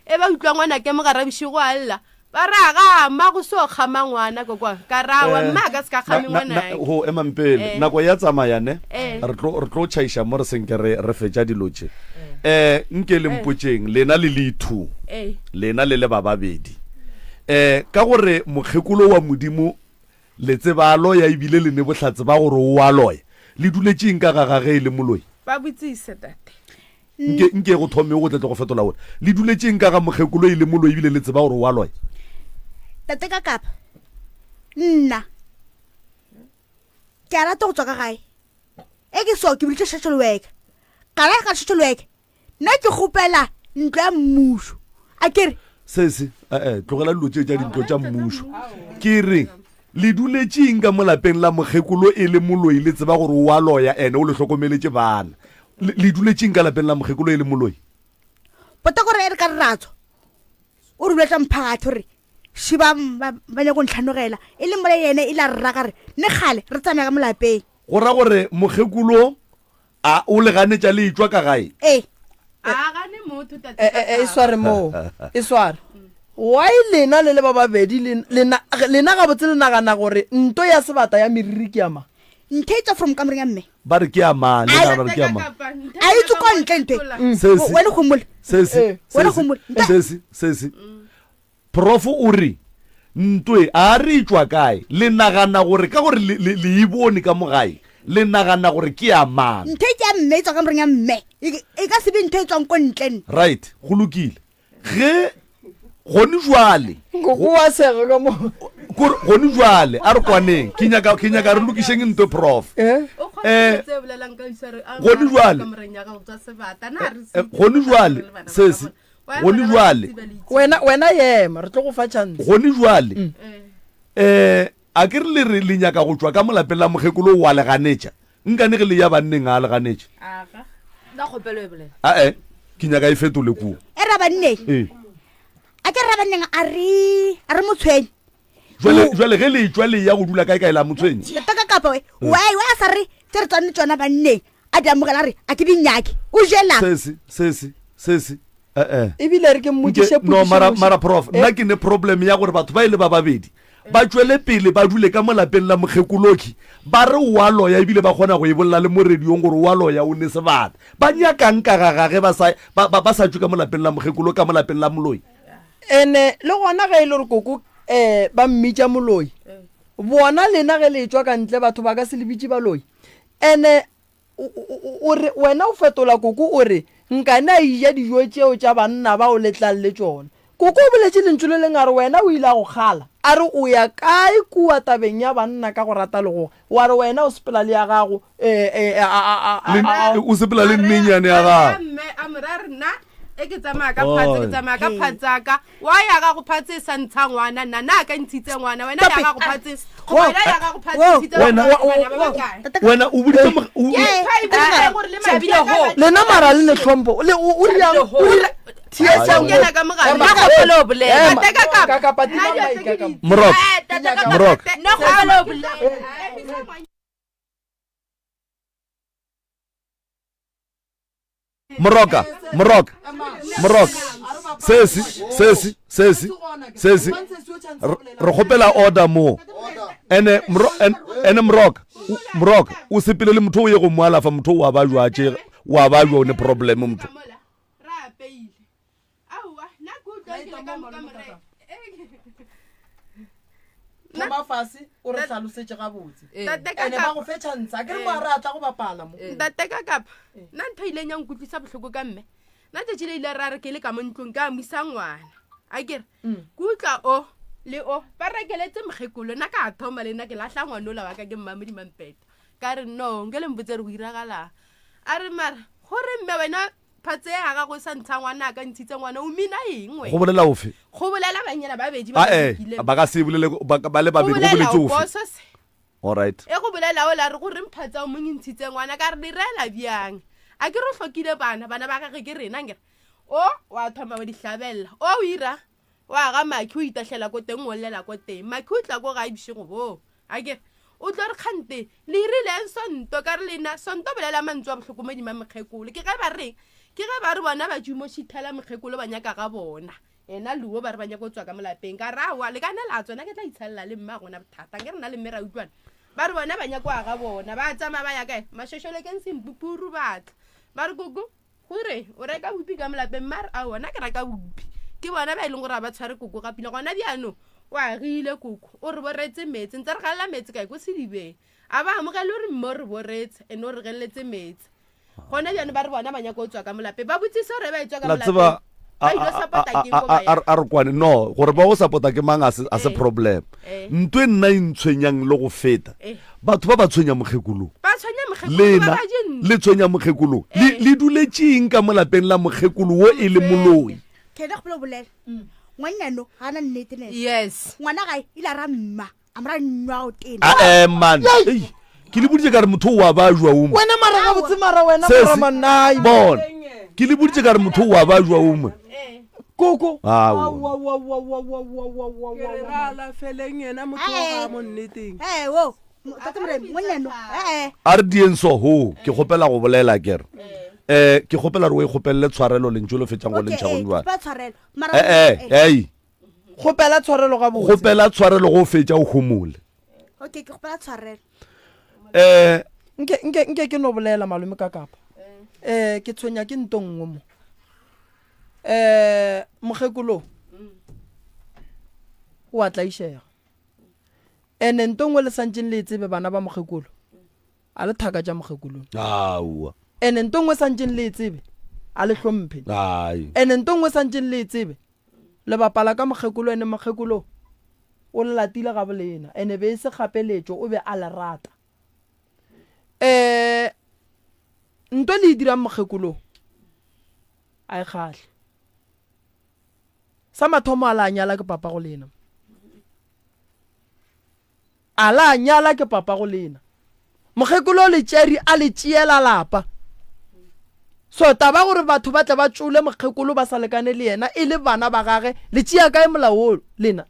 E ba utlwa ngwana ke mogara bošego a lla. Ba re a ga ma go so kgama ngwana ko kwa. Ka ra wa Eh, mma ka se ka kgame na, na, ngwana. ho emang pele. Eh. Nako ya tsamaya ne. Eh. Re tlo, re tlo tšhaiša mo re senke re, re fetša dilo tše. Eh, nke le mpotšeng, lena le le two. Eh. Lena le le ba babedi. Eh, ka gore mokgekolo wa Modimo le tseba a loya ebile le ne bohlatse ba gore o a loya. Le duletšeng ka ga gage e le moloi? Ba botsise tate. Nke, nke go thome go tle tle go fetola wena. Le duletšeng ka ga mokgekolo e le moloi ebile le tseba gore o a loya? Tate ka kapa. Nna. Ke a rata go tswa ka gae. E ke so ke biditše social worker. Ka ra ka social worker. Nna ke kgopela ntlo ya mmušo. A ke re Sese, eh, eh, tlogela dilo tše tša dintlo tša mmušo. Ke re, le duletšeng ka mo lapeng la mokgekolo e le moloi le tseba gore o a loya ene o le hlokomeletše bana. Le, le duletšeng ka lapeng la mokgekolo e le moloi? Bota gore e re ka re ra tswa. O re buletsa mphakathi gore shi ba, ba, ba nyako ntlhanogela. E le mola yena e la re raka re, ne kgale re tsamaya ka mo lapeng. Go ra gore mokgekolo a o le ganetša le etšwa ka gae? Ee. A gane motho tate. E, e, e sware moo. E sware. Why lena le le ba babedi, lena, lena gabotse le nagana gore nto ya sebata ya meriri ke ya mang? Ntho e tswa from kamoreng ya mme. Ba re ke ya mang? Le nagana gore ke ya mang? A e tswe ko ntle ntho e. Sesi. Wena gomola. Sesi. Wena Sesi. gomola. Sesi. Sesi. Prof o re ntwe a re e tšwa kae? Le nagana gore ka gore le le le e bone ka mo gae, le nagana gore ke ya mang? Ntho e ke ya mme e tswa kamoreng ya mme. E e ka se be ntho e tswang ko ntle nne. Right, go lokile. Ge gone jwale Nkoko wa sega ka mo. Kore gone jwale a re kwaneng ke nyaka ke nyaka re lokišeng ntwe prof. Eh? Eh, gone jwale eh, gone jwale sesi gone jwale Wena wena yema re tlo go fa chance. gone jwale eh a ke re le re le nyaka go tšwa ka molapeng la mokgekolo wa le ganetša nkane ge le ya banneng a le ganetša Nna kgopelo e bolela. ae ke nyaka e fetole kua E ra banneng. ee A ke ra banneng a re a re motshwenye. jwale jwale ge le tšwa le ya go dula kae kae la motshwenye Tota ka kapa we. Why why a sa re tse re tswane tsona banneng. A di amogela a re a ke di nyake. O jelang. sesi sesi sesi ee Ebile re ke mmotšiše Nke- no mara potšišo. mara prof nna ke ne problem ya gore batho ba e le ba babedi ba tšwele pele ba dule ka mo lapeng la mokgekoloki ba re o a loya ebile ba kgona go e bolela le mo radiong gore o a loya o ne sebata ba nyakang ka ga gage ba sa ba ba- ba sa tšwe ka mo lapeng la mokgekolo ka mo lapeng la moloi Ene le gona ge e le gore koko um ba mmitša moloi. Bona lena ge le tšwa ka ntle batho ba ka se le bitše baloi. Ene o re wena o fetola koko o re nkane a eja dijo tšeo tša banna bao le tlang le tšona. Koko o boletše lentšu le leng a re wena o ile a go kgala a re o ya kae kua tabeng ya banna ka go rata legoga wa re wena o sepela le ya gago o sepela le nnenyane ya gago. Mme a mo ra re nna e ke tsamaya ka phatse ke tsamaya ka phatsaka wa ya gago phatse e sa ntsha ngwana nna nna a ka ntshitse ngwana wena ya gago phatse wena ya gago phatse ntshitse Wena- ngwana ba ba kae wena o boditse mo- o- lena mara le ne tlhompho le o o riang o ira Ai, kena ka mogare. Nna kgopelo o bolela. Tate ka kapa. Ka kapa tima Nna mic ka kapa. Morok. Morok. Nna kgopelo o bolela. Moroka, Moroka, Moroka. Sesi, sesi, sesi, sesi. Re kgopela order mo. Ene ene Moroka, Moroka, o sepele le motho o ye go mo alafa motho wa ba jwa tše wa ba jwa o ne problem motho. Ra apeile. Aowa, nna ke utlwa ke le ka mo kamoreng. Thoma fase o re hlalosetše gabotse. Tate ka Ene ba kapa. go fe chance a ke re mo a re a tla go bapala mo. Ntate ka kapa. Nna ntho e ileng ya nkutlwisa bohloko ka mme. Nna tšatši le ile ra re ke le ka mo ntlong ka amusa ngwana. A ke re, ke utlwa o le o ba rekeletse mokgekolo nna ka thoma le nna ke lahla ngwanola wa ka ke mmamodima mpeta. Ka re no nke le mpotse re go iragalang. A re mara gore mme wena phatse ya gago e sa ntsha ngwana a ka ntshitse ngwana o mina eng Go wena? bolela ofe? Go bolela banyana ba babedi ba A eh ba ba ka se bolele ba ba le babedi go bolela boletse o ofe? poso se. All right. E go bolela o la re gore mphatsa o mong ntshitse ngwana ka re le reela bjang. A ke re o hlokile bana, bana ba gage ke rena nkere. O wa thoma wa di hlabella. O o ira wa ga Maki o itahlela ko teng o llela ko teng. Maki o tla ko gae bošego boo. A ke re o tlo re kgante le irileng sonto ka re lena sonto bolela mantswe a bohlokomedi ma mokgekolo. Ke ge ba reng? Ke ge ba re bona ba tšumo šithela mokgekolo ba nyaka ga bona. Ena luo ba re ba nyaka go tswa ka molapeng. Ka re aowa, le ka nna la tswa, nna ke tla itshalela le mma gona bothata. Nke re na le mme ra utlwana. Ba re bona ba nyaka go aga bona. Ba tsamaya ba ya kae? Mašošolekeng sempupuru ba tla. Ba re koko, gore o reka bupi ka molapeng, mma re aowa, nna ke reka bupi. Ke bona ba e leng gore ga ba tshware koko ga pila. Gona bjano o agile koko, o re boretse meetse. Ntse re galela meetse kae? Ko sedibeng. A ba amogele gore mme o re boretse, ene o re geletse meetse. Gona bjano ba re bona ba nyaka go tswa ka molapeng. Ba botsise gore ba e tswa ka La molapeng. tseba, Ba ilo support-a keng ko ba yang? a re kwane no gore ba go support-a ke mang a se a se problem. Ntwe nna e ntshwenyang le go feta. Batho ba ba tshwenya mokgekolong. Ba tshwenya mokgekolo, Lena, ba ba je ntlo. le tshwenya mokgekolong. Le le duletšeng ka mo lapeng la mokgekolo wo e le moloi. Ke le kgopela go bolela. Ngwannyano ga ana nnete le ena. Yes. Ngwana gae ile a ra mma, a mo ra nwa o tena. A eh man. Ei, ke le boditše ka re motho o a ba jwa o mo. Wena mara gabotse mara wena Sesi, mora mannai. Bona. Ke le boditše ka re motho o a ba jwa o mo. Koko. Aowa. Aowa, aowa, aowa, aowa, aowa, aowa, aowa, Ke re aowa. ra alafeleng yena motho o ga mo nneteng. Eh, wo. Tate Moremi, ngwannyano. Eh, eh. A re dieng so ho, ke kgopela go bolela ke re. Eh, ke kgopela re o e kgopelele tshwarelo lentšu le fetšang go le ntšha Okay, eh, gone jwale. kgopela tshwarelo. Mara Eh, eh, eh. ei. Kgopela tshwarelo gabotse. Kgopela tshwarelo go fetša o homole. Okay, ke kgopela tshwarelo. Um Nke nke nke ke no bolela malome ka kapa. Eh ke tshwenya ke nto nngwe mo. Eh mokgekolo. O a tlaišega. Ene nto nngwe le santšeng le e tsebe bana ba mokgekolo. A le thaka tša mokgekolo. Aowa. Ene nto nngwe santšeng le e tsebe a le hlomphe. Ai. Ene nto nngwe santšeng le e tsebe le bapala ka mokgekolo ene mokgekolo o le latile ga bolena ene be e se kgapeletšo o be a le rata. Um nto le e dirang mokgekolo a e kgahle. Sa mathomo a la nyala ke papa go lena. A la nyala ke papa go lena. Mokgekolo le tšeri a le tšeela lapa. So taba gore batho ba tle ba tšole mokgekolo ba sa lekane le yena e le bana ba gage le tšea kae molao wo lena?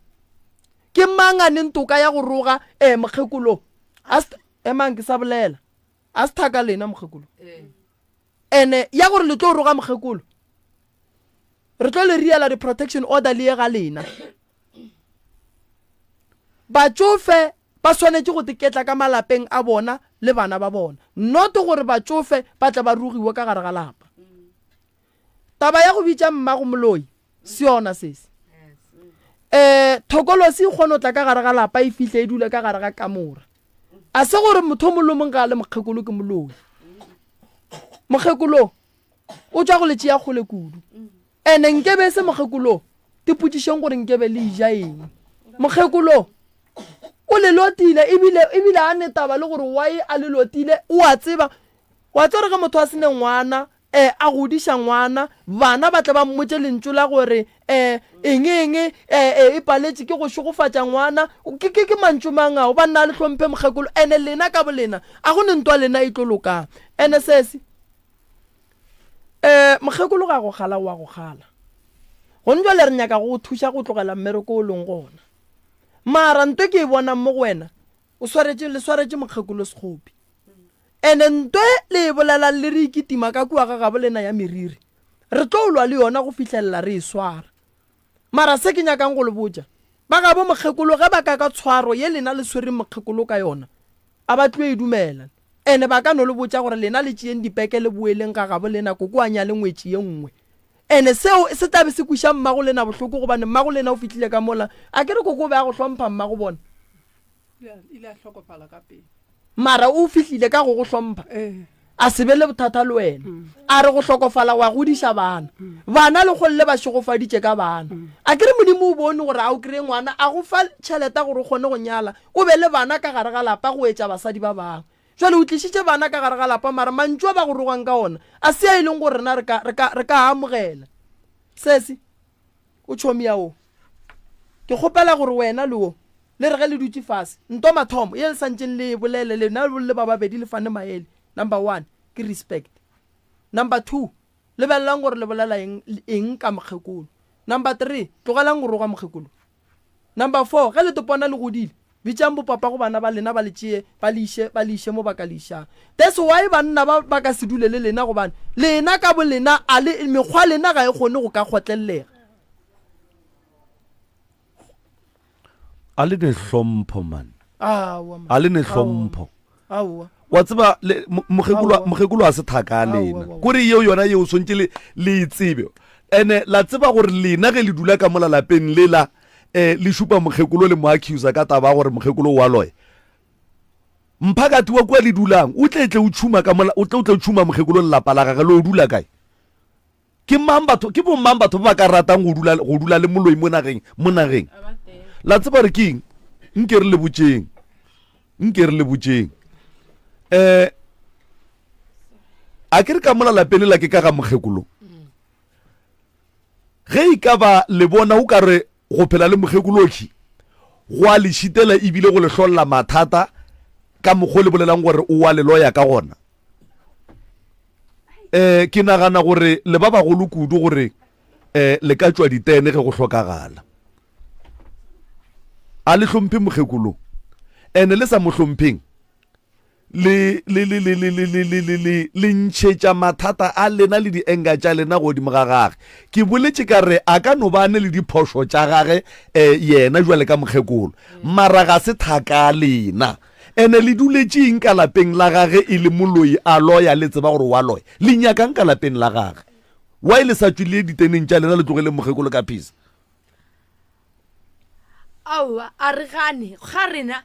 Ke mang a neng toka ya go roga eh mokgekolo? A emang ke sa bolela. A se thaka lena mokgekolo. Ene ya gore le tlo roga mokgekolo. Re tlo le riela di protection order le ye ga lena. Batšofe ba swanetše go teketla ka malapeng a bona le bana ba bona. Not gore batšofe ba tle ba rogiwe ka gare ga lapa. Taba ya go bitša mmago moloi se yona sese. Um thokolosi e kgone go tla ka gare ga lapa e fihle e dule ka gare ga kamora. A se gore motho o mongwe le o mongwe ga a le mokgekolo ke moloi. Mokgekolo o tšwa go le tšea kgole kudu. Ene nkebe e se mokgekolo, tipotšišeng gore nkebe le ja eng. Mokgekolo o le lotile ebile ebile a ne taba le gore why a le lotile o a tseba. Wa tseba gore ge motho a se ne ngwana eh a godiša ngwana bana ba tle ba mmotše lentšu la gore eh eng eng eh eh e paletše ke go šegofatša ngwana ke ke ke mantšu mang ao banna a le hlomphe mokgekolo ene lena ka bolena a go ne ntwa lena e tlo lokang ene sesi eh mokgekolo ga go gala wa go gala gone jwale re nyaka go thuša go tlogela mmereko o leng gona mara nto ke e bonang mo go wena o swaretše le swaretše mokgekolo sekgopi Ene ntwe le e bolelang le re ikitima ka kua ga gabo lena ya meriri, re tlo lwa le yona go fihlelela re e swara. Mara se ke nyakang go le botša, ba gabo mokgekolo ge ba ka ka tshwaro ye lena le swereng mokgekolo ka yona, a ba tlo e dumela. Ene ba ka no le botša gore lena le tšeeng dipeke le boeleng ga gabo lena koko a nyale ngwetši ye nngwe. Ene seo se tla be se kweša mmago lena bohloko gobane mmago lena o fihlile ka mola. A ke re koko o be a go hlompha mmago bona? ile a hlokofala ka pele mara o fihlile ka go go hlompha eh. a se be le bothata le wena mm. a re go hlokofala wa godiša bana mm. bana le kgolle ba šegofaditše ka bana mm. a ke re modimo o bone gore a o kry-e ngwana a go fa tšhelete gore o kgone go nyala o be le bana ka gare ga lapa go etša basadi ba bangwe jale o tlišitše bana ka gare ga lapa mara mantšu a ba go rogang ka ona a se a e leng gore rena re ka amogela sesi O tšhomi ya wo. Ke kgopela gore wena le wo le re ge le dutše fase, nto mathomo ye le santšeng le e bolele lena le ba babedi le fane maele. Number one ke respect. Number two lebelelang gore le bolela eng, eng ka mokgekolo. Number three tlogelang go roga mokgekolo. Number four ge le topona le godile bitšang bopapa go bana ba lena ba le tšee ba le iše ba le iše mo ba ka le išang. That's why banna ba ba ka se dule le lena gobane lena ka bolena a le mekgwa lena ga e kgone go ka kgotlellega. A le ne hlompho man. Aowa man. A le ne hlompho. Aowa. Wa tseba le mokgekolo mokgekolo a se thaka a lena. Kore yeo yona yeo swantše le le e tsebe. Ene la tseba gore lena ge le dula ka mola lapeng lela eh le šupa mokgekolo le mo accusa ka taba gore mokgekolo wa loya. Mphakati wa kua le dulang o tle tle o tšhuma ka mola o tle o tle o tšhuma mokgekolo le lapa la gage le o dula kae? Ke mang batho ke bo mang batho ba ba ka ratang go dula go dula le moloi mo nageng mo nageng? La tseba re ke eng? Nke re le botšeng. Nke re le botšeng. Eh a ke re ka mola lapeng la ke ka ga mokgekolo. Ge e ka ba le bona o ka re go phela le mokgekoloki go a le šitela ebile go le hlolla mathata ka mokgwa le bolelang gore o wa le loya ka gona um ke nagana gore le ba bagolo kudu gore um le ka tšwa ditene ge go hlokagala a le hlomphe mokgekolo ene le sa mo hlompheng le le le le le le le le le le le ntšhetša mathata a lena le dienga tša lena godimo ga gage ke boletše ka re a ka no ba ne le diphošo tša gage um yena jwale ka mokgekolo mara ga se thaka lena. Ene le duletše eng ka lapeng la gage e le moloi a loya le tseba gore wa loya? Le nyakang ka lapeng la gage? Why le sa tšwe le ye diteneng tša lena le tlogeleng mokgekolo ka peace? Aowa, a re gane ga rena.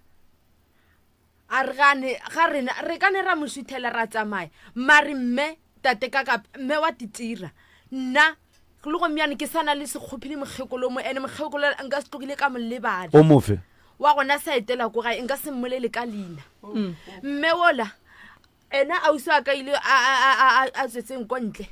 A re gane ga rena re ka ne ra mo suthela ra tsamaya. Mare mme, tate ka ka, mme wa titira. Nna, le gomyane ke sa na le sekgophi le mokgekolo mo, ene mokgekolo nka se tlogile ka mo lebala. O mofe? Wa gona sa etela ko gae, nka se mmolele ka leina. Mme wola, Ena ausi wa ka ile a, a, a, a, a, a tswetseng ko ntle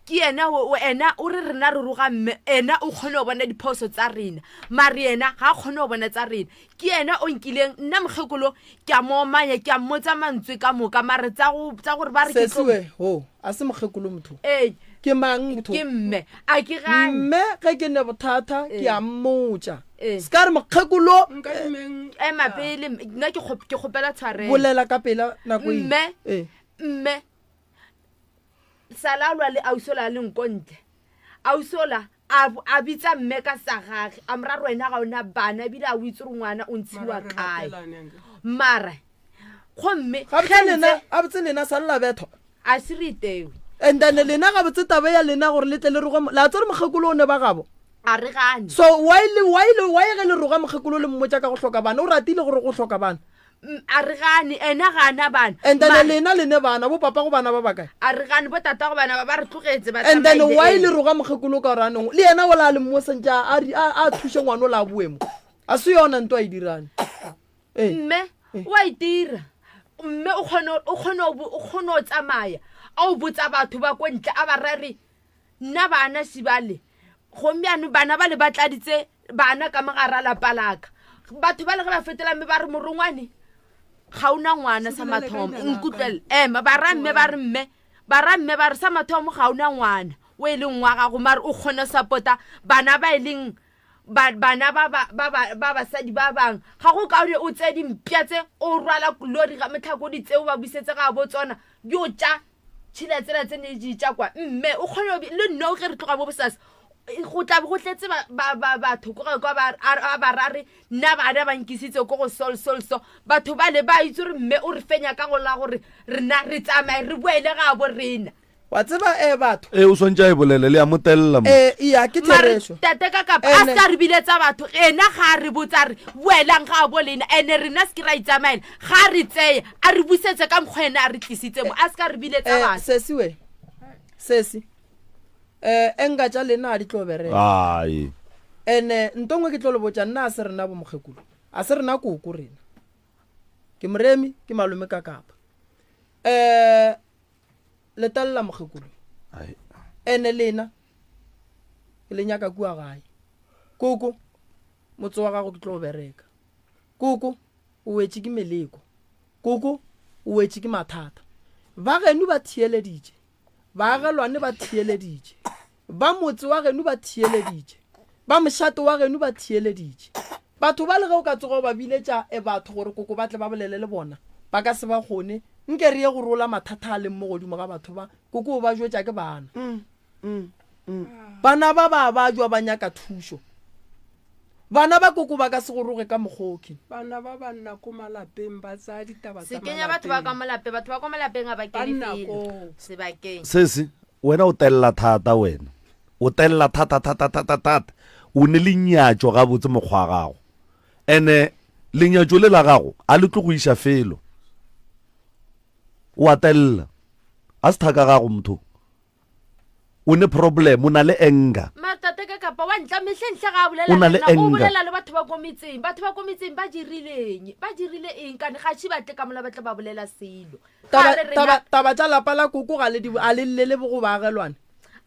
ke yena o- o- ena o re rena re roga mme ena o kgone go bona diphoso tsa rena mare yena ga a kgone go bona tsa rena ke yena o nkileng nna mokgekolo ke a mo omanya ke a mmotsa mantswe ka moka mare tsa go tsa gore ba re ke tlo sesiwe ho a se mokgekolo motho ee ke mang motho ke mme a ke gane mme ge ke ne bothata ke a mmotša Ee. Se ka re mokgekolo. Nkadimeng. Ema pele, nna ke kgop- ke kgopela tshwarelo. Bolela ka pela nako e. Mme. Ee. Mme sala a lwa le ausola a leng ko ntle. Ausola a a bitsa mme ka sa gage a mo ra re wena ga ona bana ebile a o itse gore ngwana o ntshiwa Mara re kae. ratelane anke. Mara gomme Gabotse ge lena, ntse gabotse lena sa lla bethwa. a se re itewe. And then lena gabotse taba ya lena gore le tle le roge mo- la tsere mokgekolo o ne ba gabo. A re gane. So why le why le why ge le roga mokgekolo le mmotša ka go hloka bana o ratile gore go hloka bana. A re gane ena ga ana bana. And then lena le ne bana bo papa go bana ba bakae? A re gane bo tata go bana ba ba re tlogetse ba And then tsamaile, why ee. le roga mokgekolo ka gore anong le yena ola a le mo santse a a a thuse ngwana ola a boe mo. A se yona nto a e dirang. Ee. Mme o a itira. Mme o kgona o kgona o kgona o tsamaya a o botsa batho ba ko ntle a ba ra re Nna bana šibale, gomme bjano bana bale ba tladitse bana ka mo gare a lapa laka. Batho bale ge ba fetola mme ba re morongwane ga o na ngwana sa mathomo. Nkutlwele, ema ba ra mme ba re mme, ba ra mme ba re sa mathomo ga o na ngwana o e leng wa gago mare o kgona support-a bana ba e leng ba, bana ba, ba, ba, ba, ba basadi ba bang. Ga go kaone o tseye dimpša tse o rwala lori ga motlhako o di tseye o ba busetse ga bo tsona di o tša tšhila tsela tse ne di tša kwa mme o kgone le nna o ge re tloga mo bosasa go tla be go tletse batho ko kwa ba ba ra re nna bana ba nkisitse ko go sol sol so batho ba le ba itse gore mme o re fenya ka go la gore rena re tsamaye re boele ga bo rena wa tseba e batho ee o swantse a e bolele le ya mo telela mo ee iya ke mare therešo tate ka kapa a Ene- se ka re biletsa batho ena ga a re botsa re boelang ga bo lena ene rena se ke ra itsamaela Ga a re tseye, a re busetse ka mokgwa ene a re tlisitse mo, a se ka re biletsa Eh, batho. sesi we sesi eh enka tša lena a di tlo bereka Ai. ene nto nngwe ke tlo le botša nna a se rena bo mokgekolo a se rena koko rena ke moremi ke malome ka kapa um letelela mokgekolo Ai. ene lena ke le nyaka kua gae koko motse wa gago ke tlo bereka Koko, o wetše ke meleko. Koko, o wetše ke mathata. Ba geno ba theeleditše. Baagelwane ba theeleditše. Ba motse wa geno ba theeleditše. Ba mošate wa geno ba theeleditše. Batho ba le ge o ka tsoga o ba biletša e batho gore koko ba tle ba bolele le bona, ba ka se ba kgone. Nke re ye go rola mathata a leng mo godimo ga batho ba, koko o ba jwetša ke bana. Bana ba ba bajwa ba nyaka thušo. Bana ba koko ba ka se go roge ka mokgoki. Bana ba ba nna ko malapeng ba tsaya ditaba tsa Se kenya batho ba ka malapeng. mo lapeng, batho ba kwa malapeng ga ba Ba kene nna felo koo. sebakeng. Sesi, wena o telela thata wena. O telela thata thata thata thata. O ne le nyatšo gabotse mokgwa wa gago. Ene lenyatšo le la gago a le tlo go iša felo. O a telela. A se thaka gago motho. O ne problem, o na le anger. Mara tate ka kapa wa ntla mehlenhle ga a bolela O na le le nna, o anger. bolela le batho ba ko metseng. Batho ba ko metseng ba dirileng? Ba dirile eng kane ga še ba tle ka mola ba tle ba bolela selo. Ga Taba, re rena taba, taba tša lapa la koko ga le di, a le llele go baagelwane.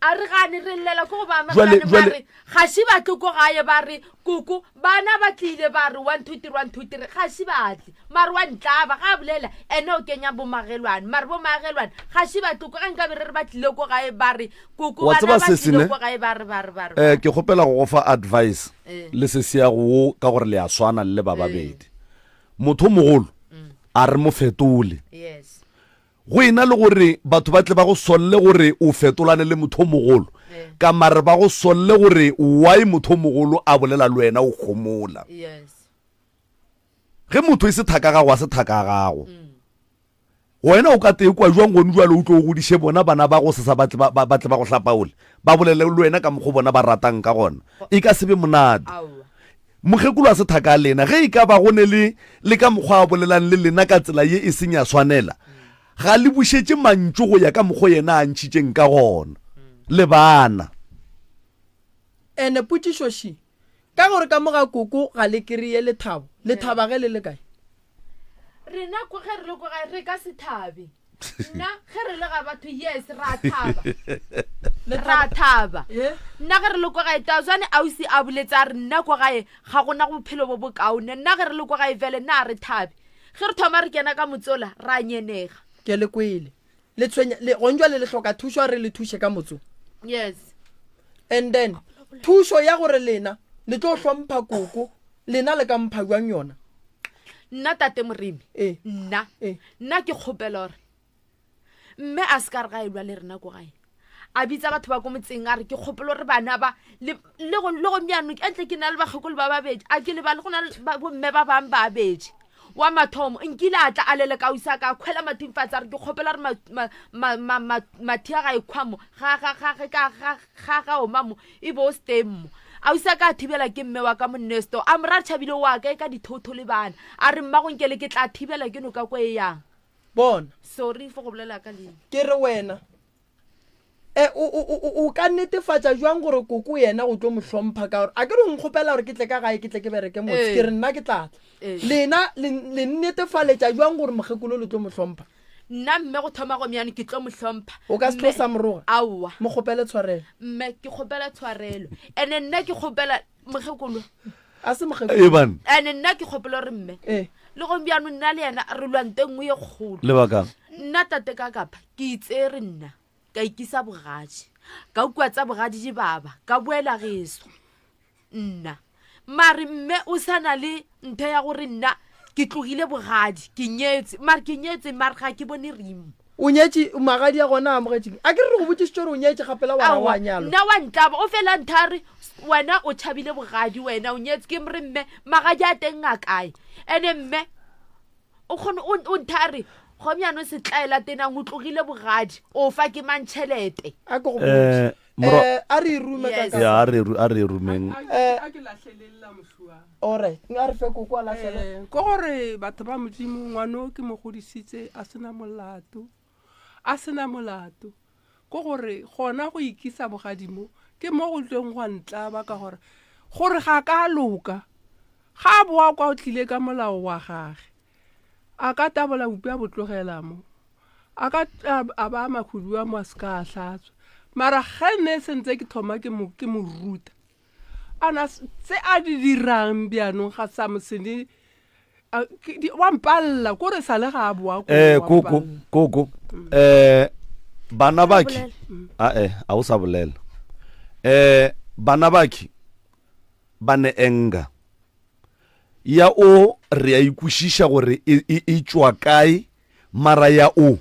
A re gane re llela ko go ba Jwale, amogelane ba jwale. re ga še ba tle ko gae ba re koko bana ba tlile ba re 1 2 3 1 2 3 ga še ba tle. Mare wa ntlaba ga a bolela ene o kenya bomagelwane mare bomagelwane ga še ba tle ko ge nkabe re re ba tlile ko gae ba re koko Wa bana tseba ba sesi tlile ne? ko gae ba re ba re ba re Eh, ba re. ke kgopela go go fa advice Eh. le sesi ya go wo ka gore le a swana le le ba Eh. babedi. Motho o mogolo a re mo fetole. Yes. Go e na le gore batho ba tle ba go solle gore o fetolane le motho o mogolo, ka mare ba go solle gore why motho o mogolo a bolela le wena o homola. Yes. Ge motho e se thaka gago, a se thaka gago. Wena o ka tee kwa jwang gone jwale o tlo o godiše bona bana ba go sesa ba tle ba, ba, ba tle ba go hlapaole, ba bolele le wena ka mokgo bona ba ratang ka gona. E ka se be monate. Mokgekolo a se thaka a lena. Ge e ka ba go ne le, le ka mokgwa a bolelang le lena ka tsela ye e seng ya swanela, ga le bušetše mantšu go ya ka mokgo yena a ntšhitšeng ka gona. Le bana. Ene potšišo še, Ka gore ka mo ga koko ga le kreye lethabo, le thaba ge le le kae? Rena ko ge re le ko gae re ka se thabe. Nna ge re le ga batho yes ra thaba. Ra thaba. Nna ge re le ko gae tazwane ausi a boletse a re nna ko gae ga gona bophelo bo bokaone. Nna ge re le ko gae vele nna a re thabe. Ge re thoma re kena ka motsola ra nyenega. Ke le kwele. Le tshwenya le gong jwale le hloka thušo a re le thuše ka motso. Yes. And then thušo ya gore lena le tlo hlompha koko lena le ka mpha jwang yona? Nna tate Moremi. Ee. Nna. Ee. Nna ke kgopela gore mme a se ka re ga e lwa le rena ko gae. A bitsa batho ba ko motseng a re ke kgopela gore bana ba le le go le go miano ke ntle ke na le bakgekolo ba babedi a ke lebale go na le bomme ba bang ba abedi wa mathomo nkile a tla a lele ka usa ka khwela mathing fatshe a re ke kgopela re mathi a ga e khwamo ga ga ga ga ga ga ga oma mo e bo o steng mo ausi a ka thibela ke mme wa ka monnesto a mora tšhabile wa ka e ka dithotho le bana a re mma go nkele ke tla thibela ke noka ko e yang bona sorry for go bolela ka leina ke re wena E, o, o, o, o ka netefatša jwang gore koko yena o tlo mo hlompha ka gore a ke re o nkgopela gore ke tle ka gae ke tle ke bereke motse Ee. ke re nna ke tla tla Ee. lena le le nnetefaletša jwang gore mokgekolo le tlo mo hlompha nna mme go thoma go meane ke tlo mo hlompha o ka se tlo Mme- sa moroga aowa mo kgopele tshwarelo mme ke kgopela tshwarelo ene nna ke kgopela mokgekolo a se mokgekolo Eban ene nna ke kgopela gore mme ee le gong bjano nna le yena re lwante nngwe ye kgolo lebakang nna tate ka kapa ke itsere nna ka ikisa bogadi ka kua tsa bogadi di baba ka boela geso nna mare mme o sa na le ntho ya gore nna ke tlogile bogadi ke nyetse mare ke nyetse mare ga ke bone rimo o nyetše magadi a gona a amogetšeng a ke re re go botšišitše gore o nyetše gapela wa ra wa nyalwa nna wa ntlaba o fela nthare wena o tšhabile bogadi wena o nyetse ke re mme magadi a teng a kae ene mme o kgone o o nthare gomjano setlaela tenang o tlogile bogadi o fa ke mang tšhelete a ke go Eh, botše moro- Eh, a re e rume ka Yes. ka ya a re a re rumeng Eh. a ke lahlelelela mošuang alright a re fe koko a lahlele Eh, ko gore batho ba modimo ngwano ke mo godisitse a sena molato a sena molato ko gore gona go ikisa bogadimo ke mo go tleng gwa ntlaba ka gore gore ga ka loka ga a boa kwa o tlile ka molao wa gage a ka tabola bupi a bo tlogela mo a ka a ba makhudu a mo a se ka a hlatswa mara ge nne sentse ke thoma ke mo ke mo ruta ana tse a di dirang bjanong ga sa mosene wa mpalla ko re sale ga a boa eh koko koko eh bana baki a eh a o sa bolela eh bana baki ba ne anger ya o re a ikwešiša gore e, e, e tšwa kae mara ya o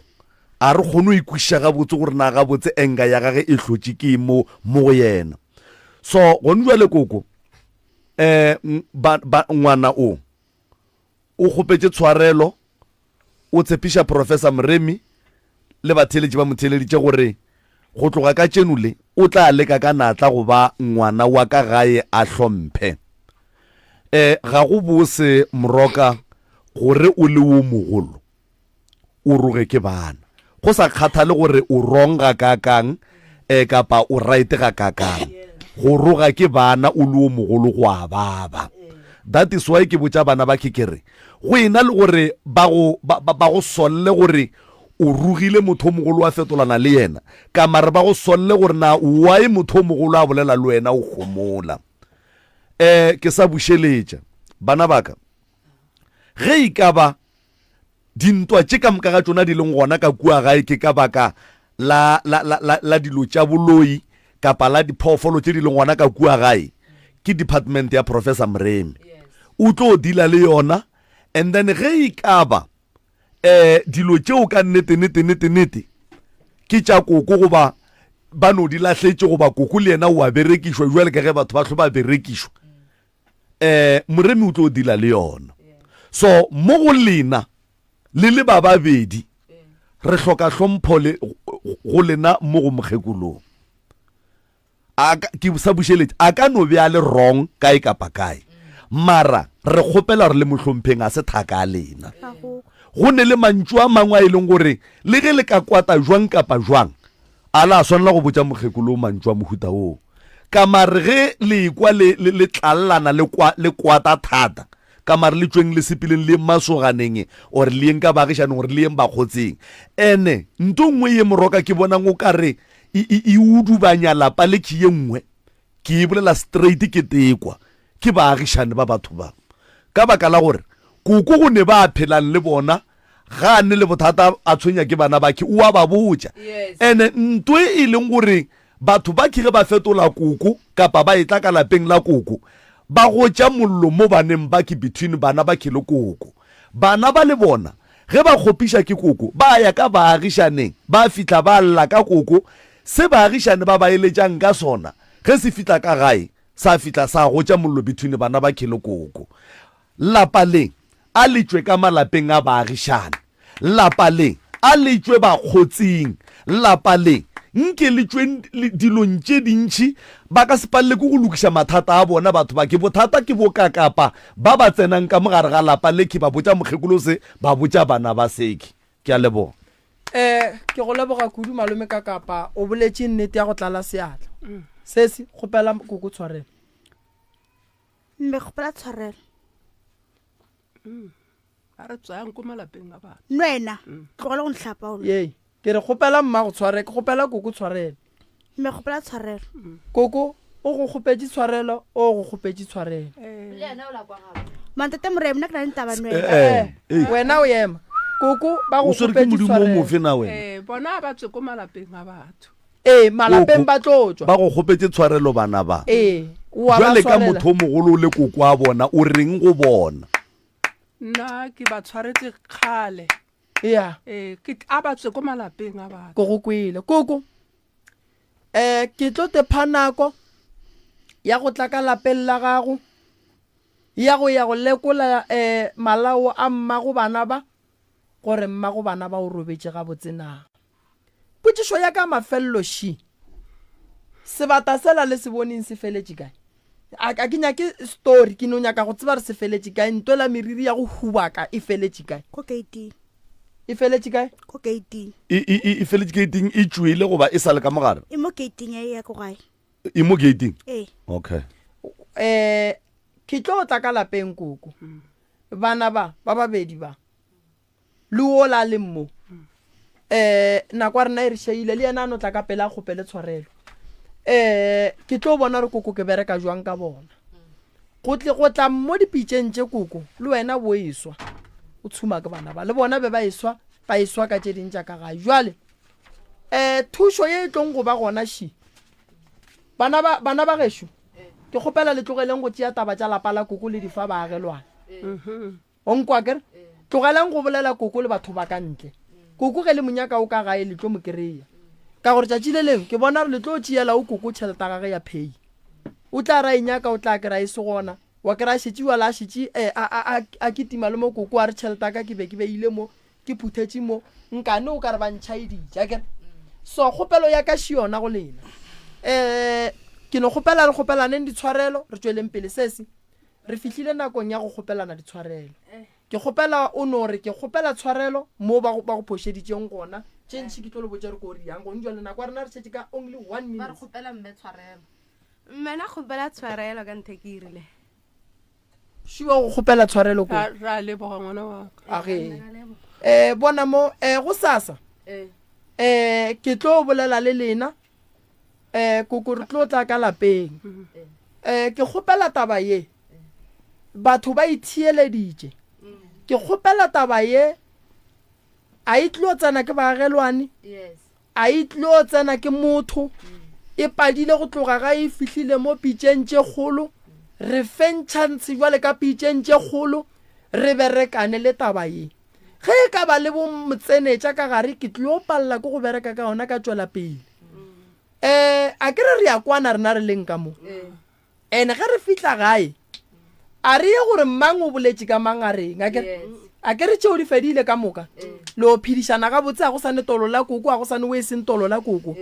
a re kgone go ikwešiša gabotse gore na gabotse anger ya gage e hlotše ke mo mo go yena so gone jwale koko um ngwana o o kgopetše tshwarelo o tshepiša Professor Moremi le batheeletši ba mo theeleditše gore go tloga ka tšeno le o tla leka ka natla go ba ngwana wa ka gae a hlomphe. E, ga go bose Moroka gore o le wo mogolo o roge ke bana go sa kgathale gore o wrong gakaakang e kapa o right gakaakang. Go roga ke bana o le wo mogolo go a baba. That is why ke botša bana ba ke ke re Go e na le gore ba go, ba, ba, ba go solle gore o rogile motho o mogolo wa fetolana le yena, ka mare ba go solle gore na why motho o mogolo a bolela le wena o homola. Eh, ke sa bušeletša, bana ba ka, ge e ka ba dintwa tše ka moka ga tšona di leng gona ka kua gae ke ka baka la, la, la, la, la dilo tša boloi kapa la diphoofolo tše di leng gona ka kua gae, ke department ya Professor Moremi. O tlo deala le yona and then ge e ka ba um dilo tšeo ka nnete nete nete nete ke tša koko goba ba no di lahletše goba koko le yena o a berekišwa jwale ka ge batho ba hlo ba berekišwa, um Moremi o tlo deala le yona. So mo go lena le le ba babedi re hloka hlompho le go lena mo go mokgekolong. A ka, ke sa bušeletše, a ka no be a le wrong kae kapa kae, mara re kgopela gore le mo hlompheng, a se thaka a lena. Go ne le mantšu a mangwe a e leng gore le ge le ka kwata jwang kapa jwang, a la swanela go botša mokgekolo mantšu a mohuta woo. Ka mare ge le ekwa le, le, le tlallana le kwa, le kwata thata, ka mare le tšweng le sepeleng le yeng masoganeng or le yeng ka baagišaneng or le yeng bakgotseng. Ene nto nngwe ye moroka ke bonang o ka re e, e, e udubanya lapa le ke ye nngwe ke e bolela straight ke tekwa ke baagišane ba batho ba ka baka la gore koko go ne ba phelang le bona ga a ne le bothata a tshwenya ke bana bakhe o a ba botša ene nto e leng gore batho ba ke ge ba fetola koko kapa ba etla ka lapeng la koko ba gotša mollo mo baneng ba ke between bana ba ke le koko bana ba le bona Ge ba kgopiša ke koko, ba ya ka baagišaneng, ba fihla ba lla ka koko. Se baagišane ba ba eletšang ka sona, ge se fihla ka gae, sa fihla sa gotša mollo between bana ba khe le koko. Lapa le, a le tšwe ka malapeng a baagišane. Lapa le, a le tšwe bakgotsing. Lapa le, nke le tšwe dilong tše dintši. Ba ka se palele ke go lokiša mathata a bona batho ba ke. Bothata ke bokakapa ba ba tsenang ka mo gare ga lapa le ke ba botša mokgekolo se, ba botša bana ba seke. Ke a leboga. Eh, ke go leboga kudu malome Kakapa, o boletše nnete ya go tlala seatla. Sesi, kgopela koko tshwarelo. Mme kgopela tshwarelo. A re tswayang ko malapeng a batho. Nwena, tlogela go ntlhapaola. Yei, ke re kgopela mma go tshware, ke kgopela koko tshwarelo. Mme kgopela tshwarelo. Koko, o go kgopetše tshwarelo, o go kgopetše tshwarelo. Le yena o la kwa gabo. Mantate Moremi, nna ke na le taba nwena. Eh, eh. Wena o ema. Koko, ba go O swere ke kgopetše modimo o tshwarelo. mofe na wena? Eh, bona ba tswe ko malapeng a batho. Ee, malapeng Koko, ba tlo tšwa. Ba go kgopetše tshwarelo bana ba. Ee, o a ba Jwale ka swarela. motho o mogolo o le koko a bona, o reng go bona? Nna ke ba tshwaretse kgale. Ya. Ee, ke a ba tswe ko malapeng a batho. Ke go kwele. Koko, eh, ke tlo te pha nako ya go tla ka lapeng la gago, ya go ya go lekola eh, malao a mmago bana ba, gore mmago bana ba o robetše gabotse na. Potšišo ya ka mafelelo ši, Sebata sela le se boneng se feletše kae? A, a ke nyake story, ke no nyaka go tseba re se feletše kae. Ntwela meriri ya go hubaka e feletše kae? Ko gate-ing. E feletše kae? Ko gate-ing. E, e, e, e feletše gate-ing e tšwele goba e sa le ka mogare? E mo gate-ing ya ya ko gae. E mo gate-ing? Ee. Okay. Eh, ke tlo tla ka lapeng koko. Bana ba, ba babedi ba. Le wola a leng mo. Um nako ya rena e re šeile, le yena a no tla ka pele a kgopele tshwarelo. Um ke tlo bona gore koko ke bereka jwang ka bona. Go tle go tla mo dipitšeng tše koko, le wena bo eswa. O tshuma ke bana ba. Le bona be ba eswa, ba eswa ka tše ding tša ka gae. Jwale, um thušo ye e tlong go ba gona ši. Bana ba, bana ba gešo, ke kgopela le tlogeleng go tšea taba tša lapa la koko le di fa baagelwane. O nkwa akere? Tlogelang go bolela koko le batho ba ka ntle. Koko ge le mo nyaka o ka gae le tlo mo kry-a. Ka gore tšatši le lengwe ke bona gore le tlo tšeela o koko tšhelete ya gage ya pay. O tla re a e nyaka o tla kry-a e se gona. Wa kry-a šetše jwale a šetše eh, a, a, a, a kitima le mo koko a re tšhelete ya ka ke be ke beile mo, ke phuthetše mo, nkane o ka re ba ntšhaeditše akere. So kgopelo ya ka še yona go lena. Eh, ke no kgopela re kgopelaneng ditshwarelo re tšweleng pele sesi. Re fihlile nakong ya go kgopelana ditshwarelo. Ke kgopela o no re ke kgopela tshwarelo mo ba go, ba go phošeditšeng gona. Tše ntši ke tlo le botša re ko riang gong jwale. Nako ya rena re šetše ka only one Ba re minute. kgopela mme tshwarelo. Mme na kgopela tshwarelo ka ntho e ke e rileng. Šuba go kgopela tshwarelo ko. Ra, ra leboga ngwana wa ka. Age. Eh, bona mo, eh, gosasa. Eh, ke tlo bolela le lena. um koko re tlo tla ka lapeng um ke kgopela taba ye batho ba itheeleditše ke kgopela taba ye a e tlo tsena ke baagelwane a e tlo tsena ke motho e padile go tloga ga e fihlile mo pitšeng tše kgolo re feng chance jwale ka pitšeng tše kgolo re berekane le taba ye Ge e ka ba le bo motsenetša ka gare, ke tlilo palela ke go bereka ka yona ka tšwela pele. Um a ke re re ya kwana rena re leng ka mo. And ge re fihla gae, A re ye gore mang o boletše ka mang a reng, a kere? Yes. A kere tšeo di fedile ka moka? Le o phedišana gabotse, a go sa ne tolo la koko, a go sa ne o e seng tolo la koko.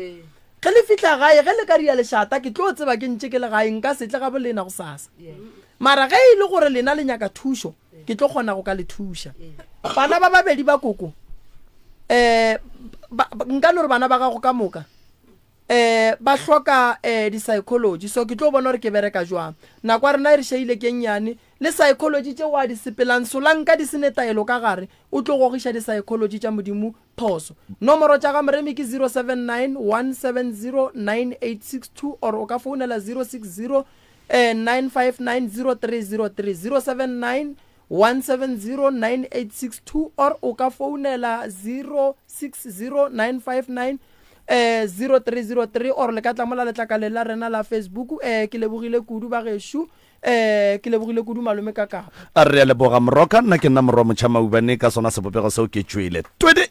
Ge le fihla gae, ge le ka ria lešata, ke tlo tseba ke ntše ke le gae, nka se tle gabo lena gosasa. Mara ge e le gore lena le nyaka thušo, ke tlo kgona go ka le thuša. Bana ba babedi ba koko, um nka no re bana ba gago ka moka, um ba hloka um di-psychology so ke tlo bona gore ke bereka jwang nako ya rena e re šaile ke nnyane le psychology tše wa di sepelang solanka di sene taelo ka gare o tlo gogiša di-psychology tša modimo phoso nomoro tša ga moremi ke 079 170 9862 or o ka founela 060 eh, 959 0303 079 170 9862 or o ka founela 060 959 eh 0303 or le ka tla mola letlakaleng la rena la Facebook eh ke lebogile kudu ba gešo eh ke lebogile kudu malome ka kapa A re a leboga moroka nna ke nna morwa motšha maubane ka sona sebopego seo ke tšwele twede.